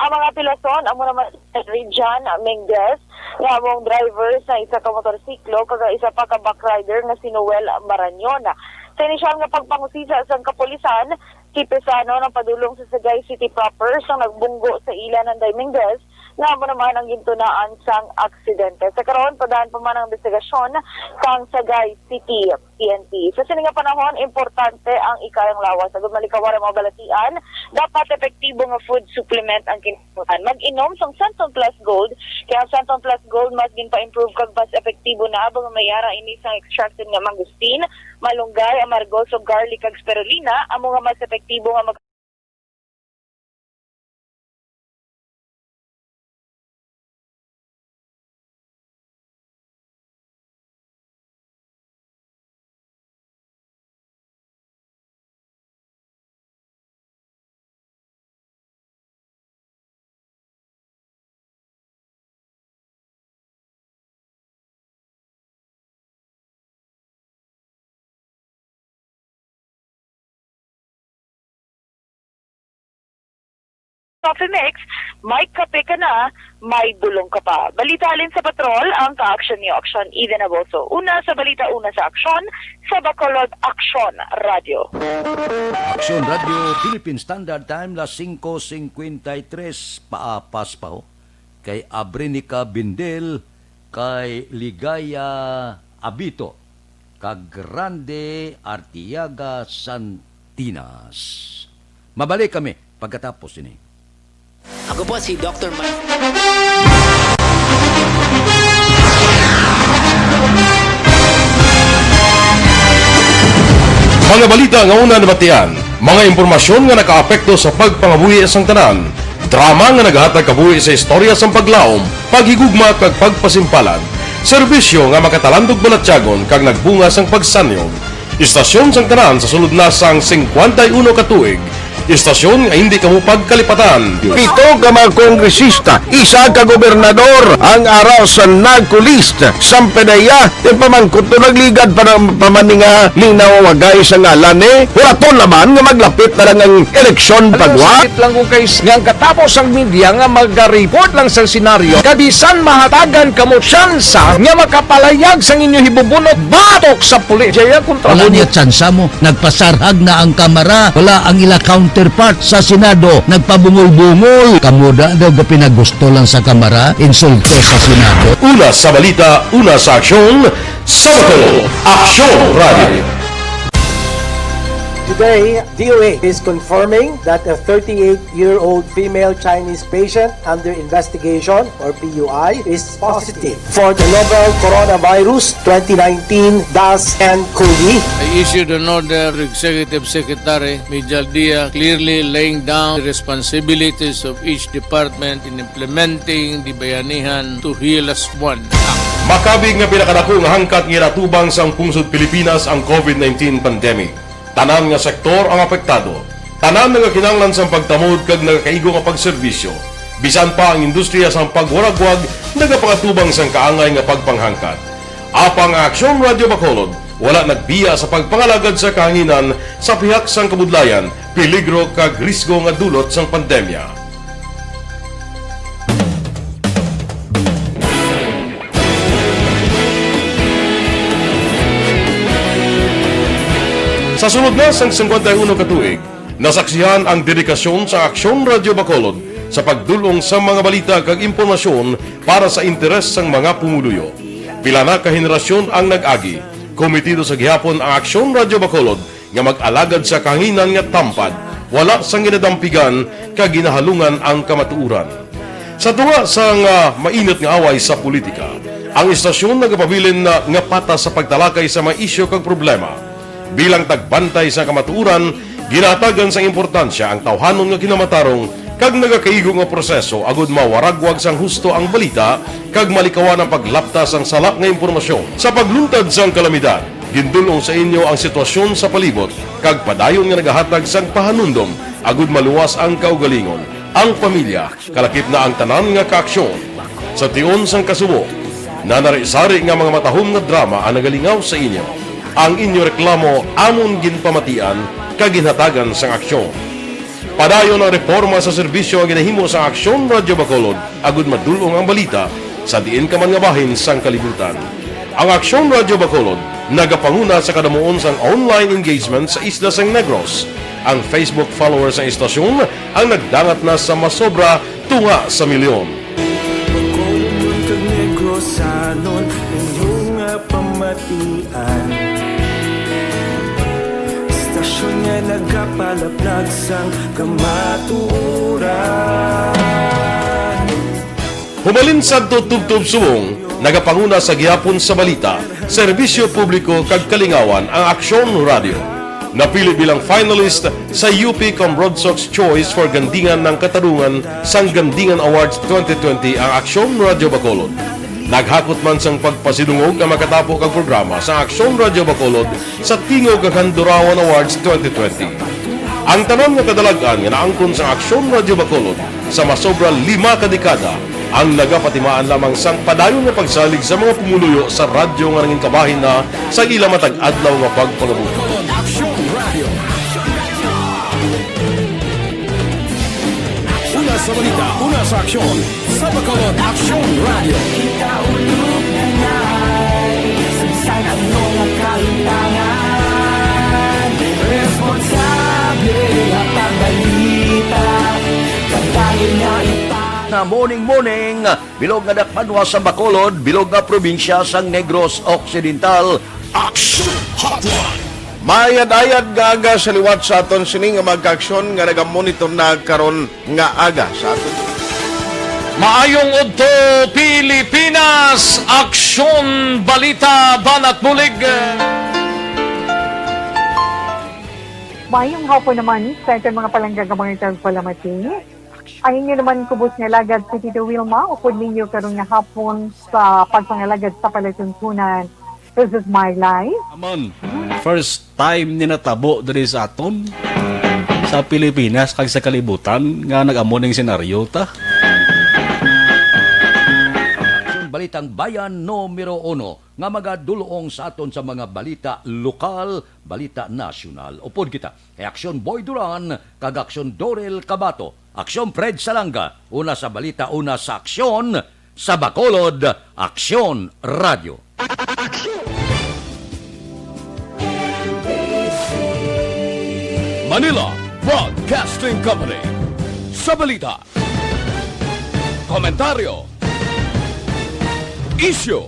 Ang mga pilason amo naman si Rijan Mendez, nga amo ang driver sa isa ka motorsiklo, kag ang isa pa ka bike rider nga si Noel Marañon. Sa inisyal nga pagpangusisa sang kapulisan, si Pesano nagpadulong sa Sagay City proper sang nagbunggo sa ila Nanday Mendez, nga amo naman ang gintunaan sang aksidente. Sa karon, padaan pa man ang investigasyon sang Sagay City P N P. Sa sini nga panahon, importante ang ikayang lawas. Agud malikawan ang mga balatian, dapat epektibo nga food supplement ang kinahanglan. Mag-inom sang Santon Plus Gold, kay ang Santon Plus Gold mas ginpa-improve kag mas epektibo na, bangod may ara ini sang extracted nga mangosteen, malunggay, amargoso, garlic, kag spirulina, amo nga mas epektibo nga mag- Coffee Mix, may kape ka na, may bulong ka pa. Balita halin sa Patrol, ang kaaksyon niyo, Aksyon Eden Aboso. Una sa balita, una sa aksyon, sa Bacolod, Aksyon Radio. Aksyon Radio, Philippine Standard Time, las singko singkwenta y tres, paapas pa, oh. Kay Abrinica Bindel, kay Ligaya Abito, kag Grande Artiaga Santinas. Mabalik kami pagkatapos ini. Ako po si Doktor Man- Mga balita nga una nabatian, mga impormasyon nga nakaapekto sa pagpangabuhi sang tanan, drama nga naghatag kabuhi sa istorya sang paglaom, paghigugma kag pagpasimpalan, serbisyo nga makatalandog balatyagon kag nagbunga sang pagsanyog. Istasyon sang tanan sa sulod na sang singkwenta y uno ka tuig. Istasyon nga hindi kamo pagkalipatan. Pito ka mga kongresista, isa ka gobernador ang ara sa NAGCOLEST. Sampay daya, ti pamangkot to nagligad pa na, pa man ni nga linaw wagay sa ngalan ni. Huraton naman nga maglapit na lang ang eleksyon. Alam mo, pagwa. Sakit lang ko kay s-, nga ang katapos ang media nga maga-report lang sa senaryo, kabisan mahatagan kamo tsansa nga makapalayag sang inyo hibubunot batok sa pulis. Jaya kontra. Wala mo niya tsansa mo. Nagpasarhag na ang Kamara. Wala ang ila counterpart sa Senado. Nagpabungol-bungol. Kamo da daw gapinagusto lang sa Kamara, insulto sa Senado. Una sa balita, una sa aksyon, sa Bacolod, Aksyon Radio. Today, D O A is confirming that a thirty-eight-year-old female Chinese patient under investigation, or P U I, is positive for the novel coronavirus twenty nineteen dash N COVID. I issued an order to Executive Secretary Mijal Dia, clearly laying down the responsibilities of each department in implementing the Bayanihan to Heal As One Act. Makabig nga pinakadako nga hangkat nga ginatubang sang pungsod Pilipinas ang COVID nineteen pandemic. Tanan nga sektor ang apektado. Tanan nagakinahanglan sang pagtamod kag nagakaigo nga pagserbisyo. Bisan pa ang industriya sang pagwaragwag nagapakatubang sang kaangay nga pagpanghangkat. Apang ang Aksyon Radio Bacolod wala nagbiya sa pagpangalagad sa kahanginan sa pihak sang kabudlayan, peligro kag risgo nga dulot sang pandemya. Sulod na sang singkwenta y uno ka tuig, nasaksihan ang dedikasyon sa Aksyon Radyo Bacolod sa pagdul-ong sa mga balita kag impormasyon para sa interes sang mga pumuluyo. Pila na ka henerasyon ang nag-agi. Komitido sa gihapon ang Aksyon Radyo Bacolod nga mag-alagad sa kahanginan nga tampad, wala sang ginadampigan kag ginahalungan ang kamatuoran. Sa tunga sang, ah, mainit nga away sa politika, ang istasyon nagapabilin na nga patas sa pagtalakay sa mga isyu kag problema. Bilang tagbantay sa kamatuoran, ginahatagan sang importansya ang tawhanon nga kinamatarong kag nagakaigo nga proseso agud mawaragwag sang husto ang balita kag malikawan ang paglapta sang sala nga impormasyon. Sa pagluntad sang kalamidad, gindul-ong sa inyo ang sitwasyon sa palibot kag padayon nga nagahatag sang pahanumdom agud maluwas ang kaugalingon, ang pamilya, kalakip na ang tanan nga kaaksyon. Sa tion sang kasubo, nanari-sari nga mga matahom nga drama ang nagalingaw sa inyo. Ang inyo reklamo amon ginpamatian kag ginhatagan sang aksyon. Padayon ang reporma sa serbisyo nga ginahimo sa Aksyon Radyo Bacolod agud madul-ong ang balita sa diin ka man nga bahin sang kalibutan. Ang Aksyon Radyo Bacolod nagapanguna sa kadamuon sang online engagement sa isla sang Negros. Ang Facebook followers sang istasyon ang nagdangat na sa masobra tunga sa milyon. Bacolod kag Negrosanon, inyo nga pamatian. Istasyon nga nagapalaplag sang kamatuoran. Humalin sadto tubtob subong, nagapanguna sa gihapon sa balita, serbisyo publiko kag kalingawan ang Aksyon Radio. Napili bilang finalist sa U P Cambrodsoc's Choice for Gandingan ng Katarungan sang Gandingan Awards twenty twenty ang Aksyon Radio Bacolod. Naghakot man sang pagpasidungog ang makatapo kag programa sa Aksyon Radio Bacolod sa Tingog kag Handurawan Awards twenty twenty. Ang tanan nga kadalag-an nga naangkon sa Aksyon Radio Bacolod sa masobra lima ka dekada ang nagapatimaan lamang sang padayon nga pagsalig sa mga pumuluyo sa radyo nga nangin kabahin na sa ila matag adlaw nga pagpangabuhi. Bacolod Aksyon Radio. Una sa balita, una sa aksyon, sa Bacolod Aksyon Radio. Kita ulog na ngay, sa bisan ano nga kahimtangan, responsable nga pagbalita, kag dayon nga ipa- Na morning, morning, bilog nga dakbanwa sa Bacolod, bilog nga probinsya sang Negros Occidental. Action Hotline. Maayad-ayad nga aga sa liwat sa aton sini nga mga kaaksyon nga nagamonitor na karon nga aga sa aton. Maayong udto, Pilipinas! Aksyon, balita, banat bulig. Maayong hapon naman sa aton mga palangga nga mga tagpalamati. Ang inyo naman kubos nga alagad si Tito Wilma, upod ninyo karon nga hapon sa pagpangalagad sa palatuntunan. This is my life. Aman, first time ni natabo diri sa aton, sa Pilipinas kag sa kalibutan nga nag-amo ning senaryo ta. Aksyon Balitang Bayan numero uno nga magadulong sa aton sa mga balita lokal, balita nasyonal. Upod kita kay Aksyon Boy Duran kag Aksyon Dorel Cabato. Aksyon Fred Salanga, una sa balita, una sa aksyon, sa Bacolod, Aksyon Radio. Manila Broadcasting Company. Sa balita, komentaryo, isyu,